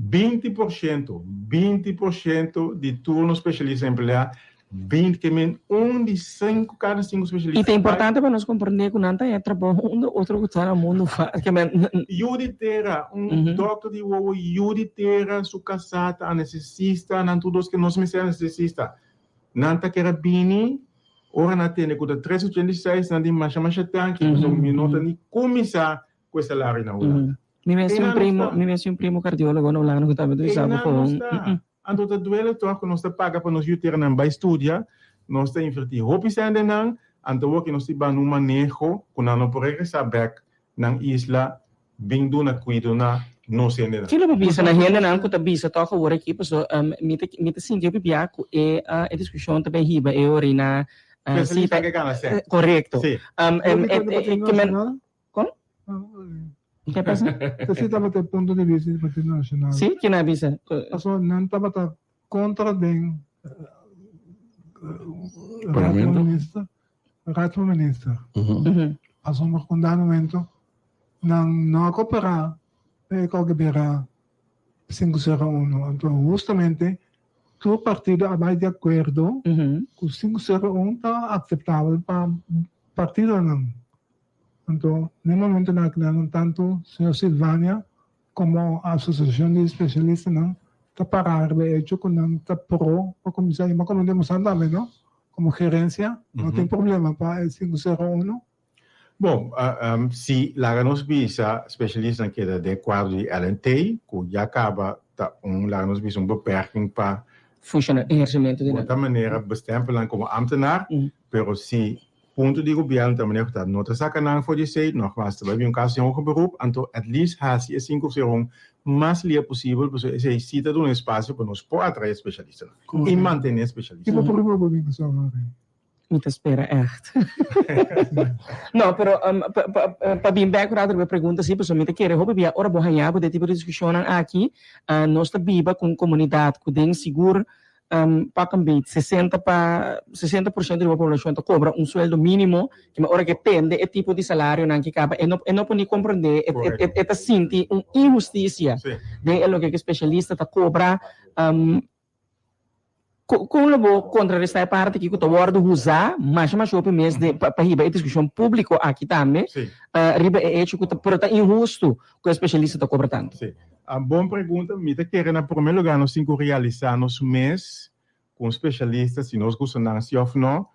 20%, 20% di tur nos spesialista empleá, 20 ke men un di sinku kada sinku spesialista. I ta importante pa nos komprendé ku nan ta haña trabou unda otro ku ta na mundu fa ke men. Yu di tera, un dòkter di wowo yu di tera, su kasá ta anestesista, nan tur dos ke nos mester anestesista. Nan ta kere bini ora nan tende ku ta 386 nan di masha masha tanki pasobra mi no ta ni kuminsá ku e salario na Hulanda. Mi mes tin un primo, mi mes tin un primo cardiologo na Hulanda ku tabata bisa bo Einan nos ta. Anto ta duele tòg ku nos ta paga pa nos yu teranan bai studia, nos ta invertí hopi sèn den nan, anto awor ke nos tin ban un maneho ku nan no por regresá bèk nan isla bin duna kuido na nos hendenan. Kiko bo bisa na hendenan ku ta bisa tòg awor aki? Paso mi ta mi ta sinti hopi bia ku e e diskushon ta bin hiba e ora na si ta korekto. Kon? Ke pasa? Esei tabata e punto di bista di Partido Nacional. Sí, ken a bisa? Pasobra nan tabata kontra den Raad van Minister, Raad van Minister. Pasobra ku un dado momento nan no a koperá pa e koke bira 501. Anto hustamente tur partido a bai di akuerdo ku 501 ta akseptabel pa partidonan. Anto, n'e momentonan aki nan tantu señor Silvania komo Asosiashon di Spesialistanan ta pará riba e echo ku nan ta pro pa kuminsá i komo demostrá tambe no komo gerensia no tin problema pa e 501. Bon, si laga nos bisa spesialistanan keda den e kuadro di LNT ku ya kaba ta un laga nos bisa un beperking pa Funshoná, ehersementu di nan. Bo ta manera bestempel nan komo ámtenar, pero si Punto di gobierno ta manera cu ta no ta saca nan for di esey, nogmaals ta bay bin un caso di hoger beroep, anto at least haci e cinco opcion mas lia posibel pasobra esey si ta duna espacio pa nos por atrae specialistanan y mantene specialistanan. Kico por bo bin cu so Marie? Mi ta spera echt. No, pero pa bin bek un rato riba e pregunta si, pasobra mi ta kere hopi bia ora bo haña bo den tipo di discusionnan aki, nos ta biba cu un comunidad cu den sigur Pak een beet 60 pa 60% di bo poblacion ta cobra un sueldo minimo, ki ora ke tende e tipo di salarionan ki caba e no e no por ni comprende, e e e ta sinti un inhusticia den e loke ke specialista ta cobra. Con lo bo contraresta e parti aki cu ta wordo usa masha masha hopi mes den pa pa hiba e discusion publico aki tambe riba e hecho cu ta pero ta inhusto cu e specialista ta cobra tanto? Bon pregunta. Mi ta kere na prome lugar nos tin cu realisa nos mes cu un specialista si nos gusta nan si of no,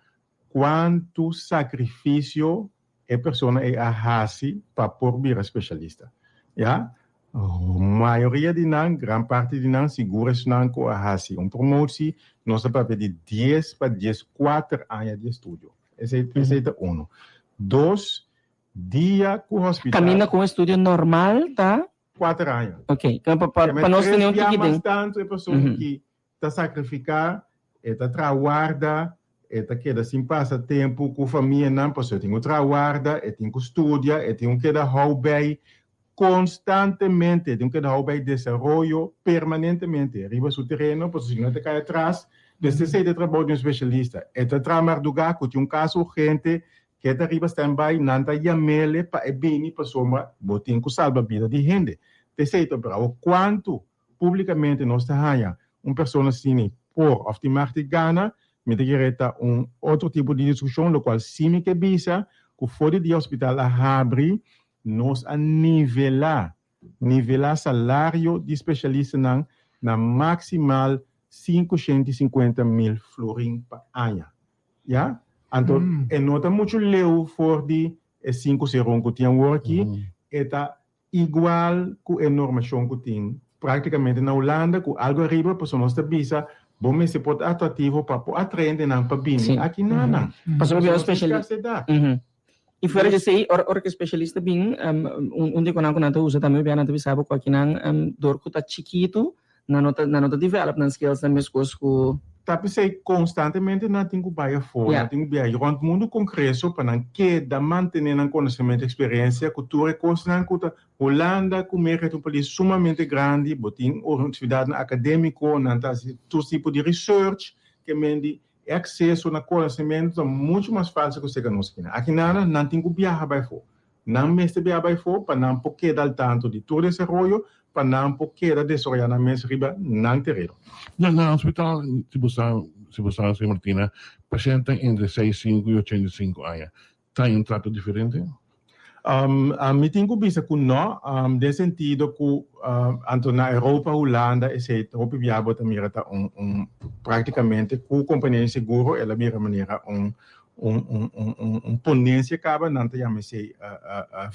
cuanto sacrificio e persona ey a haci pa por bira specialista. Ya. Mayoria di nan, gran parti di nan, sigur esnan cu a haci un promotie, nos ta papia di dies pa diescuater aña di estudio. Esey, esey ta uno. Dos, dia cu hospital. Caminda cu un estudio normal ta? Cuater aña. Ok, pa, pa, pa nos tene un tiki den. Mas tanto e persona ki ta sacrifica, e ta traha warda, e ta keda sin pasa tempo cu famianan, pasobra e tin cu traha warda, e tin cu studia, e tin cu keda hou bij constantemente, e tin cu keda hou bij desaroyo permanentemente riba su tereno, pasobra si no e ta cay atras. Dus esei ta e trabou di un spesialista. E ta traha mardugá ku tin un kaso urgente, ke ta riba standby, nan ta yam'ele pa e bini pasobra bo tin ku salba bida di hende. Ta esei ta operá. Awor kuantu públikamente nos ta haña un persona asina por òf tin mag di gana, mi ta kere ta un otro tipo di diskushon, lokual sí mi ke bisa ku for di dia hospital a habri nos a nivelá nivelá salario di spesialistanan na maksimal 550 mil florin pa aña. Ya? Anto e no ta muchu leu for di e sinku seron ku tin awor aki, e ta igual ku e normashon ku tin práktikamente na Hulanda ku algu ariba pasobra nos ta bisa bo mester por ta atrativo pa por atrae hendenan pa bini aki na nan. Pasobra nos tin skarsedat. I fuera di esei, ora ora ku e spesialista bin, un di e konan ku nan ta usa tambe bia nan ta bisa bo ku akinan dor ku ta chikitu nan no ta nan no ta develop nan skillsnan meskos ku. Ta p'esei konstantemente nan tin ku bai afó, nan tin ku biaha rònt mundu kongreso pa nan keda mantené nan konosementu, eksperensia ku tur e kosnan ku ta Hulanda ku Merka ta un pais sumamente grandi, bo tin universidatnan akadémiko, nan ta hasi tur tipo di research, ke men di E akseso na konosementu ta muchu mas fásil ku seka nos akinan. Akinana nan tin ku biaha bai afó. Nan mester biaha bai afó pa nan por keda al tanto di tur desaroyo, pa nan por keda desaroyá nan mes riba nan tereno. Na na hospital, si bo sa, si bo sa, señor Martina, pashèntnan entre seis, sinku i 85 aña Ta un trato diferente? Mi tin ku bisa ku no, den sentido ku anto na Europa, Hulanda esei hopi bia bo ta mira ta un un praktikamente ku kompania di seguro el a bira manera un un un un un un ponensia kaba nan ta yama esei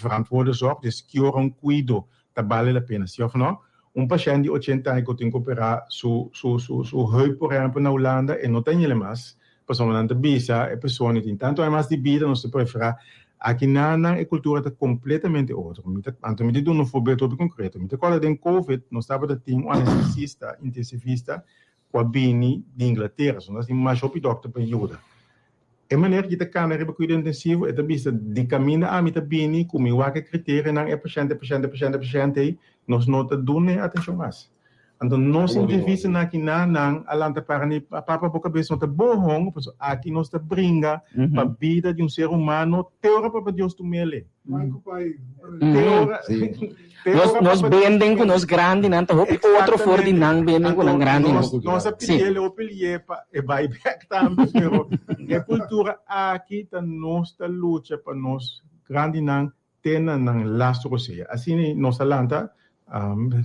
verantwoorde zorg, dus ki ora un kuido ta bale la pena si òf no. Un pashènt di ochenta aña ku tin ku operá su su su su heup por ehèmpel na Hulanda e no ta ñele mas pasobra nan ta bisa e persona tin tantu aña mas di bida nos ta preferá aki nan nan e kultura ta kompletamente otro. Mi ta anto mi ta duna un voorbeeld hopi konkreto. Mi ta kòrda den covid nos tabata tin un anestesista intensivista ku a bini di Inglatera so nos tin masha hopi dòkter pa yuda. E manera ki ta kanda riba kuido intensivo e ta bisa di kaminda ami ta bini ku mi wak e kriterionan e pashènt e pashènt e pashènt e pashènt ei nos no ta duna e atenshon mas. Anto nos entrevistanan aki na nan a lanta para ni a papa bo kabes no ta bohon pasobra aki nos ta bringa pa bida di un ser humano te ora papa Dios tumele. Te ora Nos nos benden ku nos grandinan ta hopi otro for di nan benden ku nan grandinan. Nos nos a pidiel e opilie pa e bai bek tambe pero e kultura aki ta nos ta lucha pa nos grandinan te na nan lastu rosea. Asina nos a lanta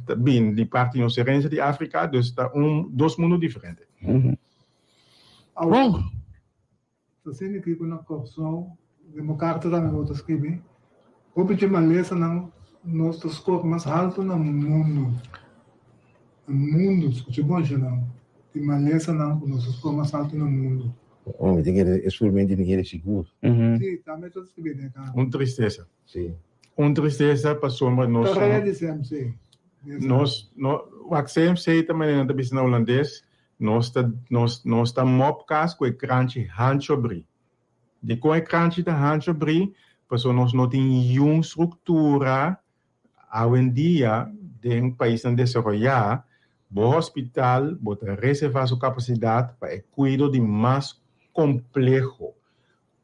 ta bin di parti nos herencia di Afrika dus ta un dos mundu diferente. Bon. Ta sinti ku na Kòrsou den bo karta tambe bo ta skribi, Hopi dje malesanan nos ta skor mas haltu na mundu. Na mundu, skucha bon shonau, di malesanan ku nos ta skor mas haltu na mundu. Oh, mi ta kere e surmente mi hende sigur. Si, tambe ta skribi den e karta. Un tristesa. Si. Un tristesa pasobra nos. Tarea di CMC. Nos, no, wak CMC ta manera nan ta bisa na hulandes, Nos ta nos nos ta mop kas ku e kranchi hancho brí. Dikon e kranchi ta hancho brí? Pasobra nos no tin niun struktura awendia den paisnan desaroyá, bo hospital bo ta reservá su kapasidat pa e kuido di mas kompleho.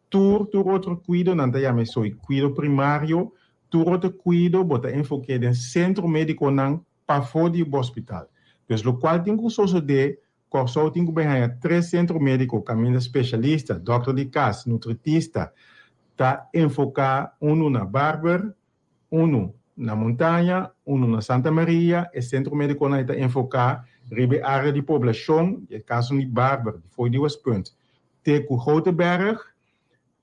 Tur tur otro kuido nan ta yama esoi kuido primario, tur otro kuido bo ta enfok'é den sentro médikonan pafó di bo hospital. Dus lokual tin ku sosodé, Kòrsou tin ku bai haña tres sentro médiko kaminda spesialista, dòkter di kas, nutritista, ta enfoká unu na Barber, unu na Montaña, unu na Santa Maria. E sentro médikonan ei ta enfoká riba e área di poblashon, di e kaso di Barber, di fo'i di Westpunt te ku Groteberg.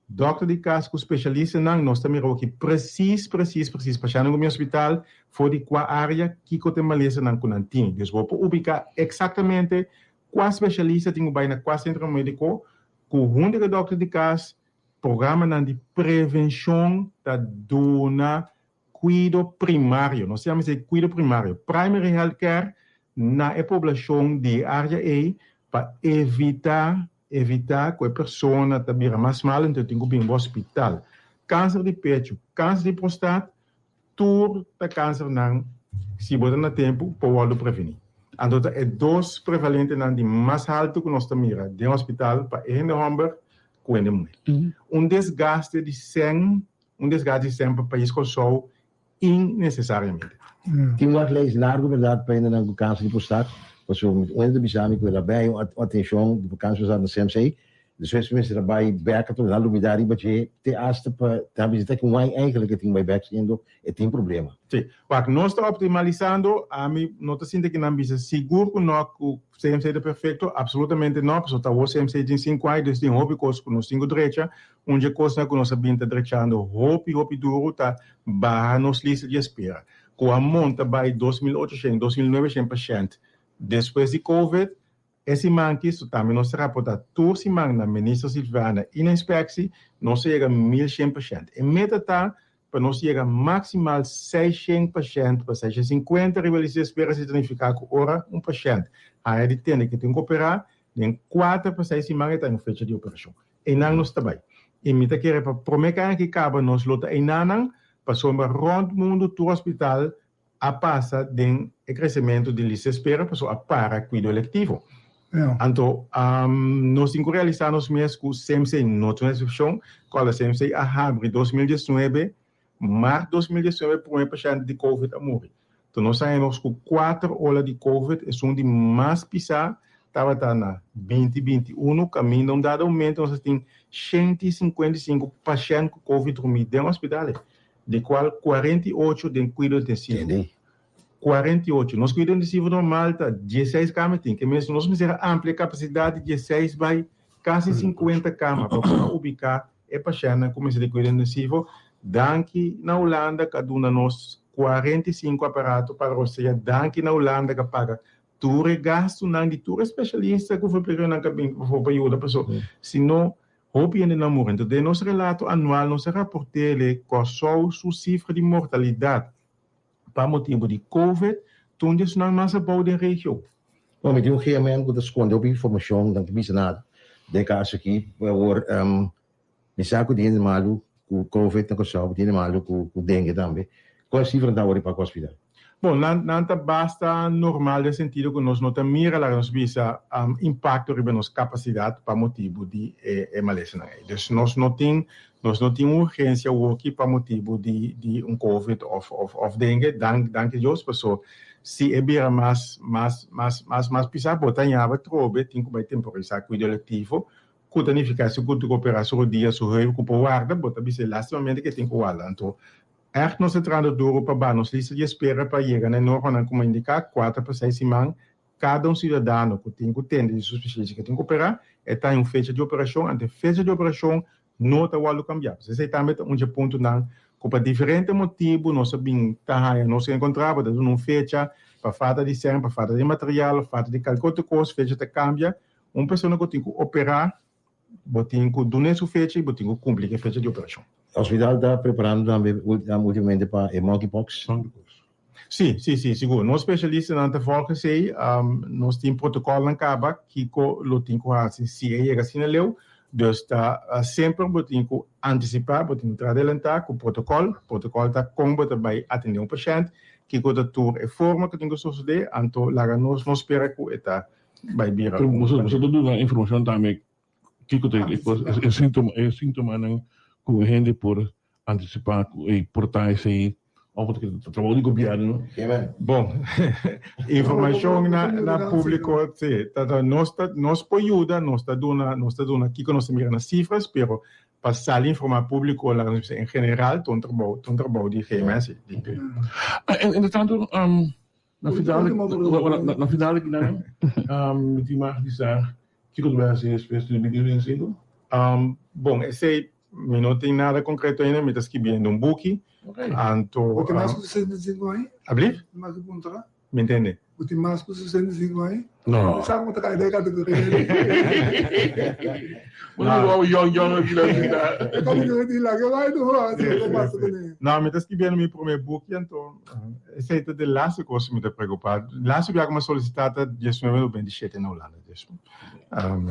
Dòkter di kas ku spesialistanan, nos ta mira oki presis, presis, presis pashèntnan ku mi hospital, for di kua área, kiko ta e malesanan ku nan tin. Dus bo por ubiká eksaktamente kua spesialista tin ku bai na kua sentro médiko, ku huntu ku e dòkter di kas, programanan di prevenshon ta duna kuido primario, nos ta yama esei kuido primario, primary health care, na e poblashon di e área ei pa evitá evitá ku e persona ta bira mas mal enton tin ku bin bo hospital. Kanser di pechu, kanser di prostat, tur ta kansernan si bo ta na tempu por wòrdu prevení. Anto ta e dos prevalentenan di mas haltu ku nos ta mira den hospital pa e hende hòmber ku hende muhé. Un desgaste di sèn, un desgaste di sèn pa pais Kòrsou innesesariamente. Tin un wachtlijst largu bèrdat pa hendenan ku kanser di prostat, pasobra un hende ta bisa mi ku el a bai un atenshon di kanser di prostat na CMC, despues mester a bai bèk ato nan lubidá riba dje te asta pa ta bisa ta ku wai eigenlijk e tin bai bèk siendo e tin problema. Sí, wak nos ta optimalisando, ami no ta sinti ku nan bisa sigur ku no ku CMC ta perfekto, absolutamente no, pasobra ta awor CMC tin sinku aña dus tin hopi kos ku nos tin ku drecha, Un dje kosnan ku nos a bin ta drechando hopi hopi duru ta baha nos lista di espera, ku a monta bai 2800, 2900 pashènt despues di covid. E siman aki so tambe nos ta raportá tur siman na Minister Silvana i na Inspektie, nos a yega 1100 pashènt. E meta ta pa nos yega maksimal 600 pashènt pa 650 riba lista di espera, esei ta nifiká ku ora un pashènt haña di tende ku e tin ku operá, den kuater pa seis siman e ta en fecha di operashon. Einan nos ta bai. I mi ta kere pa promé ku aña ki kaba nos lo ta einanan, pasobra rònt mundu tur hospital a pasa den e kresementu di lista espera pasobra a para kuido elektivo. Anto nos tin ku realisá nos mes ku CMC no ta un eksepshon, kòrda CMC a habri 2019 Mart 2019 prome pashènt di covid a muri. To nos haña nos ku kuater ola di covid, esun di mas pisá tabata na 2021 kaminda un dado momento nos a tin 155 pashènt ku covid drumí den hospitales, di kual 48 den kuido intensivo. 48. Nos kuido intensivo normal ta 16 kama tin, ke mes nos mester a amplia e kapasidat di 16 bai kasi 50 kama pa por a ubiká E pashèntnan ku mester di kuido intensivo, danki na Hulanda ku a duna nos 45 aparato pa rosea, danki na Hulanda ku a paga tur e gastunan di tur e spesialista ku verpleegkundigenan ku a bin pa yuda paso si no hopi hende nan muri. Enton den nos relato anual nos a raport'e Kòrsou su sifra di mortalidat pa motibu di covid ta un di esnan mas abou den regio. Bon, mi tin un GMN ku ta skonde hopi informashon, nan ta bisa nada den e kaso aki. Awor, mi sa ku tin hende malu ku covid na Kòrsou, tin hende malu ku dengue tambe. Kua sifranan ta awor pa ku hospital? Bon, nan nan ta basta normal den sentido ku nos no ta mira, laga nos bisa, impakto riba nos kapasidat pa motibu di e e malesanan ei. Dus nos no tin nos no tin un urgensia awoki pa motibu di di un covid òf òf òf dengue, dank danki Dios, paso si e bira mas mas mas mas mas pisá bo ta ñaba atrobe tin ku bai temporisá kuido elektivo ku ta nifiká si ku tin ku operá su rodia su heup ku por warda bo ta bisa lastimamente ke tin ku warda anto Ègt nos ta trahando duru pa baha nos lista di espera pa yega na e normanan ku mi a indiká, kuater pa seis siman. Kada un siudadano ku tin ku tende di su spesialista ku tin ku operá, e ta haña un fecha di operashon, anto e fecha di operashon no ta wòrdu kambiá. Pues esei tambe ta un dje puntonan ku pa diferente motibu nos a bin ta haña nos enkontrá, bo ta duna un fecha pa falta di sèn, pa falta di material, falta di kalke otro kos, fecha ta kambia. Un persona ku tin ku operá Bo tin ku dun'é su fecha i bo tin ku kumpli ku e fecha di operashon. Hospital ta preparando tambe ultimamente pa e monkeypox? Sí, sí, sí, sigur. Nos spesialistanan ta volg esei. Nos tin protokolnan kaba kiko lo tin ku hasi si e yega asina leu. Dus ta semper bo tin ku antisipá, bo tin ku traha adelantá ku protokòl. Protokòl ta kon bo ta bai atendé un pashènt, kiko ta tur e forma ku tin ku sosodé. Anto laga nos no spera ku e ta bai bira un Boso ta duna informacion tambe kico ta e sintoma e sintomanan cu hende por anticipa cu e por ta esey of ta trabou di gobierno. Bon, informacion na na publico si ta ta nos ta nos por yuda nos ta duna nos ta duna kico nos ta mira na cifras pero pa sali informa publico laga nos bisa en general ta un trabou ta un trabou di GMS. Entre tanto Na final, na final aki nan, mi tin mag di sa kiko ta bai hasi despues di 2025? Bon, esei mi no tin nada konkreto ainda, mi ta skibiendo un buki. Anto. Bo tin mas ku 65 aña? Ablief? Mas ku puntra? Mi ntende. Bo tin mas ku 65 aña? No. Mi sa ku bo ta kai den e kategoria ei. Bo ta wou yong yong aki la sinta. E kategoria di laga bai no hasi loke pasa kuné. No, mi ta skibiendo mi promé buki anto esei ta de laatste kos ku mi ta preokupá. Laatste biaha ku mi a solisitá ta diesnuebe noventa i shete na Hulanda. Dus.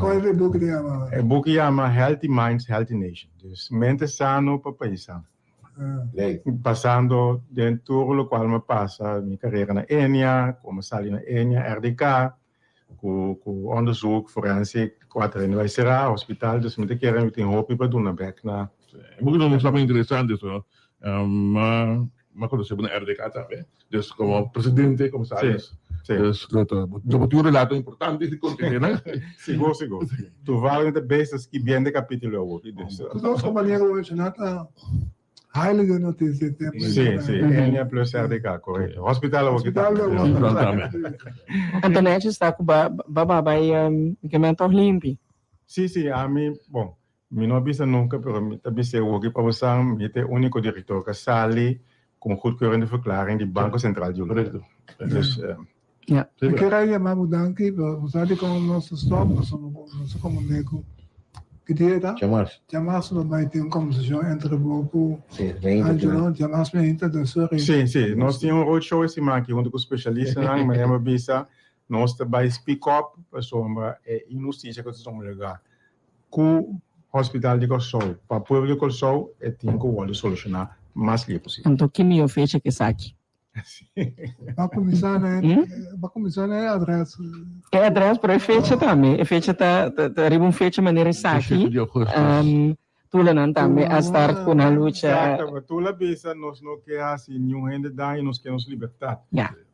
Kua e buki ta yama? E buki yama Healthy Minds, Healthy Nation. Dus mente sano pa pais sano. Pasando den tur lokual mi a pasa, mi karera na Enia, komo a sali na Enia, RDK, ku ku onderzoek forensic, kuater hende bai será, hospital, dus mi ta kere mi tin hopi pa duna bek na. E boek ta un stap interesante so, mi a konosé bo na RDK tambe, dus komo presidente, komisaris, dus lo ta lo bo tin un relato importante di konta hende. Sigur sigur, toevallig mi ta bezig skibiendo e kapitulo awor, dus. Nos kompañero a menshoná ta Heilige noticia tempo. Sí, sí, Enia plus RDK, correcto. Hospital awor ki tambe. Hospital tambe. Anto Nechi sta ku ba ba bai kemen tog limpi. Sí, sí, ami, bon, mi no a bisa nunca, pero mi ta bisa awor ki pa bosan, mi ta e unico director ku a sali ku un goedkeurende verklaring di Banco Central di Hulanda. Dus, Ja. Mi kier a yama bo danki, pero bo sa dikon nos ta stop, pasobra nos a komprendé ku ki dia ta? Djamars. Djamars lo bai tin un kombersashon entre bo ku Angelo, djamars mi ainda ta sorry. Sí, sí, nos tin un roadshow e siman aki huntu ku spesialistanan, manera mi a bisa, nos ta bai speak up pasobra e inhustisia ku ta tuma lugar ku Hospital di Kòrsou pa pueblo di Kòrsou e tin ku wòrdu solushoná mas lihe posibel. Anto ki mihó fecha ku esaki? Ba kuminsá na ba kuminsá na e adrès. E adrès, pero e fecha tambe. E fecha ta ta riba un fecha manera esaki. Tulanan tambe a start ku nan lucha. Exacto, Tula bisa nos no ke hasi niun hende daño, nos ke nos libertat.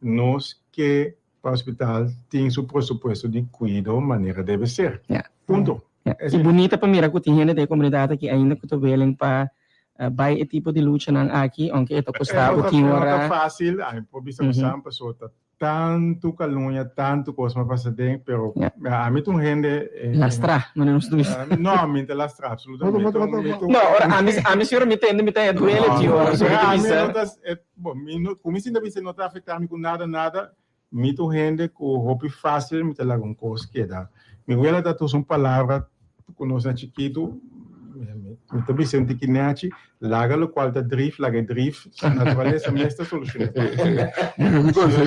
Nos ke pa hospital tin su presupuesto di kuido manera debe ser. Punto. I bunita pa mira ku tin hende den e komunidat aki ainda ku ta willing pa bai e tipo di luchanan aki, ounke e ta kosta bo tin ora. No ta fásil, ami por bisa ku san pasobra ta tantu kaluña, tantu kos a pasa den, pero ami ta un hende. Lastrá, manera nos ta bisa. No, ami no ta lastrá, absolutamente. No, ora ami, ami si ora mi tende mi ta duele tin ora, so mi ta bisa. Bon, mi no, ku mi sinta bisa no ta afektá mi ku nada, nada. Mi ta un hende ku hopi fásil mi ta laga un kos keda. Mi wela ta usa un palabra ku nos na chikitu, mi ta bisa un tiki nèchi, laga lokual ta drif, laga e drif, naturalesa mes ta solushoná. Mi konosé,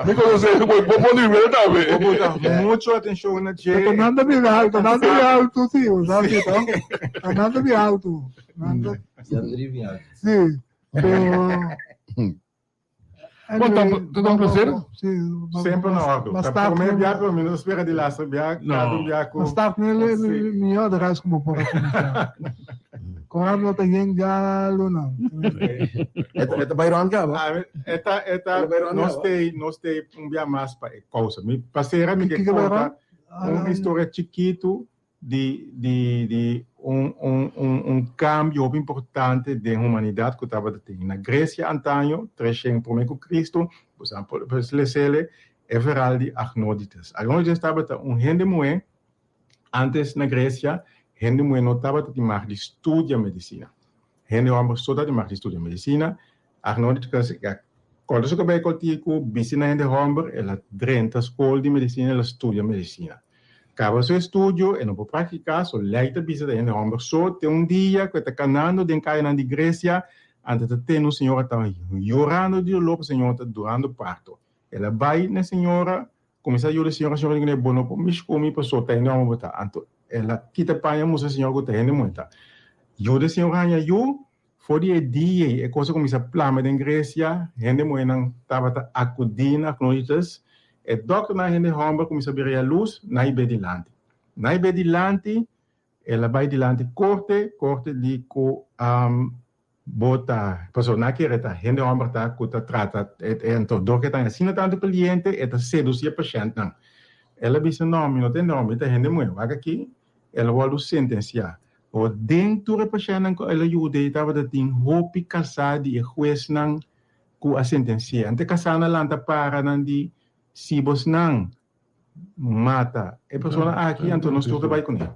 mi konosé, bo por di wela tambe. Bo buta muchu atenshon na dje. Ta nan ta bira altu, nan ta bira altu si, bo sa si to? Ta nan ta bira altu. Nan ta. Si. Pero Bon, ta ta un placer. Semper na ordo. Ta prome bia pero mi no ta spera di laatste bia. Cada un bia cu. Ma start ne le mihor adres cu bo por a cuminsa. Corant lo ta yen ya luna. E ta bay rond caba? E ta e ta nos tey nos tey un bia mas pa e causa. Mi pa cera mi ke conta un historia chikito di di di un un un un cambio hopi importante den humanidad cu tabata tin na Grecia antaño, treshen prome cu Cristo, bo sa por lesele e verhaal di Agnodites. Agnodites tabata un hende muhe, antes na Grecia hende muhe no tabata tin mag di studia medicina, hende homber so tabata tin mag di studia medicina. Agnodites a corta su cabey cortico, bisti na hende homber, el a drenta scol di medicina, el a studia medicina. Caba su estudio, e no por practica, so ley ta bisa ta hende homber so, te un dia cu e ta canando den cayanan di Grecia, anto ta tende un señora ta yorando di dolor, pasobra señora ta durando parto. El a bay na e señora, cuminsa yuda e señora, e señora di cune, bo no por mishi cu mi pasobra ta hende homber bo ta. Anto el a kita paña mustra e señora cu ta hende muher ta. Yuda e señora haña yu, For di e dia ei e kos a kuminsá plama den Gresia, hende muhénan tabata akudí na Agnodites. E dòkternan hende hòmber kuminsá bira yalus, nan i bai dilanti. Nan i bai dilanti, el a bai dilanti korte, korte di ku bo ta, pasobra nan a kere ta hende hòmber ta ku ta trata, anto dor ku e ta asina tantu kliente, e ta sedusí e pashèntnan. El a bisa, No, mi no ta hende hòmber, mi ta hende muhé. Wak aki, el a wòrdu sentensiá. O den tur e pashèntnan ku el a yuda ei tabata tin hopi kasá di e huesnan ku a sentensi'é. Ante kasánan a lanta para nan di, Si bosnan mata e persona aki, anto nos tur ta bai kuné.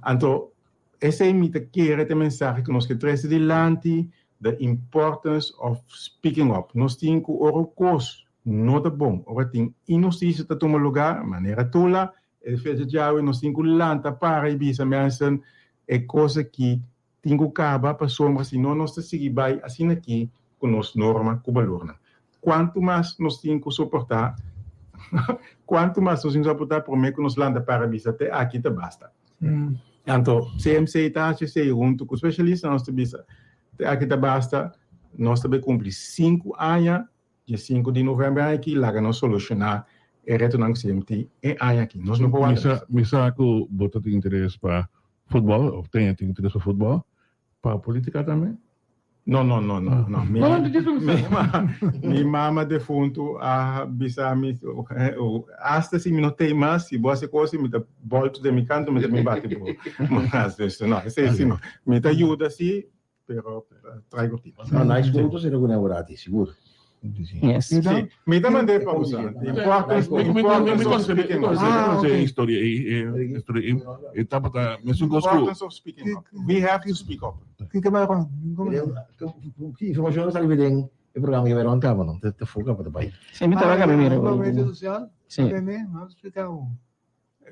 Anto esei mi ta kere ta e mensahe ku nos ke trese dilanti, the importance of speaking up. Nos tin ku ora un kos no ta bon, ora tin inhustisia ta tuma lugá, manera Tula, E fecha djawe nos tin ku lanta para i bisa mensen e kos aki tin ku kaba pasobra si no nos ta sigui bai asina aki ku nos norma ku balornan. Kuantu mas nos tin ku soportá kuantu mas nos tin ku soportá promé ku nos lanta para bisa te aki ta basta. Anto CMC ta hasi esei huntu ku spesialistanan nos ta bisa. Te aki ta basta, nos ta bay cumpli sinku aña, dia sinku di november aña aki, laga nos soluciona e retonan cu CMT e aña aki. Nos no por wanta mas. Mi sa cu bo ta tin interes pa futbol, of ten tin interes pa futbol, pa politica tambe? No, no, no, no, no. Mi, mi mama defuntu a bisa mi, hasta si mi no tei mas, si bo hasi cos, mi ta bolto den mi canto, mi ta bin bati bo. No, esei si no. Mi ta yuda si, pero trae cortina. No, nice foto sera cu nan ora sigur. Yes. Sí, mi ta mand'é pa usa. Importance, importance of speaking up. Ah, okay. Historia ei, historia ei, e tabata mesun kos ku. Importance of speaking up. We have to speak up. Kiko bai rond? Ki informashon ta sali den e programa ke bai rond kaba no? Te foka pa ta bai. Sí, mi tabata kaba mira. Rede sosial? Sí. Tende, no splika bo.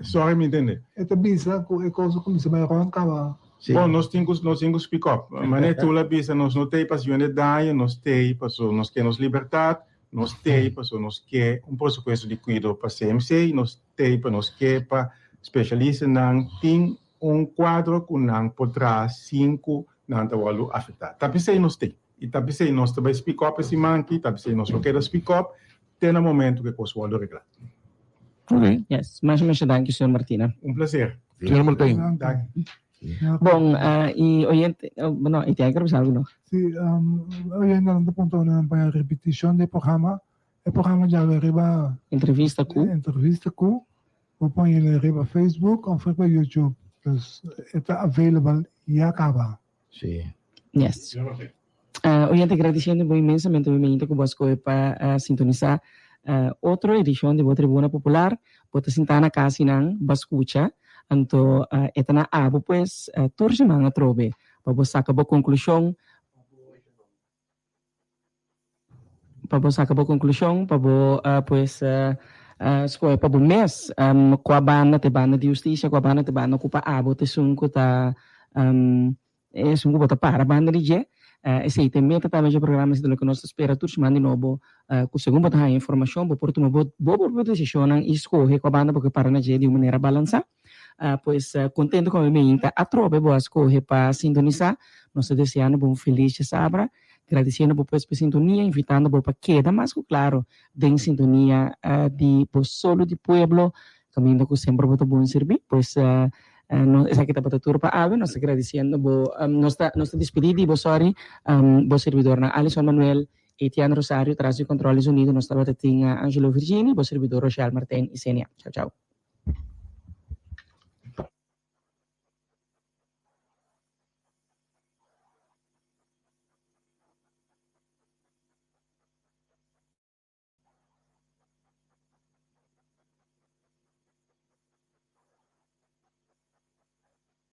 Sorry, mi ntende. E ta bisa ku e kos a kuminsá bai rond kaba. Bon, nos tin ku nos tin ku speak up. Manera Tula bisa, nos no t'ei pa hasiendo daño, nos t'ei paso nos ke nos libertat, nos t'ei paso nos ke un presupuesto di kuido pa CMC, nos t'ei pa nos ke pa spesialistanan tin un kuadro ku nan por traha sin ku nan ta wòrdu afektá. Ta p'esei nos t'ei. I ta p'esei nos ta bai speak up e siman aki, ta p'esei nos lo keda speak up te na momento ku e kos wòrdu reglá. Ok. Yes. Masha masha danki, señor Martina. Un placer. Señor Martin. Danki. Bon, y oyente, no, y tiene que bisa algo, no? Sí, oyentenan ta puntra nan pa e repeticion di e programa. E programa djawe riba. Entrevista ku. Entrevista ku. Bo pon el riba Facebook of riba YouTube. Dus e ta available ya kaba. Sí. Yes. Oyente, gradiciendo bo inmensamente obviamente cu bo a scoge pa sintonisa otro edicion di bo Tribuna Popular. Bo ta sinta na cas y nan bo a scucha, anto e ta na abo pues tur siman atrobe pa bo saca bo conclusion, Pa bo saca bo conclusion, pa bo pues scoge pa bo mes cua banda ta e banda di husticia, cua banda ta e banda cu pa abo ta esun cu ta esun cu bo ta para banda di dje. Esey ta e meta tambe dje programa, esey ta loke nos ta spera tur siman di nobo cu segun bo ta haya informacion bo por tuma bo propio decisionnan y scoge cua banda bo ke para na dje di un manera balansa. Pues contento cu mi meinta atrobe bo a scoge pa sintonisa. Nos ta deseando bo un feliz djasabra, gradiciendo bo pues pa e sintonia, invitando bo pa keda mas cu claro den sintonia di bo Solo di Pueblo, caminda cu semper bo ta bon sirbi. Pues no esaki tabata tur pa awe, nos ta gradiciendo bo, nos ta nos ta despedi di bo, sorry, bo servidornan Alison Manuel, Etienne Rosario, tras di control di sonido nos tabata tin Angelo Virgini, bo servidor Rochelle Martijn y Senia. Chao chao.